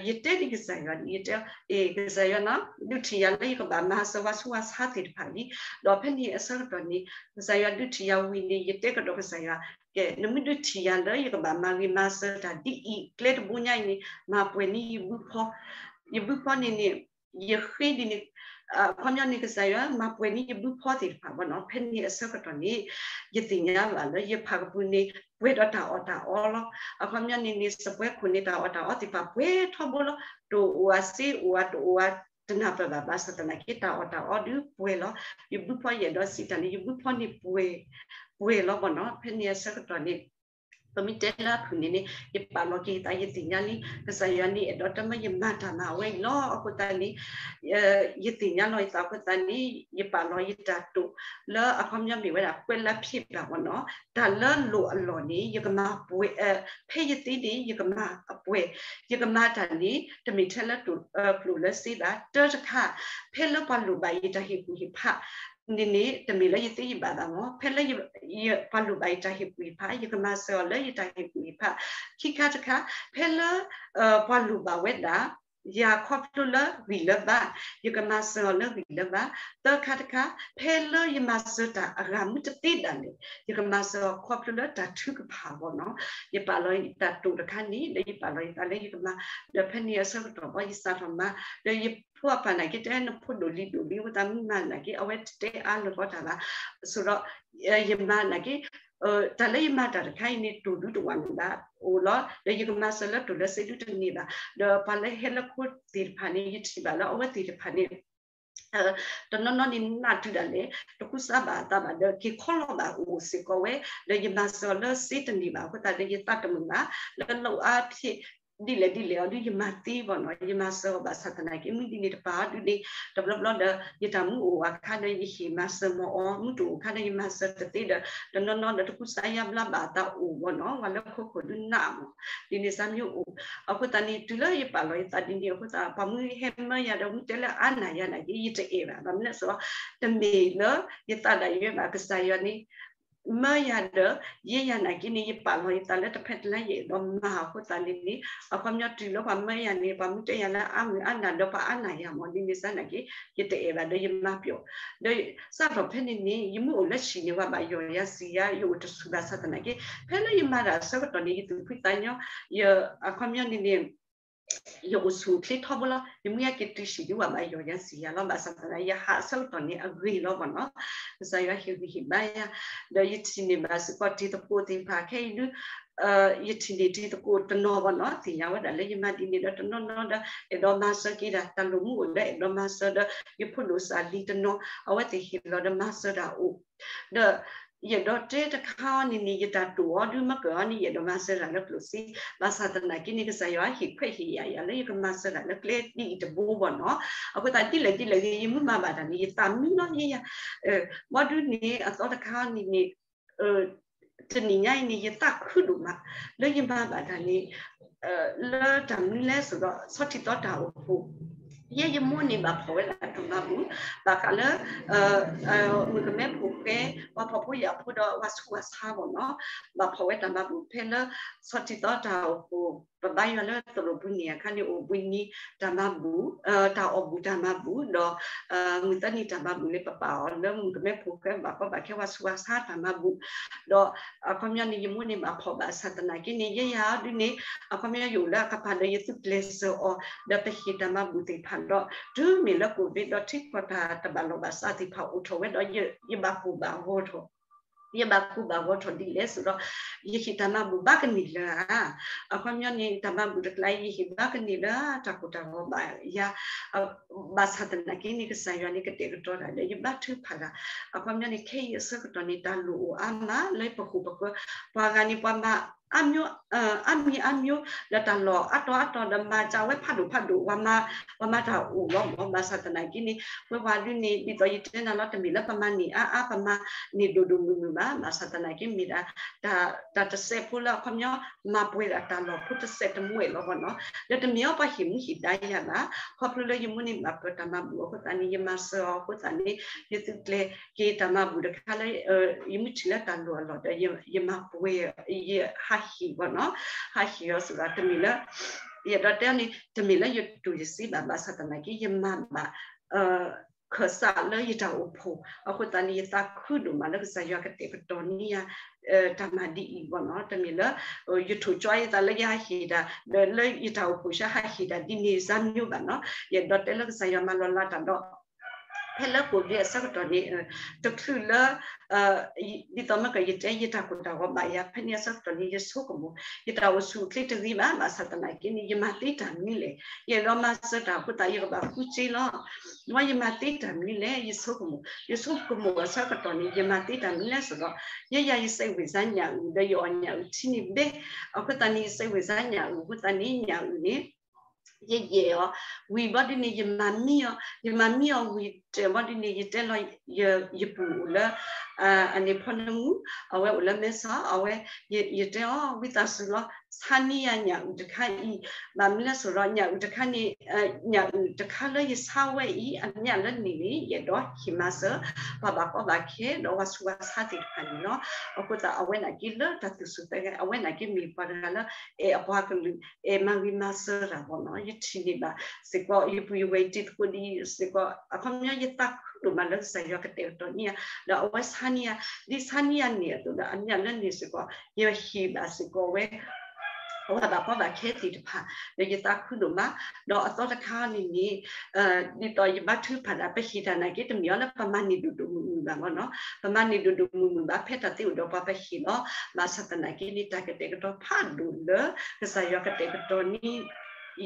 ယတဲဒ်ကစၢ်ယွၤ ယတဲ ကစၢ်ယွၤနီၤ ဒုးထံၣ်ယၤလၢယကဘၣ်မၤစၢၤပှၤဆူးပှၤဆါသ့ၣ်တဖၣ်လံ. ဒီးဖဲန့ၣ်အဆၢကတီၢ်န့ၣ် ကစၢ်ယွၤဒုးထံၣ်ယၤဝံၤန့ၣ် ယတဲကဒီးကစၢ်ယွၤ ကဲ နမ့ၢ်ဒုးထံၣ်ယၤလၢယကဘၣ်မၤဂ့ၤမၤစၢၤတၢ်ဒ်အံၤ ကျဲတဘိညါအံၤန့ၣ် မၤပှဲၤန့ၢ်ယဘုဖီ, ယဘုဖီန့ၣ်န့ၣ် ယဃ့ဒ်န့ၣ် အခီပညီန့ၣ် ကစၢ်ယွၤမၤပှဲၤန့ၢ်ယဘုဖီသ့ၣ်တဖၣ်ဘီနီၤ. ဖဲန့ၣ်အဆၢကတီၢ်န့ၣ် ယသ့ၣ်ညါဘၣ်လၢယဖးကပူၤန့ၣ် ပှဲၤဒီးတၢ်အီၣ်တၢ်အီလီၤ. အခီပညီန့ၣ်န့ၣ် စပွဲခိၣ်န့ၣ် တၢ်အီၣ်တၢ်အီသ့ၣ်တဖၣ်ပှဲၤထီဘိလီၤ. တအိၣ်အစ့အိၣ်အတအိၣ်အတနၢ်ပၢၢ်ဘၣ် ဘၣ်ဆၣ်သနာ်က့ တၢ်အီၣ်တၢ်အီဒုးပှဲၤလီၤ. ယဘုဖီယအဲၣ်ဒိးစံးတၢ်န့ၣ် ယဘုဖီန့ၣ်ပှဲၤ ပှဲၤလီၤဘီနီၤ. ဖဲန့ၣ်အဆၢကတီၢ်န့ၣ် ပမ့ၢ်တဲလၢအဖုၣ်န့ၣ်န့ၣ် ယပာ်လီၤက့ၤယသး ယသ့ၣ်ညါလံ ကစၢ်ယွၤန့ၣ် အဲၣ်ဒိးတမၢယမၤတၢ်မၤအဝဲအံၤလီၤ. အဃိသတးန့ၣ် ယသ့ၣ်ညါလီၤယသးအဃိသတးန့ၣ် ယပာ်လီၤယတၢ်တိာ်လၢအခီပညီမ့ၢ်ဝဲဒၣ် ကွဲးလၢဖျ့ဘၣ်ဘီနီၤ. တၢ်လၢလိၣ်အလီၢ်န့ၣ် ယကမၤပှဲၤ ဖဲယသ့န့ၣ် ယကမၤအပှဲၤ ယကမၤတၢ်န့ၣ် တမ့ၢ်ထဲလၢကျိၣ်လၢစ့ဘၣ်. တၢတခါ ဖဲလၢပှၤလိၣ်ဘၣ်ယတၢ်ဟ့ၣ်ကူၣ်ဟ့ၣ်ဖးန့ၣ်န့ၣ် တမ့ၢ်လၢယသ့ယဘၣ်ဘၣ်မၢ်. ဖဲလၢ ပှၤလိၣ်ဘၣ်ယတၢ်ဟ့ၣ်ကူၣ်ဟ့ၣ်ဖး ယကမၤစၢၤအီၤလၢယတၢ်ဟ့ၣ်ကူၣ်ဟ့ၣ်ဖး. ခံခါတခါ ဖဲလၢ ပှၤလိၣ်ဘၣ်ဝဲဒၣ် ယၤခီဖျိလၢဂံၢ်လၢဘါ ယကမၤစၢၤအီၤလၢဂံၢ်လၢဘါ. သၢခါတခါ ဖဲလၢယမၤစၢၤတၢ်အဂၤမ့ၢ်တသ့ဒၣ်လဲာ် ယကမၤစၢၤအီၤခီဖျိလၢတၢ်ထုကဖၣ်အဂီၢ်နီၤ. ယပာ်လီၤယတၢ်တိာ်တခါန့ၣ် ဒီးယပာ်လီၤယသးလၢယကမၤ ဒီးဖဲန့ၣ်အဆၢကတီၢ်ဘီ ယစးထီၣ်မၤ ဒီးယဖိအပၢ်နာ်က့တဲ နဖိဒိၣ်လံၤဒိၣ်လံၤ အဃိသတးမ့ၢ်မၤနာ်က့ အဝဲတတဲအါလၢၤကီးတၢ်ဘၣ်. ဆိုတော့ ယမၤနာ်က့ တၢ်လၢယမၤတၢ်တခါအံၤန့ၣ် တိၢ်ဒုတဝၢ်န့ၣ်ဘၣ်အိၣ်လီၤ. ဒီးယကမၤစၢၤလၢတိၢ်လၢစ့ဒုတန့ၢ်ဘၣ်. ဒီးပှၤလၢဟဲလၢခိသ့ၣ်တဖၣ်န့ၣ် ယထံၣ်ဘၣ်လၢအဝဲသ့ၣ်တဖၣ်န့ၣ် တနီၤနီၤန့ၣ်နးတုၤဒၣ်လဲာ် တကူစါဘၣ်အသးဘၣ်ဒီး က့ၤခီလီၤဘၣ်အိၣ်စ့ၢ်ကီးဝဲ ဒီးယမၤစၢၤအီၤလၢစ့တန့ၢ်ဘၣ်အဃိသတးဒီး ယသးတမုာ်ဘၣ် လၢလီအါဖြ့ၣ် ဒ်လဲၣ်ဒ်လဲၣ်အီၤဒုး ယမၤသ့ဘၣ်နီၤ ယမၤစၢၤအီၤဘၣ်ဆၣ်သနာ်က့ မုၢ်ဒ်န့ၣ်တပၤအီၤဒုးန့ၣ် တဘျီဘျီဒီး ယတၢ်မူအိၣ်အခါဒီး ယဟ့ၣ်မၤစၢၤမၤအီၤ မုၢ်တအိၣ်အခါဒီး ယမၤစၢၤတသ့ဒီး တနီၤနီၤဒီး တကူစါယါဘျါဘၣ်အသးအိၣ်ဘၣ်နီၤ ပှၤလၢခိခိၣ်ဒုးနးမး ဒ်န့ၣ်စၢ်မ့ၢ်အိၣ် အဃိသတးန့ၣ် တုၤလၢယပာ်လီၤယသးဒ်န့ၣ်အဃိသတး ပှၤမုၢ်ဟဲမၢယၤဒီး မုၢ်တဲလၢအါနၢ်ယၤနာ်က့ ယတအဲၣ်ဘၣ် ဘၣ်မနုၤလဲၣ်ဆိုတော့ တမ့ၢ်လၢယသးဒၣ်ယဲဘၣ် ကစၢ်ယွၤန့ၣ် မၢယၤဒီး ယဲယၤနာ်က့န့ၣ် ယပာ်လီၤယသးလၢတဖဲတလါ ယအဲၣ်ဒိးမၤအဃိသတးန့ၣ်န့ၣ် အခီပညီတုၤလၢပှၤမၢယၤန့ၣ် ပှၤမုၢ်တဲယၤလၢအါမုၢ်အါနၢ်ဒီး ပှၤအါနၢ်ယၤမး ဒ်န့ၣ်စၢ်နာ်က့ ယတအဲၣ်ဘၣ်ဒီးယမၤပျီၣ် ဒီးစးထီၣ်ဖဲန့ၣ်န့ၣ် ယမုၢ်အိၣ်လၢဟံၣ်န့ၣ် ပှၤဘၣ်ယီၢ်ယၤစံၢ်ယၤ ယအိၣ်တဆူၣ်ဘၣ်ဆၣ်သနာ်က့ ဖဲလၢယမၤတၢ်အဆၢကတီၢ်န့ၣ် ယသူၣ်ဖှံသးညီ ယ အခီပညီန့ၣ်န့ၣ် ယအိၣ်ဆူၣ်အိၣ်ချ့ထီဘိလီၤ. ယမုၢ်ယါက့ၤတုၤဟံၣ်ဒုး ပှၤဘၣ်ယီၢ်ယၤစံၢ်ယၤလီၤ. ဘၣ်ဆၣ်သနာ်က့ ယဟးအဆၢကတီၢ်န့ၣ် အဂ့ၤလီၤဘၣ်နီၤ ကစၢ်ယွၤဟ့ၣ်ဂံၢ်ဟ့ၣ်ဘါယၤ ဒီးယထံၣ်န့ၢ်ဘၣ်စ့ၢ်ကီးတံၤသကိးသ့ၣ်တဖၣ်ခဲအံၤဒုး ယထံၣ်န့ၢ်တံၤသကိးတနီၤဘၣ်နီၤ, သ့ၣ်ညါဝဲဒၣ်လၢယမၤဒ်န့ၣ်ဒီးတနီၤနီၤဒီး အဲၣ်ဒိးမၤစၢၤက့ၤဒၣ် တၢ်လိၣ်မူအိၣ်လၢအဲၣ်ဒိးမၤစၢၤဒီး ယဖိဒိၣ်စၢ်လံၤတနီၤ အဝဲသ့ၣ်ဟ့ၣ်လီၤဒီးမၤစၢၤတၢ်အိၣ်, ဒီး ယအဲၣ်ဒိးတဲတခါအံၤန့ၣ်န့ၣ် ယတၢ်တိာ်အီၤဒုးမ့ၢ်ကၢၢ်အီၤန့ၣ် ယအဲၣ်ဒိးမၤစၢၤတၢ်လၢကျိၣ်စ့, ဘၣ်ဆၣ်သနာ်က့န့ၣ် ကစၢ်ယွၤဟ့ၣ်ခွဲးဟ့ၣ်ယာ်ယၤလၢယကမၤစၢၤတၢ်လၢကျဲဒ်အံၤတဘိဘၣ်နီၤ, အဃိသတးဒ်လဲၣ်ဒ်လဲၣ်ဂ့ၤ ယမ့ၢ်မၤဘၣ်တၢ်န့ၣ် ယသးမံလီၤယဲယၤ, ဘီဒုန့ၣ် အသီတခါအံၤန့ၣ်န့ၣ် တနံၤညါအံၤန့ၣ် ယသးခုဒိၣ်မး လၢယမၤဘၣ်တၢ်န့ၣ် လၢတၢ်မနုၤလဲၣ်ဆိုတော့ ဆီၣ်ထံသီတၢ်အိၣ်ဖှိၣ်, ယဲယမိၢ်န့ၣ်ဘၣ်ဖီၣ်ဝဲဒၣ်တၢ်မၤဘူၣ်, ဘၣ်ဃးလၢ မုၣ်ကမဲဖိဃဲ ပှၤဖှီၣ်ဖိယာ်ဖိဒီးပှၤဆူးပှၤဆါဘၣ်နီၤ, ဘၣ်ဖီၣ်ဝဲတၢ်မၤဘူၣ်ဖဲလၢ ဆီၣ်ထံသီတၢ်အိၣ်ဖှိၣ် ပဘါယွၤလၢသရိာ်ပူၤန့ၣ်အခါန့ၣ် အိၣ်ဘှံးနံၤတၢ်မၤဘူၣ်, တၢ်အီၣ်ဘူၣ်တၢ်မၤဘူၣ် ဒီး မုၢ်သၢနံၤတၢ်မၤဘူၣ်န့ၣ် ပပာ်အီၤလၢမုၣ်ကမဲဖိဃဲ ဘၣ်ကီဘၣ်ခဲပှၤဆူးပှၤဆါတၢ်မၤဘူၣ်, ဒီးအခီပညီန့ၣ် ယမိၢ်န့ၣ်ဘၣ်ဖီၣ်ဘၣ်ဆၣ်သနာ်က့န့ၣ် ယဲယၤဒုန့ၣ် အခီပညီယအိၣ်လၢအကပၤဒီးယသုးကျဲးစၢးအီၤ ဒီးပဟ့ၣ်တၢ်မၤဘူၣ်သ့ၣ်တဖၣ်ဒီး တုၤမ့ၢ်လၢ COVID ဒီးထံကီၢ်တၢ်တဘၣ်လိာ်ဘၣ်စးသ့ၣ်တဖၣ်အိၣ်ထီၣ်ဝဲဒီး ယဘၣ်ကိၢ်ဘၣ်ဂီၤထီၣ် ယဘၣ်ကိၢ်ဘၣ်ဂီၤထီၣ်ဒ်လဲၣ်ဆိုတော့ ယဟ့ၣ်တၢ်မၤဘူၣ်ဘၣ်ကန့ၢ်လၢၤဧါ, အခီပညီန့ၣ် တၢ်မၤဘူၣ်တကျါအံၤ ယဟ့ၣ်ဘၣ်ကန့ၢ်လၢၤဧါ တၢ်ကိၢ်တၢ်ဂီၤဘၣ်ယၤ, ဘၣ်ဆၣ်သနာ်က့န့ၣ် ကစၢ်ယွၤန့ၣ်ကတဲာ်ကတီၤတၢ်ဒီး ယဘါထုကဖၣ်တၢ်, အခီပညီန့ၣ် ခဲအံၤအဆၢကတီၢ်န့ၣ် တၢ်လိၣ်အိၣ်အါမးလၢပဃိၣ်ပဃၢၤ, ပှၤဂၤန့ၣ် ပှၤမၤ အါမံၤအါမံၤ ဒီးတၢ်လီၢ်အါတီၤအါတီၤဒီးမၤစၢၤဝဲဖးဒိၣ်ဖးဒိၣ် ပှၤမၤတၢ်အိၣ်လီၤမး, ဘၣ်ဆၣ်သနာ်က့န့ၣ် ပဝဲပှၤဒုန့ၣ် ဒ်သိးယတဲနၤလီၤ တမ့ၢ်လၢပမၤန့ၢ်အါအါ ပမၤန့ၢ်ဒိၣ်ဒိၣ်မုၢ်မုၢ်ဘၣ်, ဘၣ်ဆၣ်သနာ်က့မ့ၢ်ဒၣ် တၢ်တစဲးဖိလၢအခီပညီ မၤပှဲၤဒၣ်တၢ်လီၢ်ဖိတစဲးတမှဲာ်လီၤဘၣ်နီၤ, ဒီးတမ့ၢ်အီၤပှၤဟ့ၣ်မူဟ့ၣ်ဒါယၤဘၣ်, ခီဖျိလၢယမိၢ်န့ၣ်ဘၣ်ပၢၤတၢ်မၤဘူၣ်အဃိသတးန့ၣ် ယမၤစၢၤအီၤအဃိသတးန့ၣ် ယသုးကျဲၤက့ၤတၢ်မၤဘူၣ်တခါလၢ ယမ့ၢ်ထံၣ်လၢတၢ်လိၣ်အလီၢ်ဒီး ယမၤပှဲၤ ယဟးဟ့ၣ်ဘၣ်နီၤ, ဟးဟ့ၣ်အီၤစ့ၢ်ကီး တမ့ၢ်လၢ ယအဲၣ်ဒိးတဲန့ၣ် တမ့ၢ်လၢယတူၢ်ယစ့ဘၣ်, ဘၣ်ဆၣ်သနာ်က့ ယမၤဘၣ် ခၢၣ်စးလၢယတၢ်အိၣ်ဖှိၣ် အဃိသတးန့ၣ် ယသးခုဒိၣ်မးလၢကစၢ်ယွၤကတဲာ်ကတီၤန့ၢ်ယၤ တၢ်မၤဒ်အံၤဘၣ်နီၤ, တမ့ၢ်လၢ ယထိၣ်ကၠီယသးလၢယဟးဟ့ၣ်တၢ် ဒီးလၢယတၢ်အိၣ်ဖှိၣ်ဆၢဟးဟ့ၣ်တၢ်ဒ်န့ၣ် စၢ်မံၤဘၣ်နီၤ, ယအဲၣ်ဒိးတဲလၢကစၢ်ယွၤမၤလီၤလးတၢ်ဒီး ဖဲလၢ COVID အဆၢကတီၢ်န့ၣ် တချုးလၢ ဒ်သိးမ့ၢ်ကယတဲ ယတၢ်ကိၢ်တၢ်ဂီၤဘၣ်ယၤ ဖဲန့ၣ်အဆၢကတီၢ်န့ၣ် ယဆိကမိၣ် ယတၢ်အိၣ်ဆူၣ်အိၣ်ချ့တဂ့ၤဘၣ်, ဘၣ်ဆၣ်သနာ်က့န့ၣ် ယမၤသ့တၢ်မနုၤလဲၣ်, ယအဲၣ်ဒိးမၤစၢၤတၢ်အဃိသတး ယကဘၣ်ဃုစ့လီၤ, မ်ယမၤသ့တၢ်မနုၤလဲၣ် ယဆိကမိၣ်, ယဆိကမိၣ်အဆၢကတီၢ်န့ၣ် ယမၤသ့တၢ်မနုၤလဲၣ်ဆိုတော့ ယဲယၤယစဲးဝံၣ်စါညၣ်အုၣ် ဒီးယအီၣ်ညၣ်အုၣ်ထံန့ၣ်ဘဲ, အဃိသတးန့ၣ် ယစဲးဝံၣ်စါညၣ်အုၣ်အဃိသတးန့ၣ် ညၣ်အုၣ်န့ၣ် ယယဲၢ်အီၤ ဝံၤဘီဒ်န့ၣ် ယမၤမံအီၤ, ယမၤမံအီၤဝံၤတဘီဒ်န့ၣ် ယတဲလီၤ ယပုၢ်အိၣ်လၢ အန့ၣ်ဖီနမူ, အဝဲအိၣ်လၢမဲဆီး, အဝဲ ယတဲအီၤ ဝံသးစူၤလီၤ ဆါန့ၢ်ယၤညၣ်အုၣ်တခါအံၤ, ဘၣ်မနုၤလဲၣ်ဆိုဒီး ညၣ်အုၣ်တခါန့ၣ် ညၣ်အုၣ်တခါလၢယဆါဝဲအံၤ အမျးလၢန့ၣ်န့ၣ် ယအဲၣ်ဒိးဟ့ၣ်မၤစၢၤ ပှၤဘၣ်ကီဘၣ်ခဲ ဒီးပှၤဆူးပှၤဆါသ့ၣ်တဖၣ်န့ၣ်လီၤ. အဃိသတး အဝဲနာ်က့လၢတၢ်သူၣ်ဆူၣ်သးဂဲၤ အဝဲနာ်က့မ့ၢ်ပှၤတဂၤလၢ အဲၣ်အပှၤကလုာ် အဲၣ်မၤဂ့ၤမၤစၢၤတၢ်ဘၣ်နီၤ, ယထံၣ်န့ၢ်ဘၣ်စ့ၢ်ကီး ယပုၢ်ယဝဲၢ်တံၤသကိးဒ်အံၤစ့ၢ်ကီး အခီပညီယသးခုဒိၣ်မးလၢကစၢ်ယွၤကတဲာ်ကတီၤန့ၢ်ယၤ, ဒီးအဝဲဆါန့ၢ်ယၤ ဒ်ဆါန့ၢ်ယၤန့ၣ်အသိးဒီး အမျးလၢန့ၣ်စ့ၢ်ကီး ယဟ့ၣ်ဘၣ်စ့ၢ်ကီးဝဲ ပှၤဘၣ်ကီဘၣ်ခဲသ့ၣ်တဖၣ် ဒီးယသးခုဒိၣ်မး, ဒီးအသီတခါန့ၣ်န့ၣ် ဒ်သိးယဘါထုကဖၣ်ဒၣ် ပဟ့ၣ်တၢ်နာ်က့ တမ့ၢ်အီၤလၢပမၤန့ၢ်ဒိၣ်ဒိၣ်မုၢ်မုၢ်ဘၣ်မ့ၢ်နီၤ, ပမၤန့ၢ်ဒိၣ်ဒိၣ်မုၢ်မုၢ်ဘၣ် ဖဲတၢ်သ့အိၣ်ဒီးပှၤပဟ့ၣ်လီၤ, ဘၣ်ဆၣ်သနာ်က့န့ၣ် တၢ်ကတဲာ်ကတီၤဖးဒိၣ်လၢ ကစၢ်ယွၤကတဲာ်ကတီၤန့ၢ်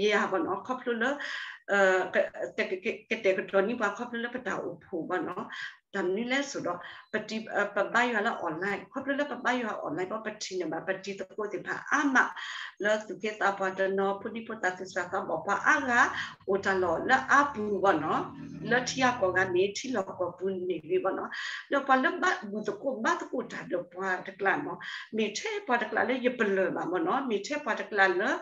ယၤမ့ၢ်နီၤ, ခီဖျိလၢ ကတဲာ်ကတီၤန့ၢ်ပှၤခီဖျိလၢပတၢ်အိၣ်ဖှိၣ်မ့ၢ်နီၤ, တၢ်မနုၤလဲၣ်ဆိုဒီး ပဘါယွၤလၢ online ခီဖျိလၢပဘါယွၤ online ဘၣ် ပထံၣ်န့ၢ်ဘၣ် ပတံၤသကိးသ့ၣ်တဖၣ်အါမး လၢသူၣ်က့သးပှၢ်တနီၤ ဖိဒံဖိသၣ်သူၣ်စၢ်သးဘီၣ် ပှၤအါဂၤ အိၣ်တၢ်လီၢ်လၢအါပူၤမ့ၢ်နီၤ, လၢထံဂၤကီၢ်ဂၤမ့ၢ် ထံလီၢ်ကီၢ်ပူၤန့ၣ်ဂ့ၤမ့ၢ်နီၤ, ဒီးပှၤလၢဘၣ်ဘူၣ်သကိးဘါသကိးတၢ်ဒီးပှၤတကျါမ့ၢ် မ့ၢ်ထဲပှၤတကျါလၢယပလၢၢ်ဘၣ်မ့ၢ်နီၤ, မ့ၢ်ထဲပှၤတကျါလၢ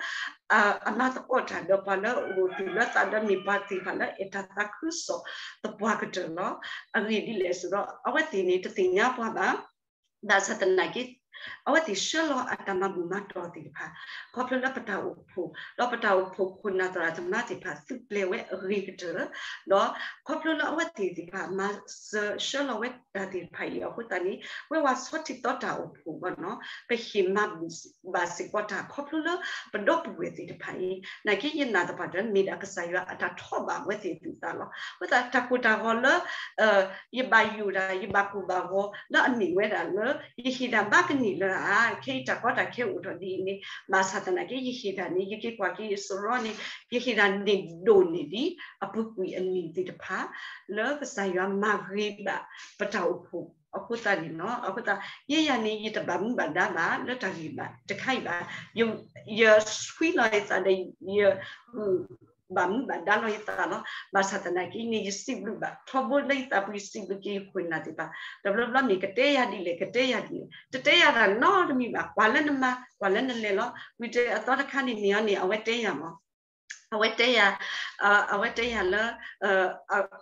အမၤသကိးတၢ်ဒီးပှၤလၢအအိၣ်သူၣ်လၢသးဒီးမ့ၢ်ပှၤသ့ၣ်တဖၣ်လၢအဲၣ်တၢ်သးခုကစီၣ်သပှၢ်ကတၢၢ်လီၤ. အဂ့ၢ်ဒ်လဲၣ်ဆိုဒီး အဝဲသ့ၣ်န့ၣ် တသ့ၣ်ညါပှၤဘၣ်, ဘၣ်ဆၣ်သနာ်က့ အဝဲသ့ၣ်ဆှၢလီၤအတၢ်မၤဘူၣ်မၤတီၢ်သ့ၣ်တဖၣ် ခီဖျိလၢပတၢ်အိၣ်ဖှိၣ် ဒီးပတၢ်အိၣ်ဖှိၣ်ခိၣ်နၢ်သရၣ်သမါသ့ၣ်တဖၣ် သုးကျဲၤဝဲအဂ့ၤကတၢၢ် ဒီးခီဖျိလၢအဝဲသ့ၣ်သ့ၣ်တဖၣ် မၤစၢၤဆှၢလီၤဝဲတၢ်သ့ၣ်တဖၣ်အံၤအဃိသတးန့ၣ် ဝဲဝဲဆီထံသီတၢ်အိၣ်ဖှိၣ်မ့ၢ်နီၤ ပဟ့ၣ်မၤဘူၣ်ဘၣ်စ့ၢ်ကီးတၢ်ခီဖျိလၢပဒီပုၢ်ဝဲၢ်သ့ၣ်တဖၣ်အံၤ နာ်က့ယနာ်သပှၢ်တၢၢ် မ့ၢ်ဒၣ်ကစၢ်ယွၤအတၢ်ထီၣ်ဘၣ်ဝဲသ့ၣ်အသူၣ်အသးလီၤ. အဃိသတးတၢ်ကိၢ်တၢ်ဂီၤလၢ ယဘၣ်ယိၣ်တၢ် ယဘၣ်ကိၢ်ဘၣ်ဂီၤလၢအမ့ၢ်ဝဲဒၣ်လၢ ယဟ့ၣ်တၢ်ဘၣ်ကန့ၢ် ယမ့ၢ်လၢဧါ, ခဲအံၤတၢ်ကီတၢ်ခဲအိၣ်ထီၣ်ဒ်အံၤန့ၣ် ဘၣ်ဆၣ်သနာ်က့ ယဟ့ၣ်တၢ်န့ၣ် ယက့ၤကွၢ်က့ၤယစရီန့ၣ် ယဟ့ၣ်တၢ်န့ၣ်ဒိၣ်န့ၢ်ဒံး အပူၤကွံာ်အနံၤသ့ၣ်တဖၣ် လၢကစၢ်ယွၤမၤဂ့ၤဘၣ်ပတၢ်အိၣ်ဖှိၣ်အဃိသတးန့ၣ်လီၤ. အဃိသတး ယဲယၤန့ၣ် ယတဘၣ်မူဘၣ်ဒါဘၣ်လၢတၢ်ဂ့ၢ်ဘၣ်တခါအံၤဘၣ်. ယ ယဆွံလီၤယသးဒီး ယ ဘၣ်မူဘၣ်ဒါလီၤယသးလီၤ. ဘၣ်ဆၣ်သနာ်က့န့ၣ် ယစံးဘျုးဘၣ် ထီဘိလၢယသးပူၤ ယစံးဘျုးက့ၤယခိၣ်နၢ်သ့ၣ်တဖၣ် တဘျီဘျီန့ၣ် ကတဲယၤဒ်လဲၣ် ကတဲယၤဒ်လဲၣ် တတဲယၤတၢ်နီတမံၤဘၣ်. ကွၢ်လၢနမၤ ကွၢ်လၢနလဲၤလီၤ. ဝံၤတဲအသီတခါန့ၣ် မ့ၢ်အီၤန့ၣ် အဝဲတဲယၤမး အဝဲတဲယၤ အဝဲတဲယၤလၢ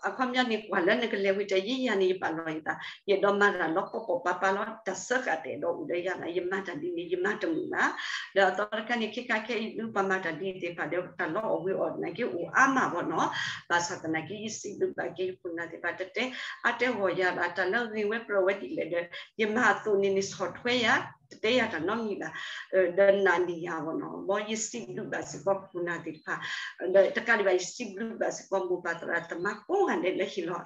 အခီပညီန့ၣ် ကွၢ်လၢနကလဲၤဝံၤတဲ ယဲယၤန့ၣ် ယပာ်လီၤယသး ယအဲၣ်ဒိးမၤတၢ်လီၤပှီၢ်ပှီၢ်ပၤပၤလီၤ. တၢ်စၢဃာ်တအဲၣ်ဒိးအိၣ်ဒီးယၤဘၣ် ယမၤတၢ်ဒ်န့ၣ် ယမၤတမုာ်ဘၣ်. ဒီးအသီတခါန့ၣ် ခဲခါခဲအံၤဒုး ပှၤမၤတၢ်ဒ်အံၤသ့ၣ်တဖၣ်ဒီး တၢ်လီအီၣ်ဝ့ၤအီၣ်သနာ်က့ အိၣ်အါမးဘၣ်နီၤ. ဘၣ်ဆၣ်သနာ်က့ ယစံးဘျုးဘၣ်က့ၤယခိၣ်နၢ်သ့ၣ်တဖၣ် တတဲအါတဲဂီၢ်ယၤဘၣ် တၢ်လၢဂ့ၤဝဲပြၢဝဲဒ်လဲၣ်ဒီး ယမၤအသိးန့ၣ်န့ၣ် ဆီၣ်ထွဲယၤ တတဲယၤတၢ်နီတမံၤဘၣ် ဒီးနာ်န့ၢ်ယၤဘၣ်နီၤ. ဘီယစံးဘျုးဘၣ်စ့ၢ်ကီးခိၣ်နၢ်သ့ၣ်တဖၣ် ဒီးတကးဒံးဘၣ် ယစံးဘျုးဘၣ်စ့ၢ်ကီးမိၢ်ပၢ်သရၣ်သမါကိးဂၤဒဲး လၢဟ့ၣ်လီၤ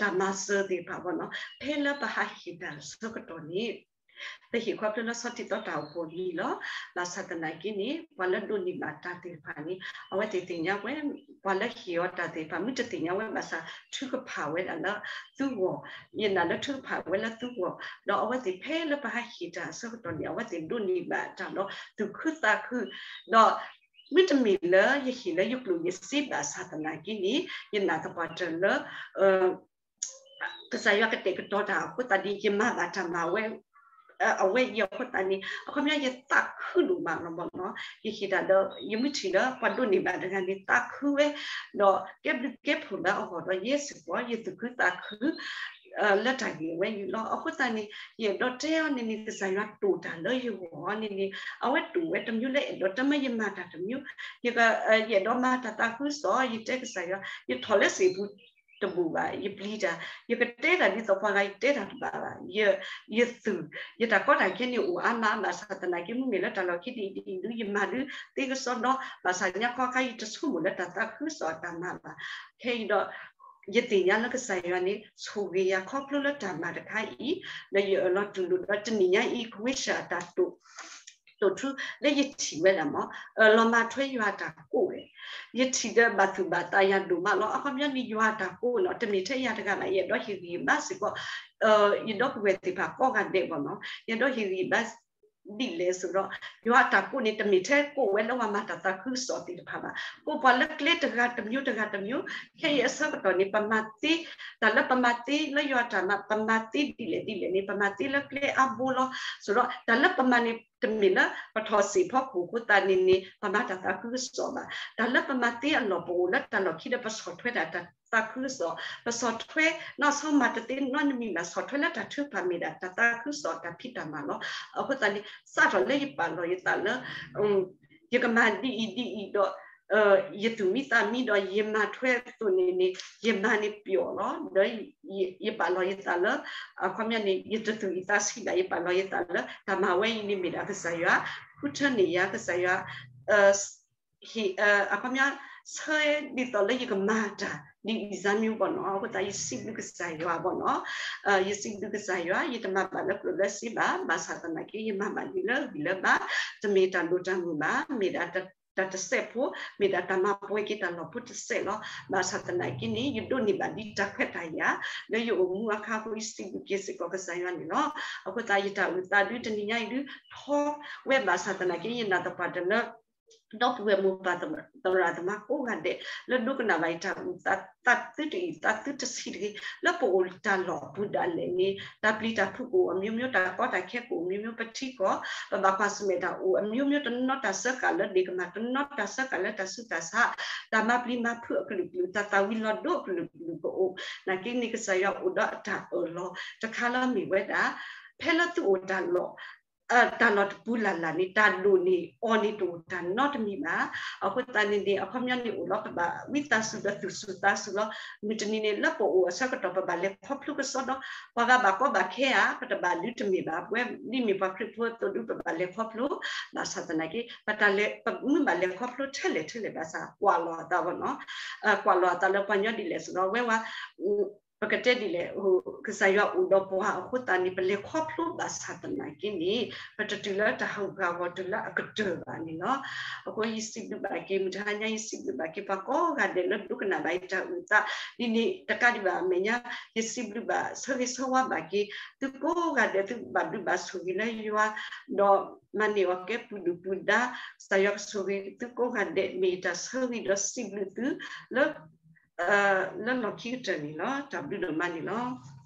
တၢ်မၤစၢၤသ့ၣ်တဖၣ်ဘၣ်နီၤ. ဖဲလၢပဟးဟ့ၣ်တၢ်အဆၢကတီၢ်န့ၣ် ပဟ့ၣ်ခီဖျိလၢဆီတံၢ်သီတၢ်အိၣ်ဖှိၣ်အမံၤလီၤ. ဘၣ်ဆၣ်သနာ်က့န့ၣ် ပှၤလၢဒိးန့ၢ်ဘၣ်တၢ်သ့ၣ်တဖၣ်န့ၣ် အဝဲသ့ၣ်သ့ၣ်ညါဝဲ ပှၤလၢဟ့ၣ်အီၤတၢ်သ့ၣ်တဖၣ် မ့ၢ်တသ့ၣ်ညါဝဲဘၣ်ဆၣ် ထုကဖၣ်ဝဲဒၣ်လၢသုဂီၢ် ယနာ်လၢထုကဖၣ်ဝဲလၢသုဂီၢ် ဒီးအဝဲသ့ၣ်ဖဲလၢပဟးဟ့ၣ်တၢ်အဆၢကတီၢ်န့ၣ် အဝဲသ့ၣ်ဒိးန့ၢ်ဘၣ်တၢ်ဒီးသူၣ်ခုသးခု ဒီး မ့တမ့ၢ်လၢယဟ့ၣ်လၢယကျိၣ်ယစ့ဘၣ်ဆၣ်သနာ်က့န့ၣ် ယနာ်သပှၢ်တၢၢ်လၢ ကစၢ်ယွၤကတဲာ်ကတီၤတၢ်အဃိသတးန့ၣ် ယမၤဘၣ်တၢ်မၤဝဲ အဝဲအံၤအဃိသတးန့ၣ် အခီပညီယသးခုဒိၣ်မးလီၤဘၣ်နီၤ. ယဟ့ၣ်တၢ်ဒီး ယမ့ၢ်ထံၣ်လၢပှၤဒိးန့ၢ်ဘၣ်တဂၤန့ၣ် သးခုဝဲ ဒီးကဲဘျုးကဲဖှိၣ်လၢအဂီၢ်ဒီး ယဲစ့ၢ်ကီး ယသူၣ်ခုသးခု လၢတၢ်ဂ့ၢ်ဝဲအံၤလီၤ. အဃိသတးန့ၣ် ယအဲၣ်ဒိးတဲအီၤန့ၣ်န့ၣ် ကစၢ်ယွၤတိာ်တၢ်လၢယဂီၢ်န့ၣ်န့ၣ် အဝဲတိာ်ဝဲတမျိုးလၢအဲၣ်ဒိးတမၢယမၤတၢ်တမျိုး ယအဲၣ်ဒိးမၤတၢ်သးခုကစီၣ် ယတဲကစၢ်ယွၤ ယထီၣ်လၢစံာ်ပူၤ တဘူၣ်ဘၣ် ယပျံၤတၢ် ယကတဲတၢ်ဒ်သိးပှၤဂၤ ယတဲတၢ်တဘၣ်ဘၣ် ယသူၣ် ယတၢ်ကီတၢ်ခဲန့ၣ်အိၣ်အါမး ဘၣ်ဆၣ်သနာ်က့ မ့မ့ၢ်လၢတၢ်လီၢ်ခံဒ်အံၤဒ်အံၤဒုး ယမၤဒုးသ့ကစီဒီ ဘၣ်ဆၣ်ညါခီခါ ယတဆိကမိၣ်လၢတၢ်သးခုကစီၣ်အတၢ်မၤဘၣ်. ခဲအံၤဒီး ယသ့ၣ်ညါလၢကစၢ်ယွၤန့ၣ် ဆိၣ်ဂ့ၤယၤခီဖျိလၢတၢ်မၤတခါအံၤ ဒီးယအၢၣ်လီၤတူၢ်လိာ်ဒီး တနံၤညါအံၤ ကွ့ၢ်ဆၢၣ်အတၢ်တိာ် တိာ်ထူလၢယထံၣ်ဝဲဒၣ်မး လီၤမၢ်ထွဲယွၤအတၢ်ကိးဝဲ ယထံၣ်ဒီးဘၣ်သူၣ်ဘၣ်သးယၤဒိၣ်မးလီၤ. အခီပညီန့ၣ် ယွၤအတၢ်ကိးနီၤ တမ့ၢ်ထဲယၤတဂၤဘၣ် ယအဲၣ်ဒိးဟ့ၣ်ဂံၢ်ဘါစ့ၢ်ကီး ယဒီပုၢ်ဝဲၢ်သ့ၣ်တဖၣ်ကိးဂၤဒဲးဘၣ်နီၤ ယအဲၣ်ဒိးဟ့ၣ်ဂံၢ်ဘါ ဒ်လဲၣ်ဆိုတော့ ယွၤအတၢ်ကိးန့ၣ် တမ့ၢ်ထဲကိးဝဲလၢပှၤမၤတၢ်သးခုကစီၣ်သ့ၣ်တဖၣ်ဘၣ် ကိးပှၤလၢကျဲတဂၤတမျိုးတဂၤတမျိုး ခဲအံၤအဆၢကတီၢ်န့ၣ် ပမၤသ့ တၢ်လၢပမၤသ့လၢယွၤအတၢ်မၤ ပမၤသ့ဒ်လဲၣ်ဒ်လဲၣ်န့ၣ် ပမၤသ့လၢကျဲအါဘိလီၤ. ဆိုတော့ တၢ်လၢပမၤန့ၣ် တမ့ၢ်လၢပထီၣ်စ့ၣ်ဖီခိၣ်အဃိသတးန့ၣ်န့ၣ် ပမၤတၢ်သးခုကစီၣ်ဘၣ်. တၢ်လၢပမၤသ့အလီၢ် ပအိၣ်လၢတၢ်လီၢ်ခံဒီး ပဆီၣ်ထွဲတၢ်သးခုကစီၣ် ပဆီၣ်ထွဲ နီၢ်ဆီမၤတသ့နီတမံၤဘၣ် ဆီၣ်ထွဲလၢတၢ်ထုကဖၣ်မ့ၢ်ဒၣ်တၢ်သးခုကစီၣ်တၢ်ဖံးတၢ်မၤလီၤ. အဃိသတးန့ၣ် စးထီၣ်လၢယပာ်လီၤယသးလၢ ယကမၤဒ်အံၤဒ်အံၤဒီး ယသူၣ်မံသးမံဒီး ယမၤထွဲအသိးန့ၣ်န့ၣ် ယမၤန့ၣ်ပျီၣ်လီၤ. ဒီးယပာ်လီၤယသးလၢ အခီပညီန့ၣ် ယတသူၣ်အံၤသးဆံးဘၣ် ယပာ်လီၤယသးလၢ တၢ်မၤဝဲအံၤန့ၣ်မ့ၢ်ဒၣ်ကစၢ်ယွၤ ဃုထၢန့ၢ်ယၤ ကစၢ်ယွၤ ဟ့ၣ် အခီပညီ ဆၢဒ်သိးလၢယကမၤတၢ် ဒ်အံၤစၢ်မံၤဘၣ်နီၤ အဃိသတး ယစံးဘျုးကစၢ်ယွၤဘၣ်နီၤ ယစံးဘျုးကစၢ်ယွၤ ယတမၤဘၣ်လၢကျိၣ်လၢစ့ဘၣ် ဘၣ်ဆၣ်သနာ်က့ ယမၤဘၣ်ဒ်လၢဂံၢ်လၢဘါ တမ့ၢ်တၢ်ဒိၣ်တၢ်မုၢ်ဘၣ် မ့ၢ်ဒၣ်တၢ်တစဲးဖိ မ့ၢ်ဒၣ်တၢ်မၤပှဲၤက့ၤတၢ်လီၢ်ဖိတစဲးလီၤ. ဘၣ်ဆၣ်သနာ်က့န့ၣ် ယဒိးန့ၢ်ဘၣ်ဒ်တၢ်ခွဲးတၢ်ယာ် လၢယအိၣ်မူအခါအဃိ ယစံးဘျုးက့ၤစ့ၢ်ကီးကစၢ်ယွၤန့ၣ်လီၤ. အဃိသတး ယတၢ်အုၣ်သးဒုးတနံၤညါအံၤဒုး ထီဝဲဘၣ်ဆၣ်သနာ်က့ ယနာ်သပှၢ်တၢၢ်လၢ ဒီပုၢ်ဝဲၢ်မိၢ်ပၢ်သရၣ်သမါကိးဂၤဒဲး လၢဒိကနၣ်ဘၣ်ယတၢ်အုၣ်သး သးသုတအံၤ သးသုတဆံးတဂ့ၤ လၢပအိၣ်တၢ်လီၢ်အပူၤဒၣ်လဲာ်န့ၣ် တၢ်ပျံၤတၢ်ဖုးကအိၣ်အမျိုးမျိုး တၢ်ကီတၢ်ခဲကအိၣ်အမျိုးမျိုး ပထံကီၢ် ပဘၣ်ကွၢ်ဆၢၣ်မဲာ်တၢ်အိၣ်အမျိုးမျိုး တနီၤတၢ်စၢဃာ်လၢဒ့ၣ်ကမၢ် တနီၤတၢ်စၢဃာ်လၢတၢ်ဆူးတၢ်ဆါ တၢ်မၤပျံၤမၤဖုးအကလုာ်ကလုာ် တၢ်သၣ်ဝံၤလီၤဒိအကလုာ်ကလုာ်ကအိၣ် နာ်က့န့ၣ် ကစၢ်ယွၤအိၣ်ဒီးအတၢ်အၢၣ်လီၤ တခါလၢမ့ၢ်ဝဲဒၣ် ဖဲလၢသုအိၣ်တၢ်လီၢ် တၢ်လီၢ်တပူၤလၢ်လၢ်န့ၣ် တၢ်ဒိၣ်န့ၢ်အီၤန့ၣ်တအိၣ်တၢ်နီတမံၤဘၣ်. အဃိသတးန့ၣ်န့ၣ် အခီပညီန့ၣ်အိၣ်လီၤ ပဘၣ်ဝံသးစူၤဒီးသူၣ်စူၤသးစူၤလီၤ. မုၢ်တနံၤန့ၣ် လၢပအိၣ်အဆၢကတီၢ် ပဘၣ်လဲၤခီဖျိကစီဒီ ပှၤဂၤဘၣ်ကီဘၣ်ခဲဧါ ပတဘၣ်ဒုးတမ့ၢ်ဘၣ် ပဝဲဒ်မ့ၢ်ပှၤခရံာ်ဖိအသိးဒုး ပဘၣ်လဲၤခီဖျိ ဘၣ်ဆၣ်သနာ်က့ ပတၢ်လဲၤ ပမ့ၢ်ဘၣ်လဲၤခီဖျိထဲလဲၣ်ထဲလဲၣ်ဘၣ်ဆၣ် ကွၢ်လီၤအသးဘၣ်နီၤ ကွၢ်လီၤအသးလၢပှၤညီဒ်လဲၣ်ဆိုတော့ ဝဲဝဲ ပကတဲဒ်လဲၣ်, ကစၢ်ယွၤအိၣ်ဒီးပှၤအဃိသတးန့ၣ် ပလဲၤခီဖျိဘၣ်ဆၣ်သနာ်က့န့ၣ် ပတတုၤလၢတၢ်ဟးဂူာ်ဟးဂီၤတုၤလၢအကတၢၢ်ဘၣ်န့ၣ်လီၤ. အဃိယစံးဘျုးဘၣ်က့ၤ မုၢ်တဟါညါ ယစံးဘျုးဘၣ်က့ၤပှၤကိးဂၤဒဲးလၢဒိကနၣ်ဘၣ်ယတၢ်အုၣ်သး ဒ်န့ၣ်တကးဒံးဘၣ်အမဲာ်ညါ ယစံးဘျုးဘၣ်ဆၢဂ့ၤဆၢဝါဘၣ်က့ၤ သုကိးဂၤဒဲးသုဘၣ်ဘျုးဘၣ်ဆိၣ်ဂ့ၤလၢယွၤ ဒီးမၤန့ၢ်အီၤကဲပူၤဒုၣ်ပူၤဒါ ကစၢ်ယွၤကဆိၣ်ဂ့ၤသုကိးဂၤဒဲး မ့ၢ်ယတၢ်ဆၢဂ့ၤဒီးစံးဘျုးသု လၢ လၢလီၢ်ခံကတၢၢ်န့ၣ်လီၤ. တၢ်ဘျုးဒိၣ်မးန့ၣ်လီၤ.